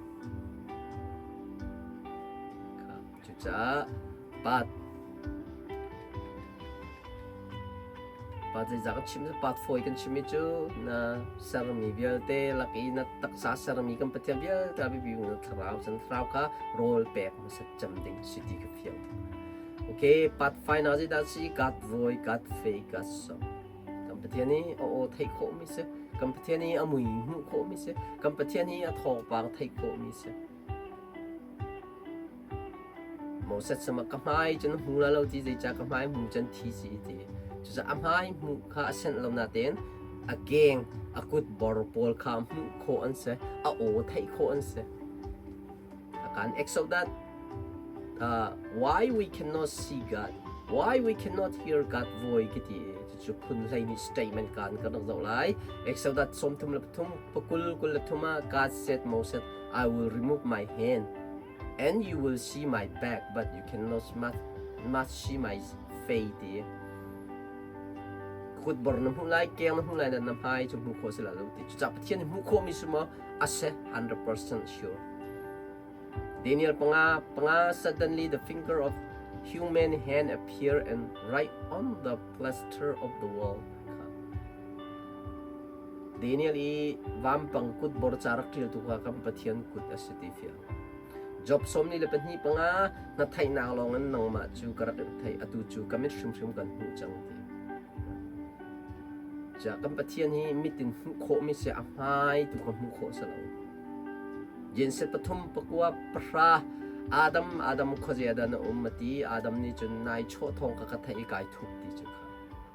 Cucaah pat pat zeizah kan chim pat fawi kan chimmi cu na sermi vialte lak i na taksa sermi kan Pathian vialte a biapi na thlarau cun thlarau kha rawl pek hmasat cem ding si ti ka fiang. Okay, part final zeidah si God voice, God face, God song. Kan Pathian i a aw theih khawhmi si. Kan Pathian i a mui hmuh khawhmi si. Kan Pathian i a thawngpang theih khawhmi si. Moses sama ka hmai cun hmu la lo ti zeicah ka hmai hmu cun thi si ti. Cucaah a hmai hmuh kha a senh lo natein a keng a kut bor pawl kha hmuh khawh an si, a aw theih khawh an si. A kan Exodus why we cannot see God, why we cannot hear God voice ki ti cu phun hlei ni statement kan kan rak zoh lai. Exodus 33 pakul 23 ah God said Moses I will remove my hand and you will see my back but you cannot must see my face ti kut bor na hmuh lai keng na hmuh lai na hmai cu hmuh khawh si la lo ti cucaah Pathian hmuh khawhmi si maw a si 100% sure Daniel panga panga suddenly the finger of human hand appear and write on the plaster of the wall Daniel i vampang kut bor ca rak ṭialtu kha kan Pathian kut a si ti fiang. Job 42 panga na theihnak lawngin nangmah cu ka rak in theih atu cu ka mit hrimhrim kan hmuh cang ti. Ca kan Pathian hi mit in hmuh khawhmi si a hmai tu ka hmuh khawh si lo. Genesis pathum pakua pahra Adam Adam khuazia dah na um a ti Adam nih cun nai chawh thawng ka ka theih i kai thup ti cu kha.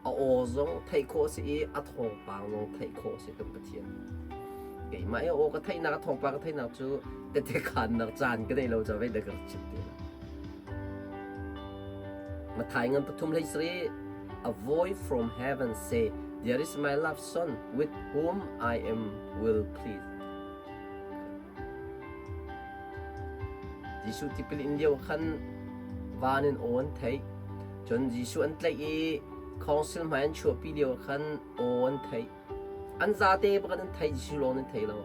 A aw zong theih khawh a si i a thawngpang zong theih khawh a si kan Pathian. Keimah i a aw ka theihnak, a thawngpang ka theihnak cu tete khannak caan ka nei lo caah vei dah ka rak chim te lai. Mathai ngan pathum hlei sari A voice from heaven say, There is my loved son with whom I am well pleased. Jesuh tipil in lio khan van in aw an theih. Cun Jesuh an tlaih i khawngsil hmai an chuahpi lio khan aw an theih. An zate bak an theih Jesuh lawng an thei lo.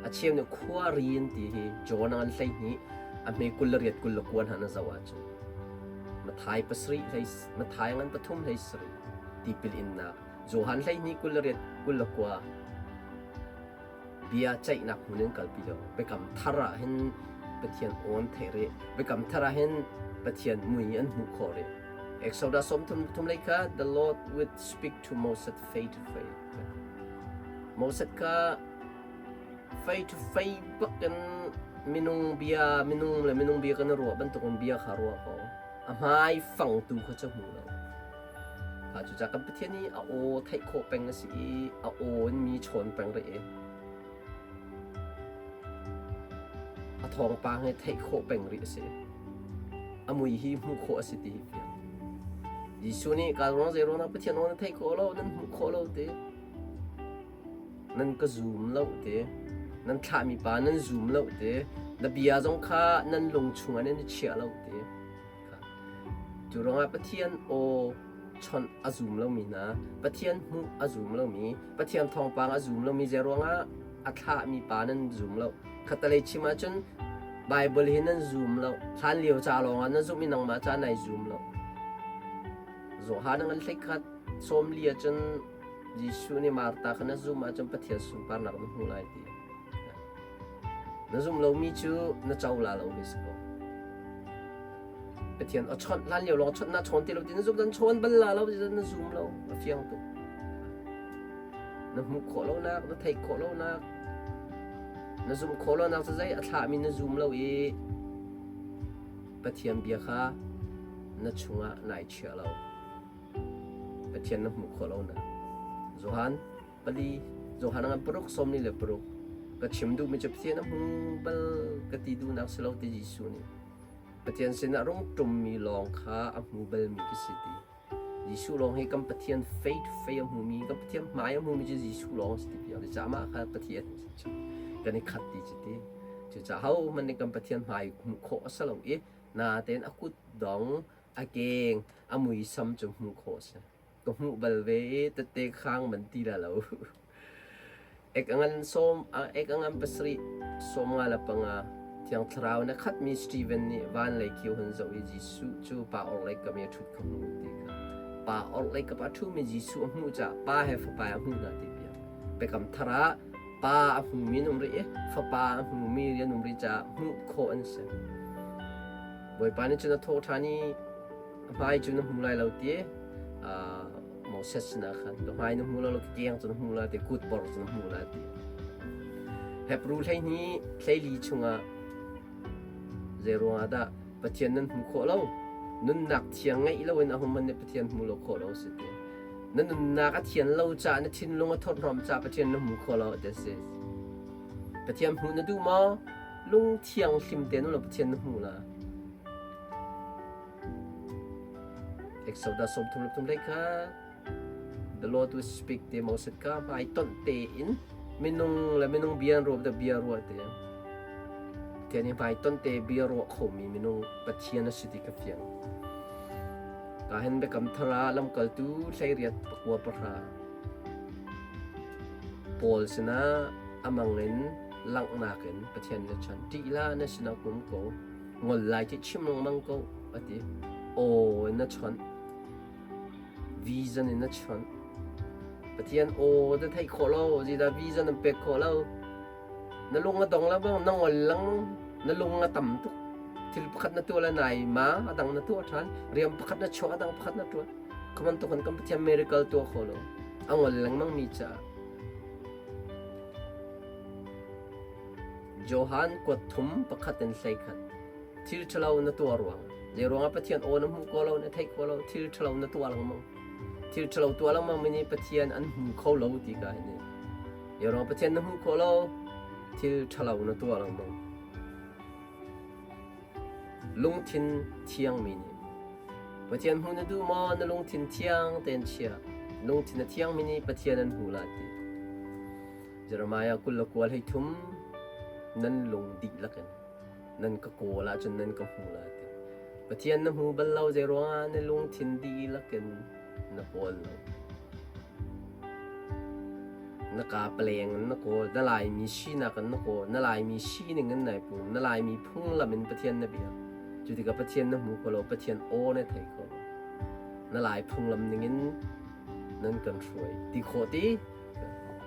A cheu nih khuari an ti hi John an 12 a hme 28 29 hna na zoh ahcun Mathai pasarih hlei Mathai ngan pathum hlei sarih tipil innak Johan 12 28 29 Bia ceihnak hmun in kalpi lo. Biakam thar ah hin Pathian aw an theih rih. Biakam thar ah hin Pathian mui an hmuh khawh rih. Exodus 33 lei kha the Lord would speak to Moses face to face. Moses kha face to face bakin minung bia minung le minung bia kan ruah bantukin bia kha ruah ko. A hmai fang tu kha cu hmu lo. Kha cucaah kan Pathian hi a aw theih khawh peng a si i a aw in mi chawn peng rih i a thawngpang hi theih khawh peng rih a si. A mui hi hmuh khawh a si ti hi fiang. Jesuh nih ka ruang zei ruangah Pathian aw na theih khawh lo, nan hmuh khawh lo ti. Nan ka zum lo ti. Nan thlahmi pa nan zum lo ti. Na bia zong kha nan lung chungah nan i chiah lo ti. Cu ruangah Pathian aw chawnh a zum lomi hna, Pathian hmuh a zum lomi, Pathian thawngpang a zum lomi zei ruangah a thlahmi pa nan zum lo. Khatalei chim ahcun Bible hi nan zum lo. Hlan lio ca lawngah na zumh i nangmah ca nai zum lo. Johan a ngan hleikhat 40 ahcun Jesuh nih Martha kha na zum ahcun Pathian sunparnak na hmu lai ti. Na zumh lomi cu na co la lomi si ko. Pathian a chawnh hlan lio lawng chawnh na chawn ti lo ti na zumh dan chawn bal la lo ti na zum lo a fiang tuk. Na hmuh khawh lonak, na theih khawh lonak, na zumh khawh lonak cu zei a thlahmi na zum lo i Pathian bia kha na chungah nai chia lo. Pathian na hmuh khawh lonak. Johan pali Johan ngan paruk 46 ka chim duhmi cu Pathian a hmu bal ka ti duhnak si lo ti Jesuh nih Pathian sinah rung ṭummi lawng kha a hmu balmi ka si ti. Jesuh lawng hi kan Pathian faith fei a hmumi, kan Pathian hmai a hmumi cu Jesuh lawng si ti piang. Cucaah mah kha Pathian kan i khat ti cu ti. Cucaah hohmanh nih kan Pathian hmai hmuh khawh a si lo i natein a kut dong, a keng, a muisam cu hmuh khawh a si. Ka hmuh bal ve i tette khang man ti la lo. Ek a ngan sawm, ek a ngan pasarih, 55 Thiang Thlarau in a khatmi Steven nih van lei khi a hun zoh i Jesuh cu pa orhlei kam i a ṭhut kha hmuh ti kha. Pa orhlei kap ah a ṭhumi Jesuh a hmuh caah Pa he Fapa a hmuh hna ti piak. Biakam thar ah Pa a hmumi an um rih i Fapa a hmumi an um rih caah hmuh khawh an si. Bawipa nih cun a thawh ṭhan i a hmai cu na hmu lai lo ti Moses sinah khan ka hmai na hmu lo ka keng cu na hmu lai ti kut bor cu na hmu lai ti Hebrew 12 14 chungah zei ruangah dah Pathian nan hmu khawh lo nunnak thiang ngeih loin a hum nih Pathian hmu lo khawh lo si ti na nunnak a thian lo caah na thinlung a thorhnom caah Pathian na hmu khawh lo ti si Pathian hmuh na duh maw lung thiang hlim te nu lo Pathian na hmu la Exodus 33 lei kha the Lord will speak te Moses ka hmai tonh tein minung le minung bia an ruah da bia ruah te Pathian hi hmai tonh te bia ruah khomi minung Pathian a si ti ka fiang. Ka hen biakam thar ah lamkaltu 18 pakua pahra Paul sinah amang in langhnak in Pathian na chan ṭih la na sinah kum ko ngol lai ti chim lengmang ko a ti. Aw in na chawnh. Vision in na chawnh. Pathian aw na theih khawh lo, zeidah vision an pek khawh lo. Na lung a dong lengmang, na ngol lengmang, na lung a tam tuk. Thil pakhat na tuah le nai ma, a dang na tuah ṭhan. Rian pakhat na chuah, a dang pakhat na ṭuan. Kha bantuk in kan Pathian miracle tuah kho lo. A ngol lengmang mi caah. Johan kuat thum pakhat in 11 Thil ṭhalo na tuah ruang zei ruangah Pathian aw na hmuh ko lo na theih ko lo thil ṭhalo na tuah lengmang thil ṭhalo tuah lengmang mi nih Pathian an hmu kho lo ti ka ni zei ruangah Pathian na hmu kho lo thil ṭhalo na tuah lengmang lungthin thiang mi nih Pathian hmu na duh maw na lungthin thiang tein chia lungthin a thiang mi nih Pathian an hmu la ti Jeremiah 29 hlei nan lung dihlak in nan ka kawl ahcun nan ka hmu lai ti. Pathian na hmu bal lo zei ruangah na lungthin dihlak in na kawl lo. Na kaa paleng in na kawl, na Laimi sinak in na kawl, na Laimi sining in nai pum, na Laimi phunglam in Pathian na biak. Cu tikah Pathian na hmu kho lo, Pathian aw na thei kho lo. Na Lai phunglam ningin nan kan hruai. Ti khawh ti?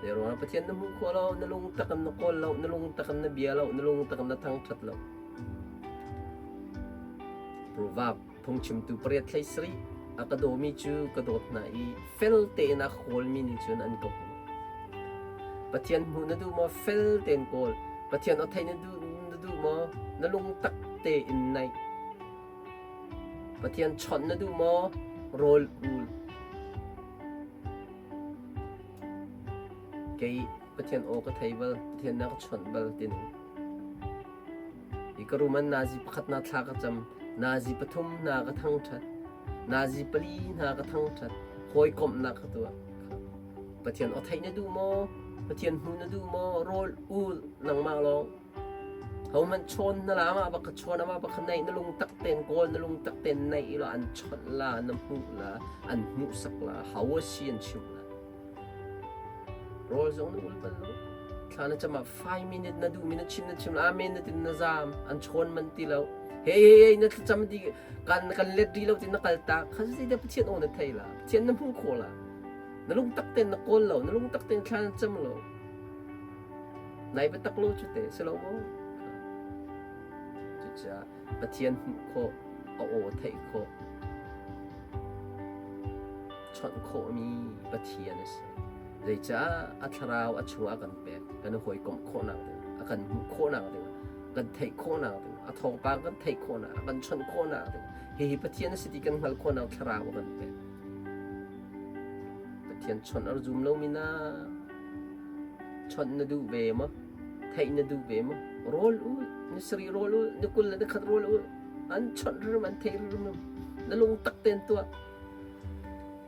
Zei ruangah Pathian na hmuh khawh lo, na lung tak in na kawl lo, na lung tak in na bia lo, na lung tak in na thangṭhat lo. Proverb phungchimtu pariat hlei sarih a ka dawmi cu ka dawt hna i fel tein a kawlmi nih cun an ka hmu. Pathian hmuh na duh maw? Fel tein kawl. Pathian aw theih na duh, na duh maw? Na lung tak tein naih. Pathian chawnh na duh maw? Rawl ul. Kei Pathian aw ka thei bal, Pathian na ka chawnh bal ti ning. Hi ka room an nazi pakhat na thla ka cam. Nazi pathum hna ka thangṭhat. Nazi pali hna ka thangṭhat. Hawikomhnak ka tuah. Pathian aw theih na duh maw? Pathian hmu na duh maw? Rawl ul nangmah lawng. Hohmanh chawn na la mah bak ka chawn amah bak ka naih na lung tak ten kawl na lung tak ten naih la an chawnh la na hmuh la an hmuhsak la hau a si an chimh la. Rawl zong na ul bal lo. Thla na cam ah 5 minute na duhmi na chim na chim la amen na tin na zaam an chawn man ti lo. Hey hey hey na thlacam di kan kan let ri lo tin na kal tak kha zei dah Pathian aw na thei la Pathian na hmuh khawh la na lung tak ten na kawl lo na lung tak ten thla na cam lo nai biatak lo cu te si lo maw cucaah Pathian hmuh khawh a aw theih khawh chawnh khawhmi Pathian a si zeicah a thlarau a chungah a kan pek kan i hawikomh khawhnak ding a kan hmuh khawhnak ding kan theih khawhnak ding a thawngpang kan theih khawhnak a kan chawnh khawhnak ding hihi Pathian a si ti kan hngalh khawhnak thlarau a kan pek Pathian chawnh a zum lomi na chawnh na duh ve maw theih na duh ve maw rawl ul ni sarih rawl ul ni 21 rawl ul an chawnh rim an theih rim na lung tak ten tuah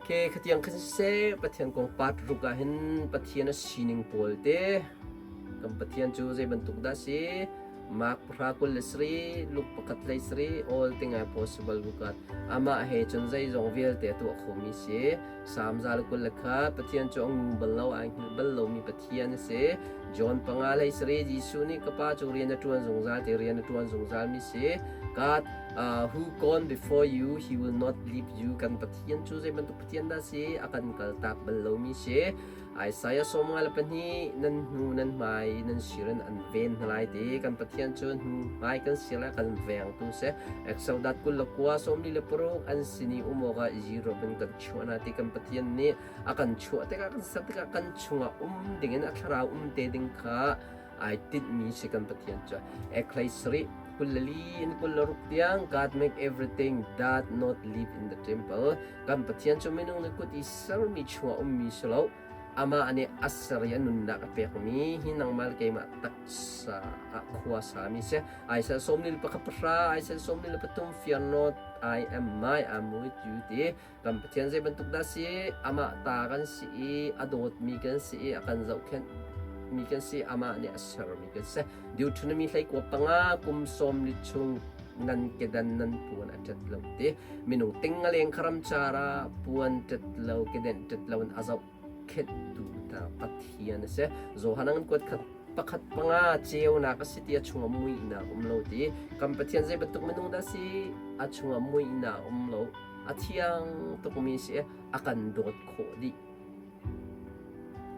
ke khatiang khan siseh Pathian kong part ruk ah hin Pathian a sining pawl te kan Pathian cu zei bantuk dah si Mark 10:27, Luke 1:13, all thing are possible bukat. Amah he cun zeizong vialte a tuah khomi si. Salm 121, Pathian cu a ngu bal lo, ai hngilh bal lomi Pathian a si. John 5:13, Jesuh nih ka Pa cu rian a ṭuan zungzal ti rian a ṭuan zungzalmi si. God who gone before you, he will not leave you. Kan Pathian cu zei bantuk Pathian dah si? A kan kaltak bal lomi si. Isaiah 52 nan hnu nan hmai nan sir in an ven hna lai ti kan Pathian cu hnu hmai kan sir le kan vengtu si. Exodus 29 46 an sin i um awkah Europe in kan chuah hna ti kan Pathian nih a kan chuah tikah kan ser tikah kan chungah um dingin a thlarau um te ding kha ai tinhmi si kan Pathian cu. Ekhlei sarih 24 in 26 tiang God make everything that not live in the temple. Kan Pathian cu minung nih kut i sermi chungah ummi si lo. Amah nih a ser i a nunnak a pekmi hi nangmah le keimah taksa ah khua sami si. Isaiah 41 10, Isaiah 43 fear not, I am my, I'm with you ti. Kan Pathian zei bantuk dah si? Amah ta kan si i a dawtmi kan si i a kan zohkhenh mi kan si amah nih a sermi kan si. Deuteronomy 25 kum 40 chung nan kedan nan puan a ṭet lo ti. Minung ting a leng kharam cara puan ṭet lo kedenh ṭet lo in a zoh khettu ta Pathian a si. Johan an kuat khat pakhat panga ceunak a si ti a chungah muihnak um lo ti. Kan Pathian zei bantuk minung dah si? A chungah muihnak um lo. A thiang tukmi si a kan dawt khawh dih.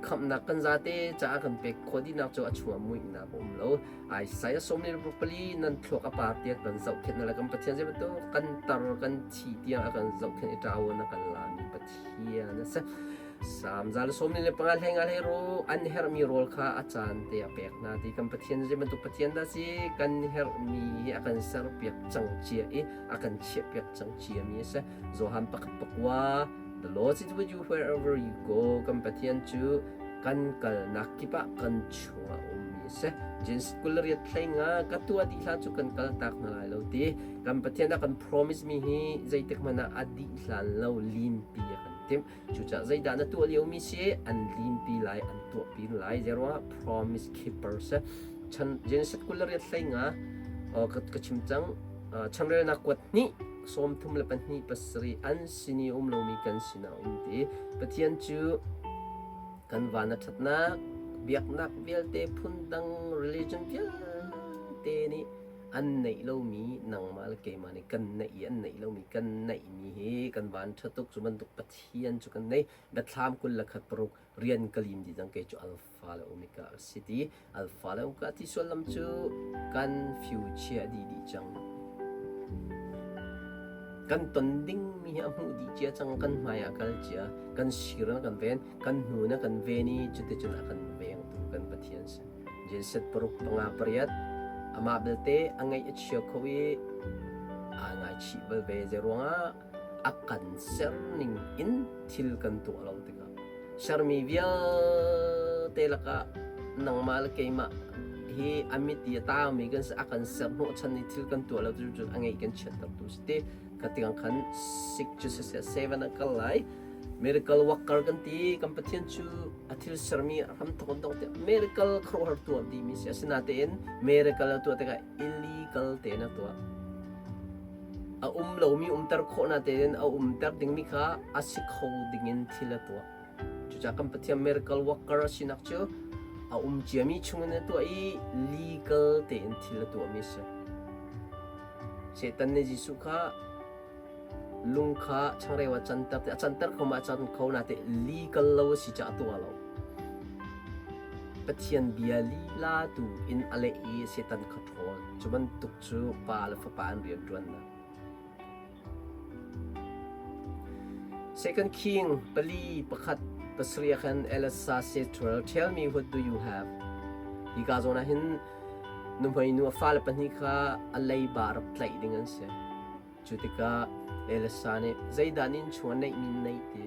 Khamhnak kan zate caah kan pek khawh dihnak cu a chungah muihnak a um lo. Isaiah 44 nan thluak a par tiang kan zohkhenh na le kan Pathian zei bantuk kan tar kan thi tiang a kan zohkhenh i ṭawan a kan lami Pathian a si. Salm 115 hlei nga hlei ru an herhmi rawl kha a caan te a pek hna ti kan Pathian zei bantuk Pathian dah si kan herhmi hi a kan serpiak cang cia i a kan chiahpiak cang cia mi a si. Johan pakhat pakua The Lord is with you wherever you go. Kan Pathian cu kan kalnak kip ah kan chungah ummi a si. Genesis 28 hlei nga ka tuah dih hlan cu kan kal tak hna lai lo ti. Kan Pathian a kan promise mi hi zeitik hmanh ah a dih hlan lo limpi a kan timh. Cucaah zeidah na tuah liomi si an limpi lai, an tuahpi lai. Zeiruangah promise keeper si. Chan Genesis 28 hlei nga ka chim cang. Chanrelnak kuat hnih 32 pasarih an sin i um lomi kan sinah um ti. Pathian cu kan van a ṭhatnak, biaknak vialte phundang religion vialte nih an neih lomi nangmah le keimah nih kan neih i an neih lomi kan neihmi hi kan van ṭha tuk. Cu bantuk Pathian cu kan nei. Biathlam 21 6 rian ka lim dih cang kei cu Alpha le Omega a si ti. Alpha le Omega ti sullam cu kan future dih dih cang. Kan ton dingmi hi a hmuh dih cia cang, kan hmai ah kal cia, kan sir na kan ven, kan hnu na kan ven i cuticun a kan vengtu kan Pathian si. Genesis paruk panga pariat amah belte a ngaih a chia kho i aa ngaichih bal ve zeiruangah a kan ser ning in thil kan tuah lo tikah sermi vialte lakah nangmah le keimah hi a mit i a taumi kan si, a kan ser hnawhchan i thil kan tuah lo cu cu a ngeih kan chiattertu si ti. Ka tiang khan sik cu siseh seven a kal lai. Miracle worker kan ti, kan Pathian cu a thil sermi hram thawk dong tiah miracle khuaruahhar tuah dimi si. Asinatein miracle a tuah tikah illegal tein a tuah. A um lomi umter khawh na tein a umter dingmi kha a si kho dingin thil a tuah. Cucaah kan Pathian miracle worker a sinak cu a um ciami chungin a tuah i legal tein thil a tuahmi a si. Satan nih Jesuh kha lung kha changreu a canter a canter kho ma a can kho na te legal lo a si caah a tuah lo. Pathian bia lila tu in a leh i Satan kha ṭhawl. Cu bantuk cu pa le fapa an rian ṭuannak. Second King pali pakhat pasarih ah khan Elisa said to her, "Tell me what do you have?" Hika zawn ah hin nuhmei nu a fale pahnih kha a leiba rak tlaih ding an si. Cu tikah Elisa nih zeidah nin chung a neihmi neih ti.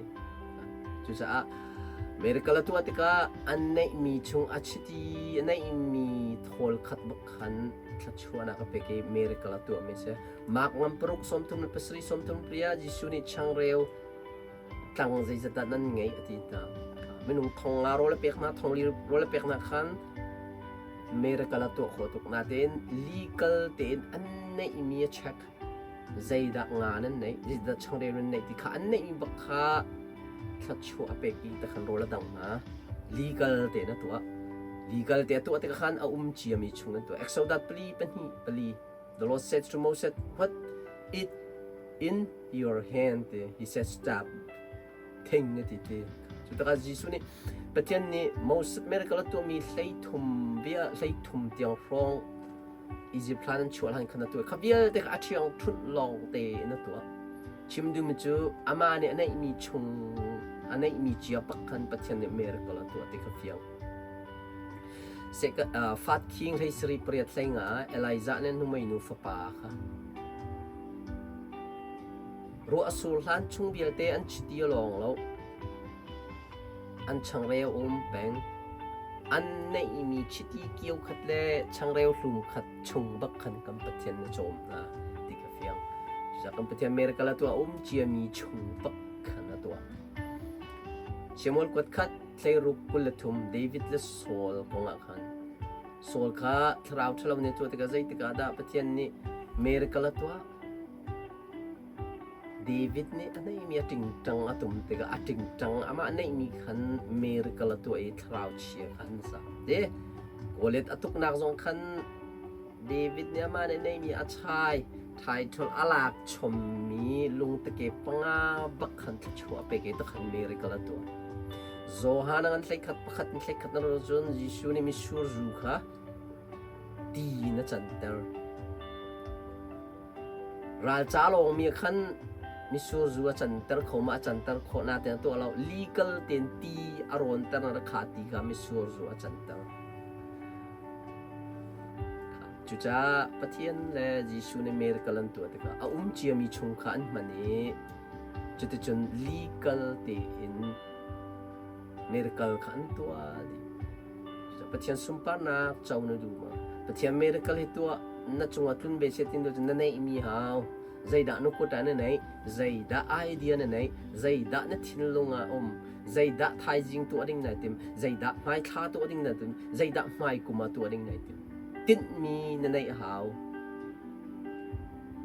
Cucaah miracle a tuah tikah an neihmi chung a chiti a neihmi thawl khat bak khan thluachuahnak a pek i miracle a tuahmi a si. Mark ngam paruk 37 38 Jesuh nih changreu tlang zeizat dah nan ngeih a ti hna. Minung thong nga rawl a pek hna, thong li rawl a pek hna khan miracle a tuah khawh tuk. Natein legal tein an neihmi a check. Zeidah nga nan neih, zeidah changreu nan neih ti kha an neihmi bak kha thluachuah a pek i takhan rawl a dang hna. Legal tein a tuah. Legal te a tuah tikah khan a um ciami chung an tuah. Exodus pali pahnih pali The Lord said to Moses, Put it in your hand. He said, Stop. Thing a ti ti. Cu tikah Jesuh nih Pathian nih Moses miracle a tuahmi hleithum bia hleithum tiang hrawng Egypt hlan an chuah hlan khan a tuah. Kha vialte kha a ṭhiang ṭhunh lawng te in a tuah. Chim duhmi cu amah nih a neihmi chung a neihmi cia bak khan Pathian nih miracle a tuah ti kha fiang. Fat king hlei sarih pariat hlei nga ah Elijah nih nuhmeinu fapa kha ruah a sur hlan chung vialte an chiti a lawng lo. An changreu a um peng. An neihmi chiti kio khat le changreu hlum khat chung bak khan kan Pathian na cawm hna ti ka fiang. Cucaah kan Pathian miracle a tuah um ciami chung bak khan a tuah. Samuel kuat khat Tleiruk 23 David le Saul kongah khan Saul kha thlarau ṭhalo nih tuah tikah zeitikah dah Pathian nih miracle a tuah? David nih a neihmi a ṭingṭang a tum tikah a ṭingṭang amah neihmi khan miracle a tuah i thlarau chia kha an zam te. Goliath a tuknak zong khan David nih amah nih neihmi a chai title a lak chommi lungtake panga bak khan thluachuah a pek i takhan miracle a tuah. Johan an hleikhat pakhat in hleikhat na ro cun Jesuh nih mitsur zu kha ti in a canter. Ralca lawngmi khan mitsur zu a canter kho ma a canter khawh na te tuah lo legal ten ti a rawnter na kha ti kha mitsur zu a canter. Cucaah Pathian le Jesuh nih miracle an tuah tikah a um ciami chung kha an hman i cuticun legal tein miracle kha an tuah dih. Cucaah Pathian sunparnak co na duh ma? Pathian miracle hi tuah na cungah tlun ve seh tin na neihmi hau. Zeidah na kut ah na neih? Zeidah idea na neih? Zeidah na thinlung ah um? Zeidah thaizing tuah ding nai tim? Zeidah hmaithla tuah ding nai tim? Zeidah hmaikum ah tuah ding nai tim? Tinhmi na neih hau.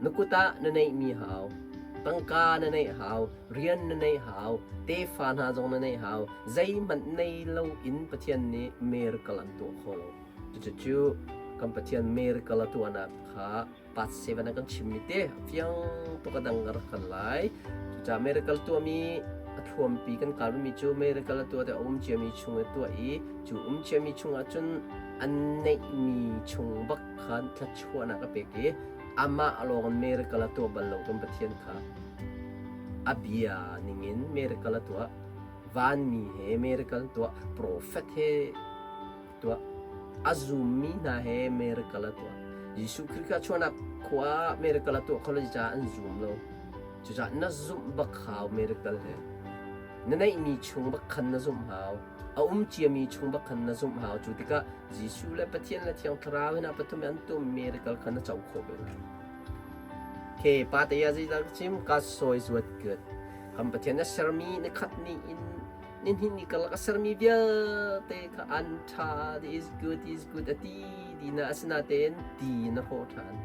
Na kut ah na neihmi hau. Tangka na neih hau. Rian na neih hau. Tefa hna zong na neih hau. Zeihmanh nei lo in Pathian nih miracle an tuah kho lo. Cucu kan Pathian miracle a tuahnak kha part 7 ah kan chimmi te fiang tuk a dang ka rak kal lai. Cucaah miracle tuahmi a thluampi kan kalmi cu miracle a tuah te a um ciami chung i tuah i cu um ciami chungah cun an neihmi chung bak khan thluachuahnak a pek i amah lawng in miracle a tuah bal lo kan Pathian kha a bia ningin miracle a tuah vanmi he miracle tuah prophet he tuah. A zummi hna he miracle a tuah. Jesuh Khrih kha chuahnak khua ah miracle a tuah kho lo caah an zum lo. Cucaah na zumh bak hau miracle he. Na neihmi chung bak khan na zumh hau. A um ciami chung bak khan na zumh hau. Cu tikah Jesuh le Pathian le Thiang Thlarau hina pathum an tum miracle kha na co khawh ve lai. Okay, pa te ya zeidah ka chim? Ka sawi zuat good. Kan Pathian na sermi ni khat ni in ni hnih ni karlak a sermi vialte kha an ṭha, is good, is good a ti dina asinatein ti na hrawh ṭhan.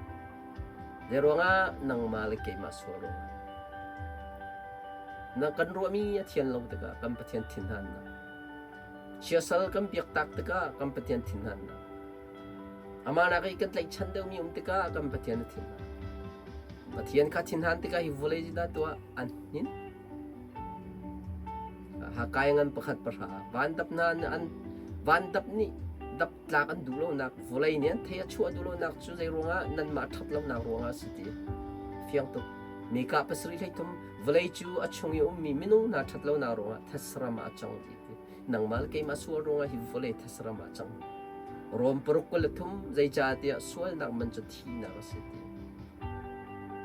Zei ruangah nangmah le keimah sual ruangah. Na kan ruahmi a thian lo tikah kan Pathian thinhannak. Siasal kan biaktak tikah kan Pathian thinhannak. Amah nak i kan tlaihchan deuhmi um tikah kan Pathian a thinhan. Pathian kha thinhan tikah hi vawlei cu dah tuah an hnin. Hakai ngan pakhat pahra van dap hna an van dap nih dap tlak an duh lonak vawlei nih an thei a chuah duh lonak cu zei ruangah nanmah ṭhat lonak ruangah a si ti fiang tuk. Mika pasarih hleithum vawlei cu a chung i ummi minung hna ṭhat lonak ruangah thesram ah a cang ti ti. Nangmah le keimah sual ruangah hi vawlei thesram ah a cang. Rom paruk 23 zeicahtiah sualnak man cu thihnak a si ti.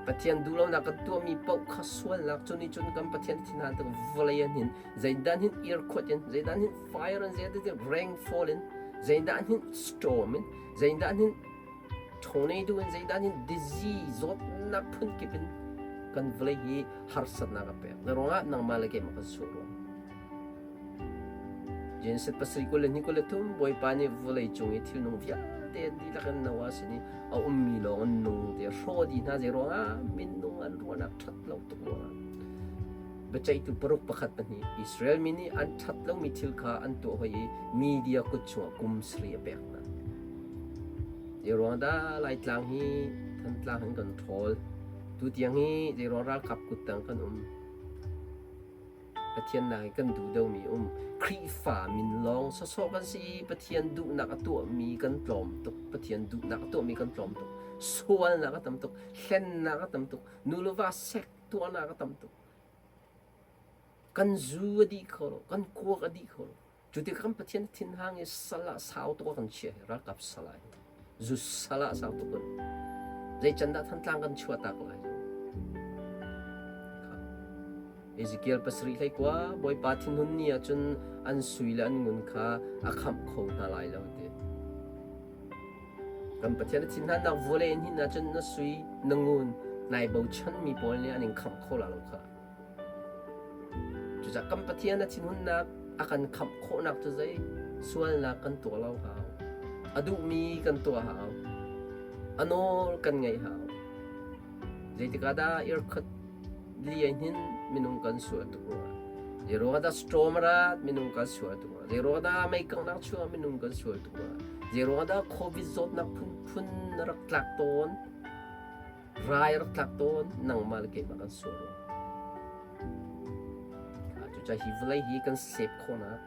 Pathian duhlonak kan tuahmi paoh kha sualnak cu nih cun kan Pathian thinhan tik vawlei an hin zeidan hin earquake in zeidan hin fire in zeidan hin rainfall in zeidan hin storm in zeidan hin tornado in zeidan hin disease zawtnak phunkip in kan vawlei hi harsatnak a pek. Na ruangah nangmah le keimah kan sual ruang. Genesis pasarih 22 23 Bawipa nih vawlei cung i thilnung vialte an dihlak in Noah sin i a ummi lawng an nung ti hraw dih hna zei ruangah minung an ruahnak ṭhat lo tuk ruangah. Biaceihtu paruk pakhat pahnih Israel mi nih an ṭhat lomi thil kha an tuah hoi i media kut chungah kum sarih a pek hna. Zei ruang dah Laitlang hi Thantlang in kan ṭhawl? Tutiang hi zei ruang ralkap kut tang kan um? Pathian nak i kan duh deuhmi um. Khrihfa min lawng sawsawh kan si i Pathian duhnak a tuahmi kan tlawm tuk. Pathian duhnak a tuahmi kan tlawm tuk. Sualnak a tam tuk. Hlennak a tam tuk. Nu le va sek tuahnak a tam tuk. Kan zu a dih kho lo. Kan kuak a dih kho lo. Cu tikah kan Pathian thinhang i sal ah sau tuk a kan chiah hi ralkap sal ah hin zu sal ah sau tuk in zei can dah Thantlang kan chuah tak lai Ezekiel pasarih hlei kua Bawipa thinhun ni ah cun an sui le an ngun kha a khamh kho hna lai lo ti kan Pathian a thinhannak vawlei in hin ahcun na sui na ngun nai bochanmi pawl nih an in khamh kho la lo kha Cucaah kan Pathian a thinhunnak a kan khamh khawhnak cu zei sualnak kan tuah lo hau. A duhmi kan tuah hau. A nawl kan ngaih hau. Zeitik ah dah irkhat li hin minung kan sual tuk rua. Zeiruang dah storm rat minung kan sual tuk rua. Zeiruang dah meikangnak chuah minung kan sual tuk rua. Zeiruang dah COVID zawtnak phunphun rak tlak tawn. Rai rak tlak tawn nangmah le keimah kan sual rua. Cucaah hi vawlei hi kan sep khawhnak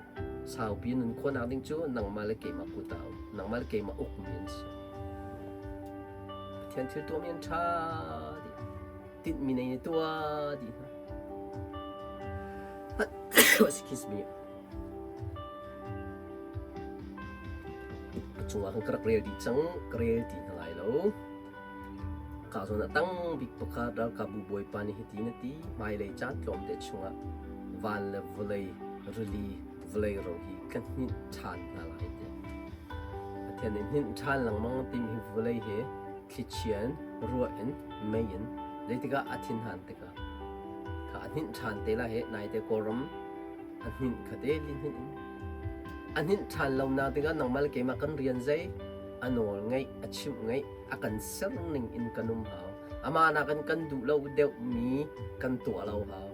saupi nun khawhnak ding cu nangmah le keimah kut ah um. Nangmah le keimah ukmi an si. Pathian thil tuahmi an ṭha dih. Tinhmi nei nih tuah dih hna. Excuse me. A cungah khan ka rak rel dih cang, ka rel ti hna lai lo. Ka zawn a tang bik pakhat ralkapbu bawipa nih hitin a ti, Hmailei caan tlawmte chungah van le vawlei, rili, vawlei ro hi ka hninh ṭhan hna lai tiah. Pathian nih hninh ṭhan lengmang timi hi vawlei hi thlichia in, ruah in, mei in, zeitikah a thinhan tikah kha a hninh ṭhan te lai hi naite Kawlram a hninh kha te lihninh in a hninh ṭhan lonak dingah nangmah le keimah kan rian zei a nawl ngaih a chimh ngaih a kan ser ning in kan um hau amah nakin kan duh lo deuhmi kan tuah lo hau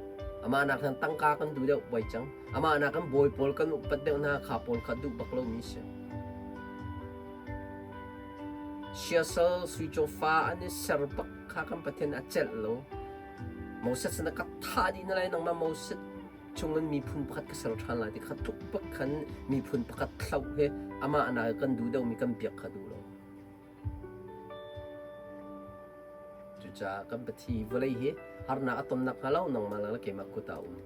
amah nakin tangka kan duh deuh boi cang amah nakin bawi pawl kan upat deuh hna kha pawl kha duh bak lomi si siasal sui cawfa an i ser bak kha kan Pathian a celh lo Moses na ka thah dih na lai nangmah Moses chungin miphun pakhat ka ser ṭhan lai ti kha tluk bak khan miphun pakhat thloh he amah na kan duh deuhmi kan biak kha duh lo. Cucaah kan Pathi vawlei hi harnak a tonnak hnga lo nangmah le keimah kut ah um.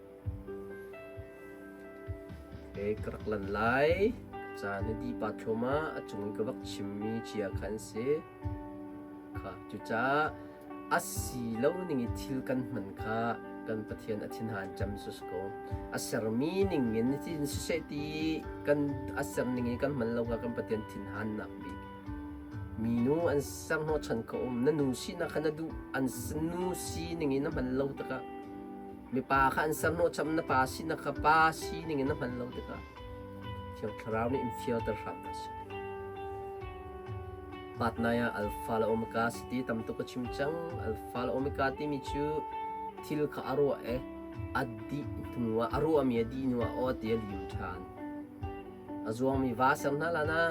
Okay, ka rak lan lai. Caan hi di pa thlum ah a cung in ka vak chimmi chia khan si. Kha cucaah a si lo ning i thil kan hman kha Kan Pathian a thinhan cem cu si ko. A sermi ning in tin siseh ti kan a ser ning in kan hman lo ka kan Pathian thinhannak bik. Minu an ser hnawhchan ko um. Na nu sinak kha na duh an nu sining in na hman lo tikah mipa kha an ser hnawhcham na pa sinak kha pa sining in na hman lo tikah Thiang Thlarau nih in fialter hram hna seh. Patnai ah Alpha le Omega si ti tam tuk ka chim cang. Alpha le Omega timi cu thil kha a ruah i a dih hnu ah a ruahmi a dih hnu ah aw ti a lim ṭhan. A zuangmi va ser hna lan ah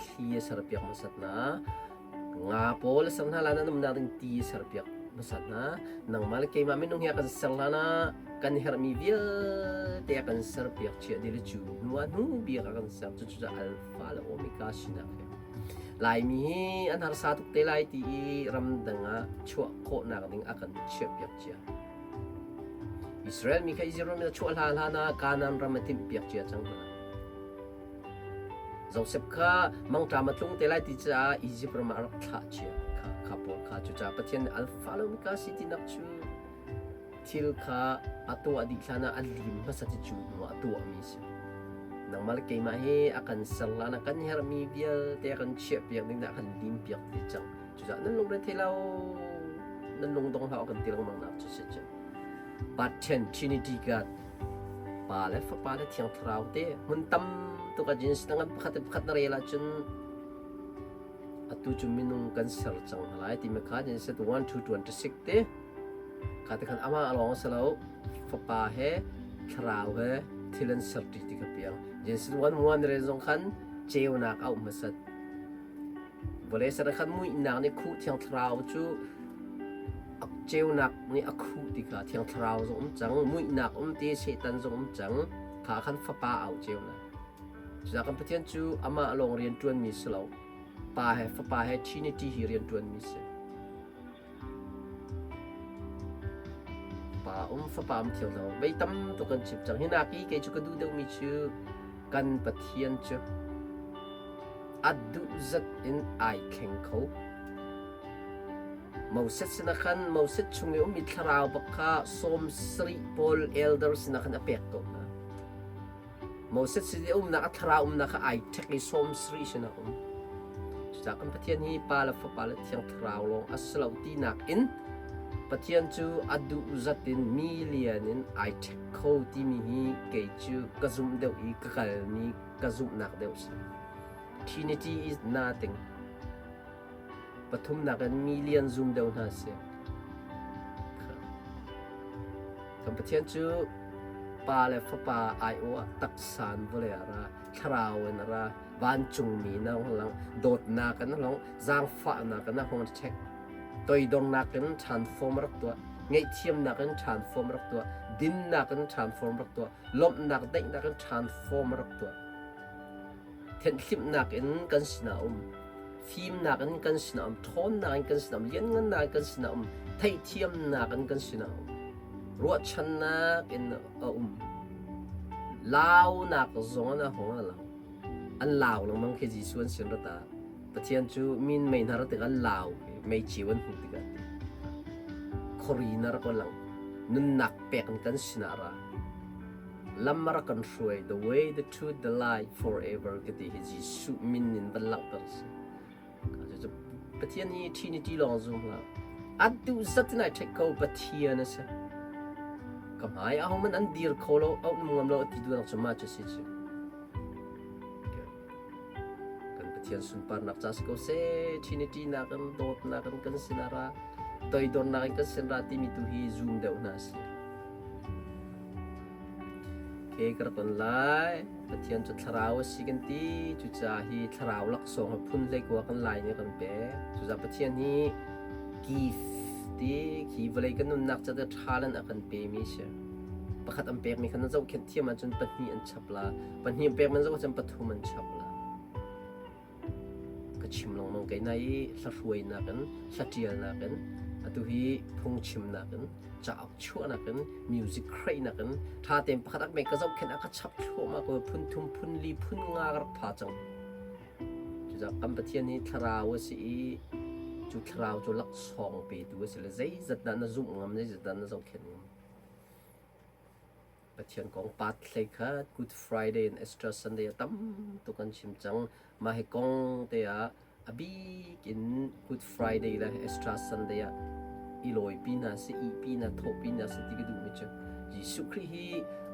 thli a serpiak hmasat hna. Nga pawl a ser hna lan ah numnak ding ti a serpiak hmasat hna. Nangmah le keimah minung hi a kan ser hlan ah kan herhmi vialte a kan serpiak chia dih le cu hnu ah hnu bik a kan ser. Cucu Alpha le Omega sinak hi. Laimi hi an harsa tuk te lai ti i ramdang ah chuah khawhnak ding a kan chiahpiak cia. Israel mi kha Israel ram in a chuah hlan hlan ah Kanaan ram a timhpiak cia cang hna. Joseph kha mangṭam a tlung te lai ti caah Izipt ram ah a rak thlah cia kha, kha pawl kha. Cucaah Pathian nih Alpha le Omega si tinak cu thil kha a tuah dih hlan ah a lim hmasa ti cu hnu ah a tuahmi a si. Nangmah le keimah hi a kan ser hlan ah kan herhmi vialte a kan chiahpiak ding dah a kan limpiak dih cang. Cucaah nan lungre thei lo, nan lung dong hlah kan ti lengmang nak cu si cu. Pathian Trinity God Pa le Fapa le Thiang Thlarau te hmun tam tuk ah Genesis ngan pakhat le pakhat na rel ahcun atu cu minung kan ser cang hna lai timi kha Genesis 1 to 26 te kha te khan amah lawng a si lo Fapa he Thlarau he thil an ser ṭi ti kha piang Genesis 1 1 rel zong khan ceunak a um hmasat Vawlei ser ah khan muihnak nih khuh Thiang Thlarau cu ceunak nih a khuh ti kha Thiang Thlarau zong um cang, muihnak um ti Satan zong um cang, kha khan Fapa au ceunak. Cucaah kan Pathian cu amah lawng rian ṭuanmi si lo, Pa he Fapa he Trinity hi rian ṭuanmi si. Pa um Fapa um Thiang Thlarau vei tam tuk kan chim cang. Hi nak i kei cu ka duh deuhmi cu kan Pathian cu a duh zat in ai thleng kho. Moses sinah khan Moses chung i ummi thlarau bak kha 70 pawl elder sinah khan a pek ko hna. Moses sin i umnak a thlarau umnak kha ai ṭhek i 70 sinah um. Cucaah kan Pathian hi Pa le Fapa le Thiang Thlarau lawng a si lo tinak in Pathian cu a duh zat in million in ai ṭhek kho timi hi kei cu ka zumh deuh i ka kalmi ka zumhnak deuh si. Trinity is nothing. Pathumnak in million zum deuh hna si. Kan Pathian cu Pa le Fapa aiawh ah taksa in vawlei ah ra, thlarau in a ra, vancungmi in a hung lang, dawtnak in a long, zaangfahnak in a hung ṭhek, toidornak in transform rak tuah, ngaihthiamnak in transform rak tuah, dinnak in transform rak tuah, lawmhnak daihnak in transform rak tuah. Thenhhlimhnak in kan sinah um, fimnak in kan sinah um, ṭhawnnak in kan sinah um, lianngannak in kan sinah um, theihthiamnak in kan sinah um, ruahchannak in a um. Launak zong an hong a lau. An lau lengmang khi Jesuh an sin rata. Pathian cu min mei hna ra tikah an lau mei ciu an hmuh tikah khuari na rak lang. Nunnak pek in kan sinah ra. Lam a rak kan hruai, the way, the truth, the life forever ka ti hi Jesuh min in van langhter si. Cucu Pathian hi Trinity lawng zum hlah. A duh zat in ai ṭhek ko Pathian a si. Ka hmai aho man an dir kho lo, a um ngam lo a ti duhnak cu mah cu si cu. Kan Pathian sunparnak ca si ko seh, Trinity nakin dawtnak in kan sin a ra, toidornak in kan sin ra timi tu hi zoom deuh hna si. Okay, ka rak ton lai. Pathian cu thlarau a si kan ti. Cucaah hi thlarau laksawng hi phun hleikua kan lai nih kan pek. Cucaah Pathian hi gift ti khi vawlei kan nunnak ca te talent a kan pemi si. Pakhat an pekmi kha na zohkhenh thiam ahcun pahnih an chap la. Pahnih an pekmi an zoh ahcun pathum an chap la. Ka chim lengmang kei na i hlahruainak in, hlatialnak in, atu hi phungchimnak in, cauk chuahnak in, music create-nak in, ṭha tein pakhat ak me ka zohkhenh ah ka chap thluahmah ko phun thum, phun li, phun nga ka rak pha cang. Cucaah kan Pathian hi thlarau a si i cu thlarau cu laksawng petu a si le zeizat dah na zumh ngam, zeizat dah na zohkhenh ngam. Pathian kong part 11 Good Friday and Easter Sunday a tam tuk an chim cang. Mah hi kong te ah a bik in Good Friday le Easter Sunday ah i lawipi hna seh, ihpi hna, thawhpi hna seh ti ka duhmi cu Jesuh Khrih hi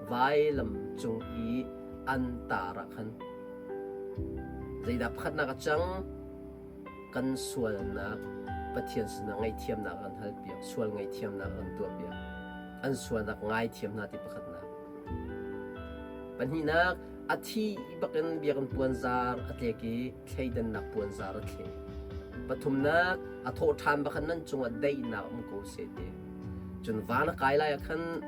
vailam cung i an tar ah khan zeidah pakhatnak a cang? Kan sualnak Pathian sinah ngaihthiamnak an halpiak, sual ngaihthiamnak an tuahpiak. An sualnak ngaithiam hna ti pakhatnak. Pahnihnak, a thi bakin biakinn puanzar a tlek i thleidannak puanzar a thle. Pathumnak, a thawh ṭhan bakhan nan cungah daihnak um ko seh ti. Cun van a kai lai ah khan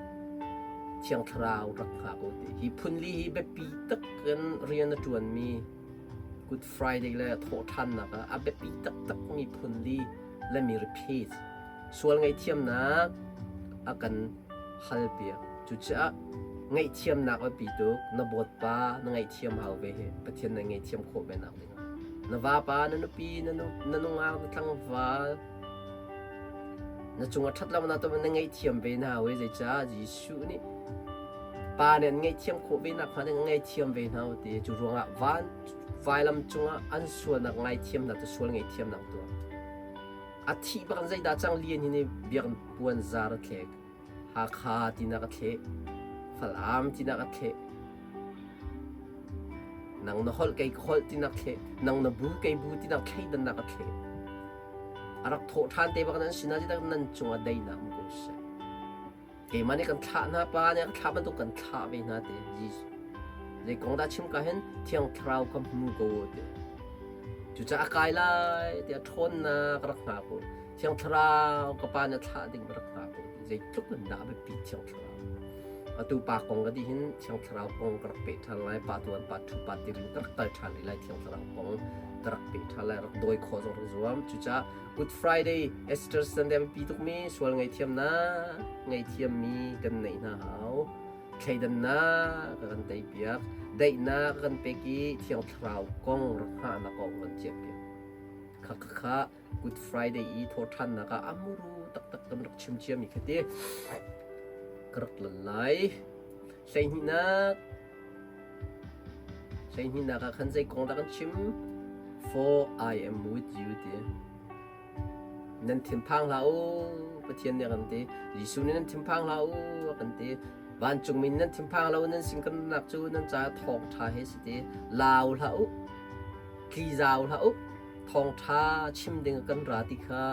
Thiang Thlarau rak hngak u ti. Hi phunli hi biapi tak in rian a ṭuanmi Good Friday le thawhṭhannak ah a biapi taktakmi phunli le mi repeat sual ngaihthiamnak a kan halpiak. Cucaah ngaihthiamnak a biapi tuk. Na bawtpa na ngaihthiam hau ve hi Pathian na ngaihthiam khawh ve nak ding. Na vapa, na nupi, na nungak, na tlangval, na cung a ṭhat lo na na ngaihthiam ve na hau i zeicah Jesuh nih Pa nih an ngaihthiam khawh ve nakhnga ding a ngaihthiam ve hna u ti. Cu ruangah van vailam cungah an sualnak ngaithiamnak cu sual ngaihthiamnak tuah. A thih bak in zeidah cang lian hi nih biakinn puanzar a thlek. Hakha tinak a thleh. Falam tinak a thleh. Nang na holh kei ka holh tinak thleh. Nang na bu kei bu tinak thleidannak a thleh. A rak thawh ṭhan te bak nan sinah nan cungah daihnak um ko seh. Keimah nih kan thlah hna, Pa nih a ka thlah bantuk kan thlah ve hna ti Jesuh. Zei kong dah chim ka hin Thiang Thlarau ka hmu ko ti. Cucaah a kai lai tiah ṭhawnnak rak hngak u. Thiang Thlarau ka Pa nih a thlah ding rak hngak u. Zeitluk in dah a biapi Thiang Thlarau. Atu pa kong ka dih hin Thiang Thlarau kong ka rak peh ṭhan lai. Pa tuan, pa ṭhu, pa tirin ka rak kal ṭhan rih lai Thiang Thlarau kong ka rak peh ṭhan lai. Rak dawi khawh zong rak zuam. Cucaah Good Friday, Easter Sunday a biapi tukmi sual ngaihthiamnak ngaihthiammi kan neih hna hau. Thleidannak a kan teipiak, daihnak a kan pek i Thiang Thlarau kong rak hngahnak kong kan ciahpiak. Kha kha kha Good Friday i thawhṭhannak ah a muru taktak kan rak chim ciami kha ti. Ka rak lan lai. Hleihnihnak 12 ah khan zei kong dah kan chim? For I am with you ti. Nan thinphang hlah u, Pathian nih a kan ti. Jesuh nih nan thinphang hlah u a kan ti. Vancungmi nih nan thinphang hlah u, nan sin kan nak cu nan caah thawngṭha he si ti. Lau hlah u, tli zau hlah u, thawngṭha chim ding kan ra ti kha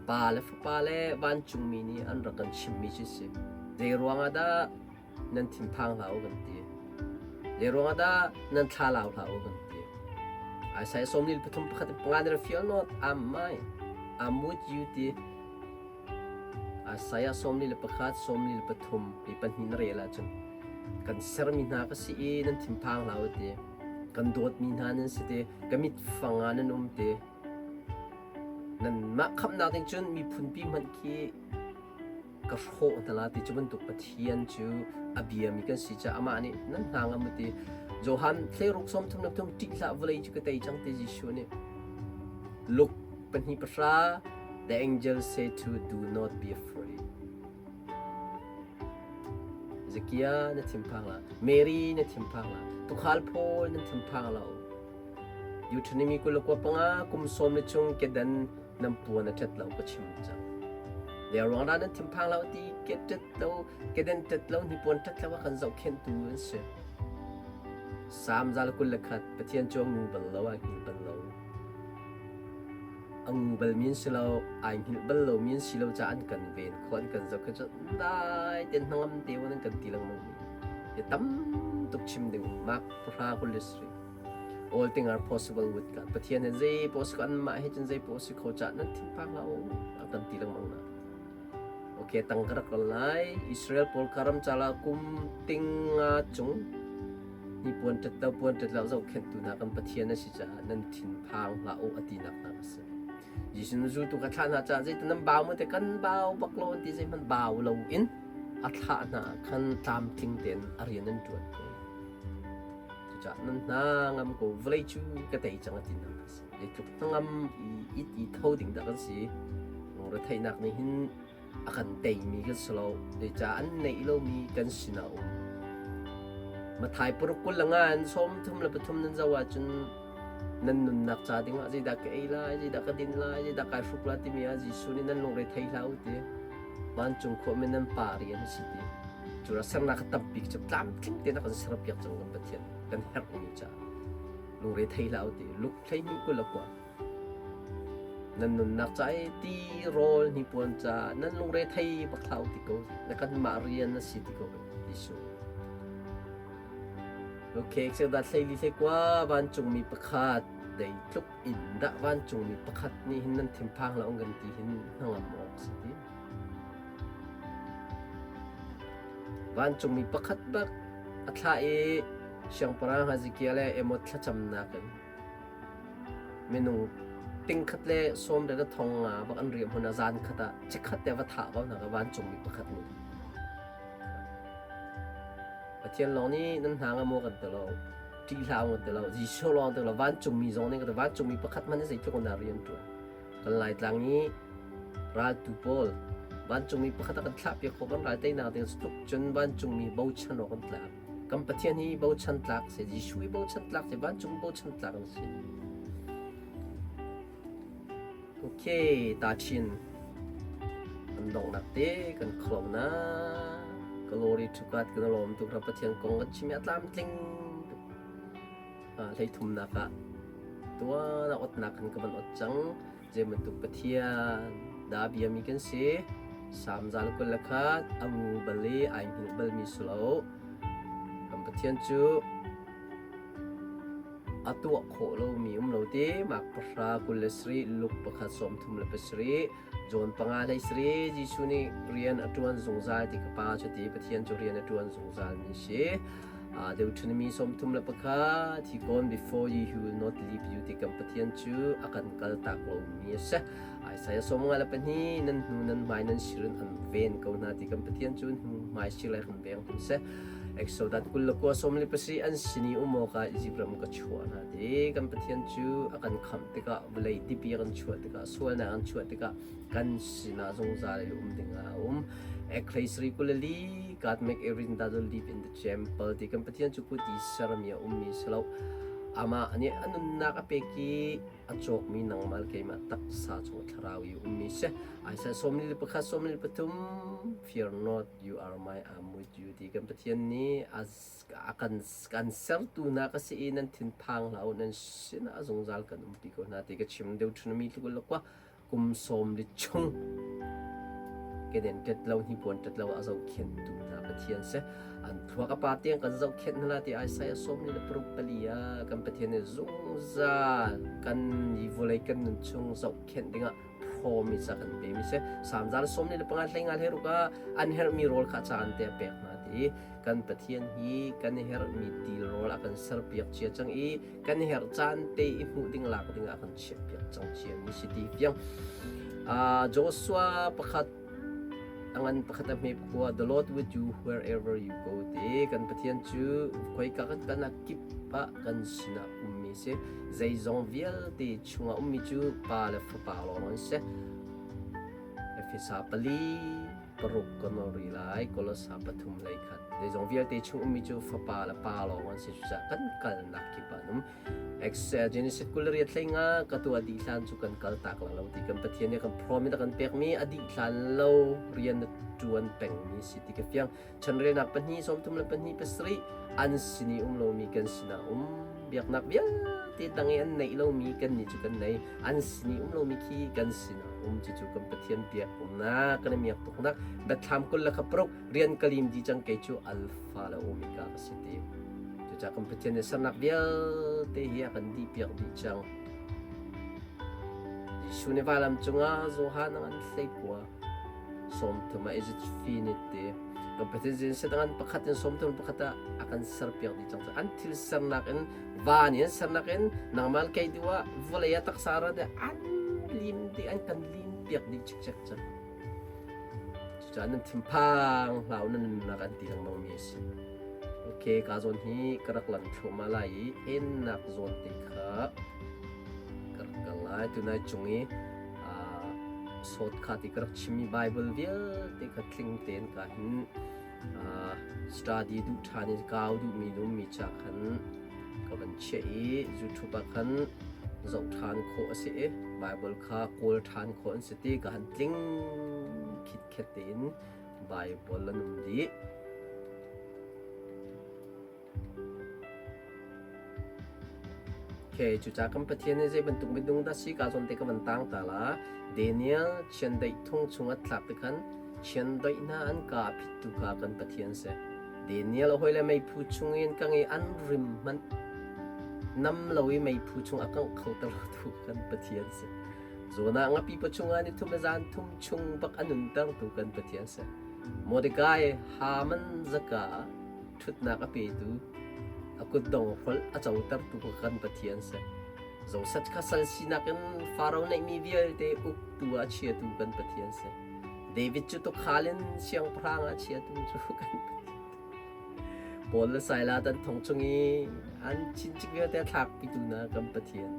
Pa le Fapa le vancungmi nih an rak kan chimmi cu si. Zei ruangah dah Nan thinphang hlah u kan ti. Zei ruangah dah nan thlalau hlah u kan ti. Isaiah 43 pakhat panga na fear not, I'm mine. I'm with you ti. Isaiah 41 43 hi pahnih na rel ahcun kan sermi hna ka si i nan thinphang hlah u ti. Kan dawtmi hna nan si ti. Ka mit fang ah nan um ti. Nanmah khamhnak ding cun miphunpi hmanh khi ka hrawh hna la ti cu bantuk Pathian cu a biami kan si caah amah nih nan hna ngam ti Johan thleiruk sawm thum le thum ṭih hlah vawlei cu ka tei cang ti Jesuh nih Luke 2:10 The angel said to do not be afraid Zakia na thinphang la Mary na thinphang la tukhal pawl nan thinphang lo Deuteronomy 25 kum sawm le chung kedan nan puan a ṭhat lo ka chim cang. Zei ruang dah nan thinphang lo ti ke ṭet lo keden ṭet lo hnipuan ṭhat lo a kan zohkhenhtu an si. Salm 121 Pathian cu a ngu bal lo ai hngilh bal lo. A ngu bal mi an si lo ai hngilh bal lo mi an si lo caah an kan ven khawh an kan zohkhenh cu dai ten hnangam te an kan ti lengmang mi. Ya tam tuk chim ding Mark pahra 27 All things are possible with God. Pathian he zei poh si ko anmah he cun zei poh si kho cah nan thinphang hlah u a kan ti lengmang na. Okay, tang ka rak lai. Israel pawl karam cala kum ting nga cung ni puan ṭet lo puan ṭet lo zohkhenhtu hna kan Pathian a si caah nan thinphang hlah u a tinak hna a si. Jesuh nu zultu kha thlah hna caah zeitin nan bau mu te kan bau bak lo an ti zeihmanh bau lo in a thlah hna khan tlamtling tein a rian an ṭuan ko. Cucaah nan hna ngam ko vawlei cu ka tei cang a ti nak a si. Zeitluk hnangam i it i tho ding dah kan si. Lungretheihnak nih hin a kan teimi kan si lo. Zeicah an neih lomi kan sinah um. Mathai paruk 20 le nga in 33 nan zoh ahcun nan nunnak ca dingah zeidah ka ei lai, zeidah ka din lai, zeidah kai hruk lai timi ah Jesuh nih nan lungre thei hlah u ti. Vancung khuami nan pa rian a si ti. Cu ra sernak kha tampi cu tlamtling tein a kan serpiak cang kan Pathian kan herhmi caah. Lungre thei hlah u ti. Luke 12 21. Nan nunnak ca i ti rawl hnipuan ca nan lungre thei bak hlah u ti ko. Na kanmah rian a si ti ko Jesuh. Okay, dah hleili hlekua vancungmi pakhat dei tluk in dah vancungmi pakhat nih hin nan thinphang la ong kan ti hin hnangam awk si ti. Vancungmi pakhat bak a thlah i siangpahrang Hezekiah le Amos thlacamnak in minung tingkhat le sawm le thong nga bak an riah hmun ah zan khat ah chikkhat te va thah ko hna ka vancungmi pakhat nih. Pathian lawng nih nan hna nga maw kan ti lo ṭih hlah kan ti lo Jesuh lawng ti lo vancungmi zong nih kan ti vancungmi pakhat hmanh nih zeitluk in dah rian ṭuan kan Laitlang i raltu pawl vancungmi pakhat a kan thlahpiak khawh kan ral teinak ding tluk cun vancungmi bochan awk kan tlak kan Pathian hi bochan tlak si Jesuh hi bochan tlak si vancung bochan tlak an si. Okay, tachin an donghnak te kan kho na. Glory to God kan lawm tuk ra Pathian kong kan chim a tlamtling tuk. Hleithumnak ah tuan a otnak kan ka van ot cang. Zei bantuk Pathian dah biami kan si. Sam zal 21 a ngu bal i ai hngilh balmi si lo. Kan Pathian cu A tuah khawh lomi um lo ti Mark 10:27, Luke 1:37, John 5:13 Jesuh nih rian a ṭuan zungzal ti ka Pa cu ti Pathian cu rian a ṭuan zungzalmi si. Deuteronomy 31, He gone before you, he will not leave you ti kan Pathian cu a kan kaltak lomi a si. Isaiah 52, nan hnu nan hmai nan sir in an ven ko hna ti kan Pathian cu hnu hmai sir le kan veng hna seh. Exodus 27 an sin i um awkah Izipt ram ka chuah hna ti kan Pathian cu a kan khamh tikah vawlei tipi a kan chuah tikah sualnak an chuah tikah kan sinah zungzal i um dingah a um. Ekhlei 24 God make everything that will live in the temple ti kan Pathian cu kuti sermi a ummi si lo. Amah nih a nunnak a pek i a cawkmi nangmah le keimah taksa chung thlarau i ummi si. Isaiah 41 43 Fear not, you are my I'm with you ti kan Pathian nih a kan kan sertu hna ka si i nan thinphang hlah u nan sinah a zungzal kan umpi ko hna ti ka chim Deuteronomy tluk lakwa kum sawm li chung keden tet lo hnipuan tet lo a zohkhentu hna Pathian si an thluak a pa tiang kan zohkhenh hna ti Isaiah 46 ah kan Pathian nih zungzal kan i vawlei kan nun chung zohkhenh dingah promise a kan pe mi si Salm 45 hleinga hlei ruk ah an herhmi rawl kha caan te a pek hna ti kan Pathian hi kan herhmi til rawl a kan serpiak cia cang i kan herh caan te i hmuh ding lak ding ah kan chiahpiak cang cia mi si ti fiang. Joshua pakhat a ngan pakhat a hme khua the Lord with you wherever you go ti kan Pathian cu khoika kan kan ah kip ah kan sinah ummi si zeizong vialte chungah ummi cu pa le fapa lawng an si. Efesa pali paruk kan ri lai Kolosa pathum lei khat zeizong vialte chung ummi cu fapa le pa lawng an si cucaah kan kalnak kip ah um Genesis 28 hlei nga ka tuah dih hlan cu kan kal tak la lo ti kan Pathian nih kan promise a kan pekmi a dih hlan lo rian na tuan pengmi si ti ka fiang chanrelnak pahnih 32 pasarih an sin i um lomi kan sinah um biaknak vialte tang i an neih lomi kan nih cu kan nei an sin i um lomi khi kan sinah um cucu kan Pathian biak umnak kan i miak tuknak Biathlam kul le kha paruk rian ka lim di cang kei cu alpha le omega ka si ti cucaah kan Pathian nih sernak vialte hi a kan dih piak dih cang Jesuh nih vailam cungah Johan an hlei kua 30 ah is it finit ti kan Pathian zin setan pakhat in 30 pakhat ah a kan serpiak dih cang an thil sernak in van in sernak in nangmal kei duh ah vawlei ah taksa ra de an lim di an kan lim piak dih chikchek cang cucaah nan thinphang hlau nan nunnak an ti lengmang mi a si okay ka zawn hi ka rak lan thluahmah lai i ennak zawn te kha ka rak kal lai tunai cung i sawt kha ti ka rak chimmi Bible vialte kha tling tein ka hin. Study duh ṭhan in kau duhmi lummi ca khan ka van chiah i YouTube ah khan zoh ṭhan khawh a si i Bible kha kawl ṭhan khawh an si ti ka han tling khitkhet tein Bible an um dih. Okay, cucaah kan Pathian nih zei bantuk minung dah si ka zawn te ka van tang ta la. Daniel chiandeih thung chung a tlak te khan chiandeih hna an ka a phittu kha kan Pathian si. Daniel a hawile meiphu chung in ka nge an rim hmanh nam lo i meiphu chung a kangh kho ter lo tu kan Pathian si. Jonah ngapi pa chungah ni thum le zan thum chung bak a nuntertu kan Pathian si. Mordecai Haman zaka ah ṭhutnak a petu, a kutdong hrolh a cotertu kha kan Pathian si. Joseph kha sal sinak in Faro neihmi vialte uktu ah a chiatu kan Pathian si. David cu tuukhal in siangpahrang ah a chiatu cu kan Pathian. Paul le Silas an thong chung i an chincik vialte a thlakpitu hna kan Pathian.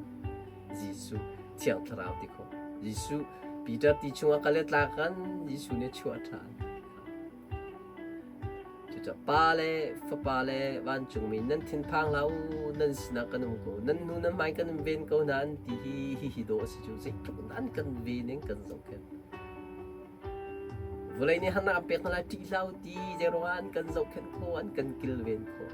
Jesuh Thiang Thlarau ti khawh. Jesuh Peter ti chungah kal le tla kan Jesuh nih a chuah ṭhan. Cucaah Pa le Fapa le vancungmi nan thinphang hlah u, nan sinah kan um ko, nan hnu nan hmai kan in ven ko hna an ti hi hihi dawh a si cu zeitluk in an kan ven in kan zohkhenh. Vawlei nih harnak an pek hna lai ṭih hlah u ti zeiruangah an kan zohkhenh khawh, an kan kilven khawh.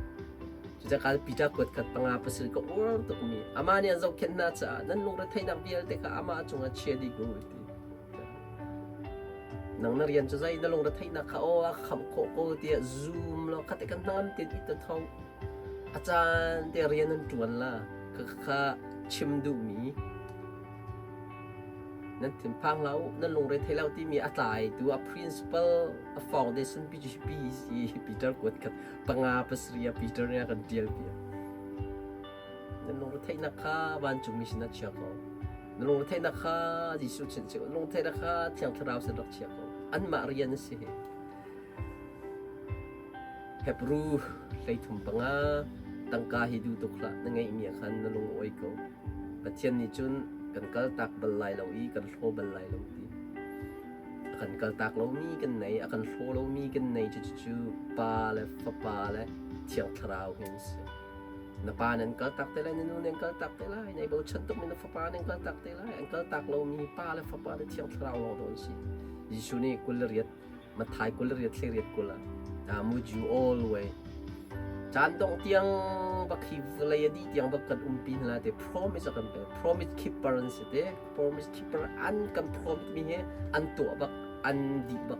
Cucaah kal Peter kuat khat panga pasal ka uar tukmi amah nih an zohkhenh hna caah nan lungretheihnak vialte kha amah cungah chia dih ko u ti. Nang na rian cu zei na lungretheihnak kha aw a khamh khawh ko tiah zum law khate kan hnangam tein i tho. A caan te rian an ṭuan la kha kha chim duhmi nan thinphang hlah u nan lungre thei lo timi a tlaitu a principal a foundation PGP si Peter kuat khat panga pasarih ah Peter nih a kan ṭial piak. Nan lungretheihnak kha vancungmi sinah chia ko. Na lungretheihnak kha Jesuh sin chia ko. Lungretheihnak kha Thiang Thlarau sin rak chia ko. Anmah rian a si. Hebrew hleithum panga tangka hi duh tuk hlah na ngeihmi ah khan na lung awi ko. Pathian nih cun kan kaltak bal lai lo i kan hlaw bal lai lo ti. A kan kaltak lomi kan nei, a kan hlaw lomi kan nei cu cu Pa le Fapa le Thiang Thlarau hi an si. Na pa nan kaltak te lai, na nu nan kaltak te lai, na i bochan tukmi na fapa nan kaltak te lai, an kaltak lomi Pa le Fapa le Thiang Thlarau lawng dawn si. Jesuh nih 28 Matthai 28 thlariat 20 ah I'm with you always. Caan dongh tiang bak hi vawlei a dih tiang bak kan umpi hna lai te promise a kan pek. Promise keeper an si te. Promise keeper an kan promise mi hi an tuah bak, an dih bak.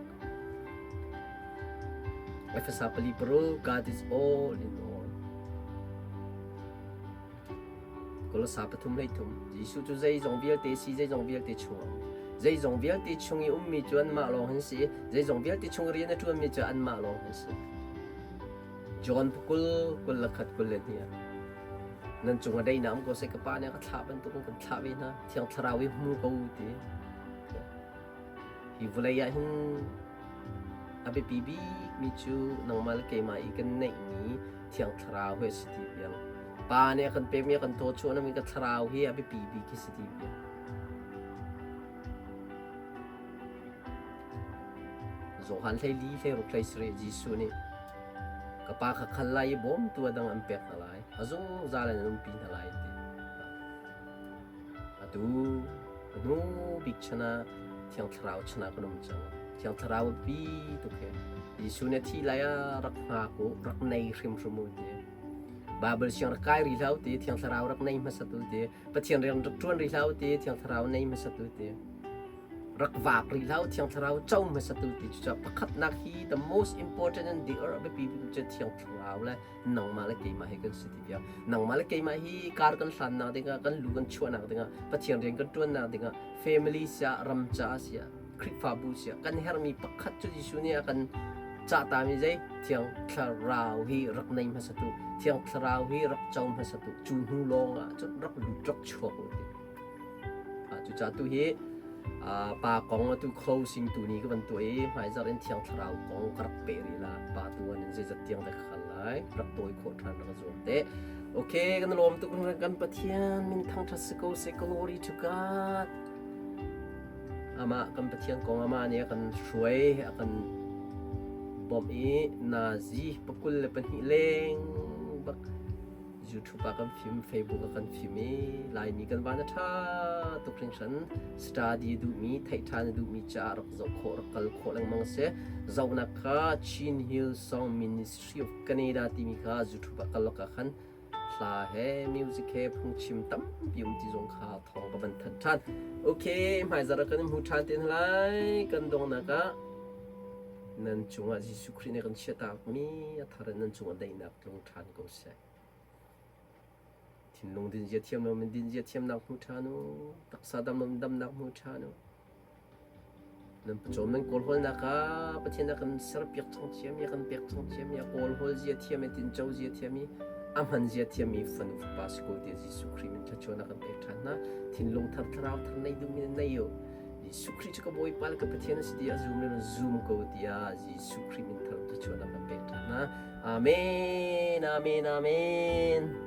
Efesa pali paruk God is all in all. Kolosa pathum hlei thum Jesuh cu zeizong vialte si zeizong vialte chung zeizong vialte chung i ummi cu anmah lawng an si zeizong vialte chung rian a ṭuanmi cu anmah lawng an si. John 20 21 22 nan cung a daihnak um ko seh ka pa nih a ka thlah bantukin kan thlah ve hna Thiang Thlarau i hmu ko ti Hi vawlei ah hin a biapi bikmi cu nangmah le keimah i kan neihmi Thiang Thlarau hi a si ti piang. Pa nih a kan pekmi a kan tawchuah ka thlarau hi a biapi bik hi si ti piang. Johan 14 hlei ruk hlei sarih Jesuh nih ka pa kha khal lai i bawmtu a dang an pek hna lai a zungzal in an umpi hna lai ti. Atu a hnu bik chan ah Thiang Thlarau chan ah kan um cang. Thiang Thlarau a biapi tuk hi. Jesuh nih a thih lai ah rak hngak u, rak nei hrimhrim u ti. Bible siang rak kai rih hlah u ti, Thiang Thlarau rak nei hmasat u ti. Pathian rian rak ṭuan rih hlah u ti, Thiang Thlarau nei hmasat u ti. Rak vak rih hlah u, Thiang Thlarau co hmasat u ti. Cucaah pakhatnak hi the most important and the biapi bik cu Thiang Thlarau le nangmah le keimah hi kan si ti bia nangmah le keimah hi kar kan hlannak dingah kan lu kan chuahnak dingah Pathian rian kan ṭuannak dingah family siah ram caah siah Khrihfabu siah kan herhmi pakhat cu Jesuh nih a kan cahtami zei Thiang Thlarau hi rak nei hmasa tu Thiang Thlarau hi rak co hmasa tu cu hnu lawng ah cun rak lut rak chuak u ti Cucaah tu hi pa kong atu closing tu ni ka van tuah i hmaizarh in Thiang Thlarau kong ka rak peh rih la. Pa tu an in zeizat tiang dah ka khal lai. Rak tawi khawh ṭhan rak zuam te. Okay, kan lawm tuk kan Pathian min thangṭhat si ko seh. Glory to God. Amah kan Pathian kong amah nih a kan hruai, a kan bawmh i nazi 22 leng bak YouTube ah kan fim, Facebook ah kan fim i Laimi kan van a ṭha tuk hringhran. Study duhmi, theih ṭhan a duhmi caah rak zoh khawh, rak kal khawh lengmang a si. Zohnak kha Chin Hill Song Ministry of Canada timi kha YouTube ah kal awk ah khan hla he music he phungchim tampi um ti zong kha thawng ka van thanh ṭhan. Okay, hmaizarh ah kan in hmu ṭhan te hna lai. Kan donghnak ah nan cungah Jesuh Khrih nih kan chiahtakmi a thar in nan cungah daihnak tlung ṭhan ko seh. Thinlung dinzia thiam lo in dinzia thiamnak hmu ṭhan u. Taksa dam lo in damnak hmu ṭhan u. Nan pawcawm nan kawlhawlnak ah Pathian a kan serpiak chung thiam i a kan pek chung thiam i a kawlhawl zia thiam i tinco zia thiam i a hman zia thiam i fanu fapa si ko tiah Jesuh Khrih min thluachuah a kan pek ṭhan hna. Thinlung thar thlarau thar nei duhmi nan nei u. Jesuh Khrih cu ka Bawipa le ka Pathian a si tiah zum le zum ko tiah Jesuh Khrih min thar thluachuah a kan pek ṭhan hna. Amen, amen, amen.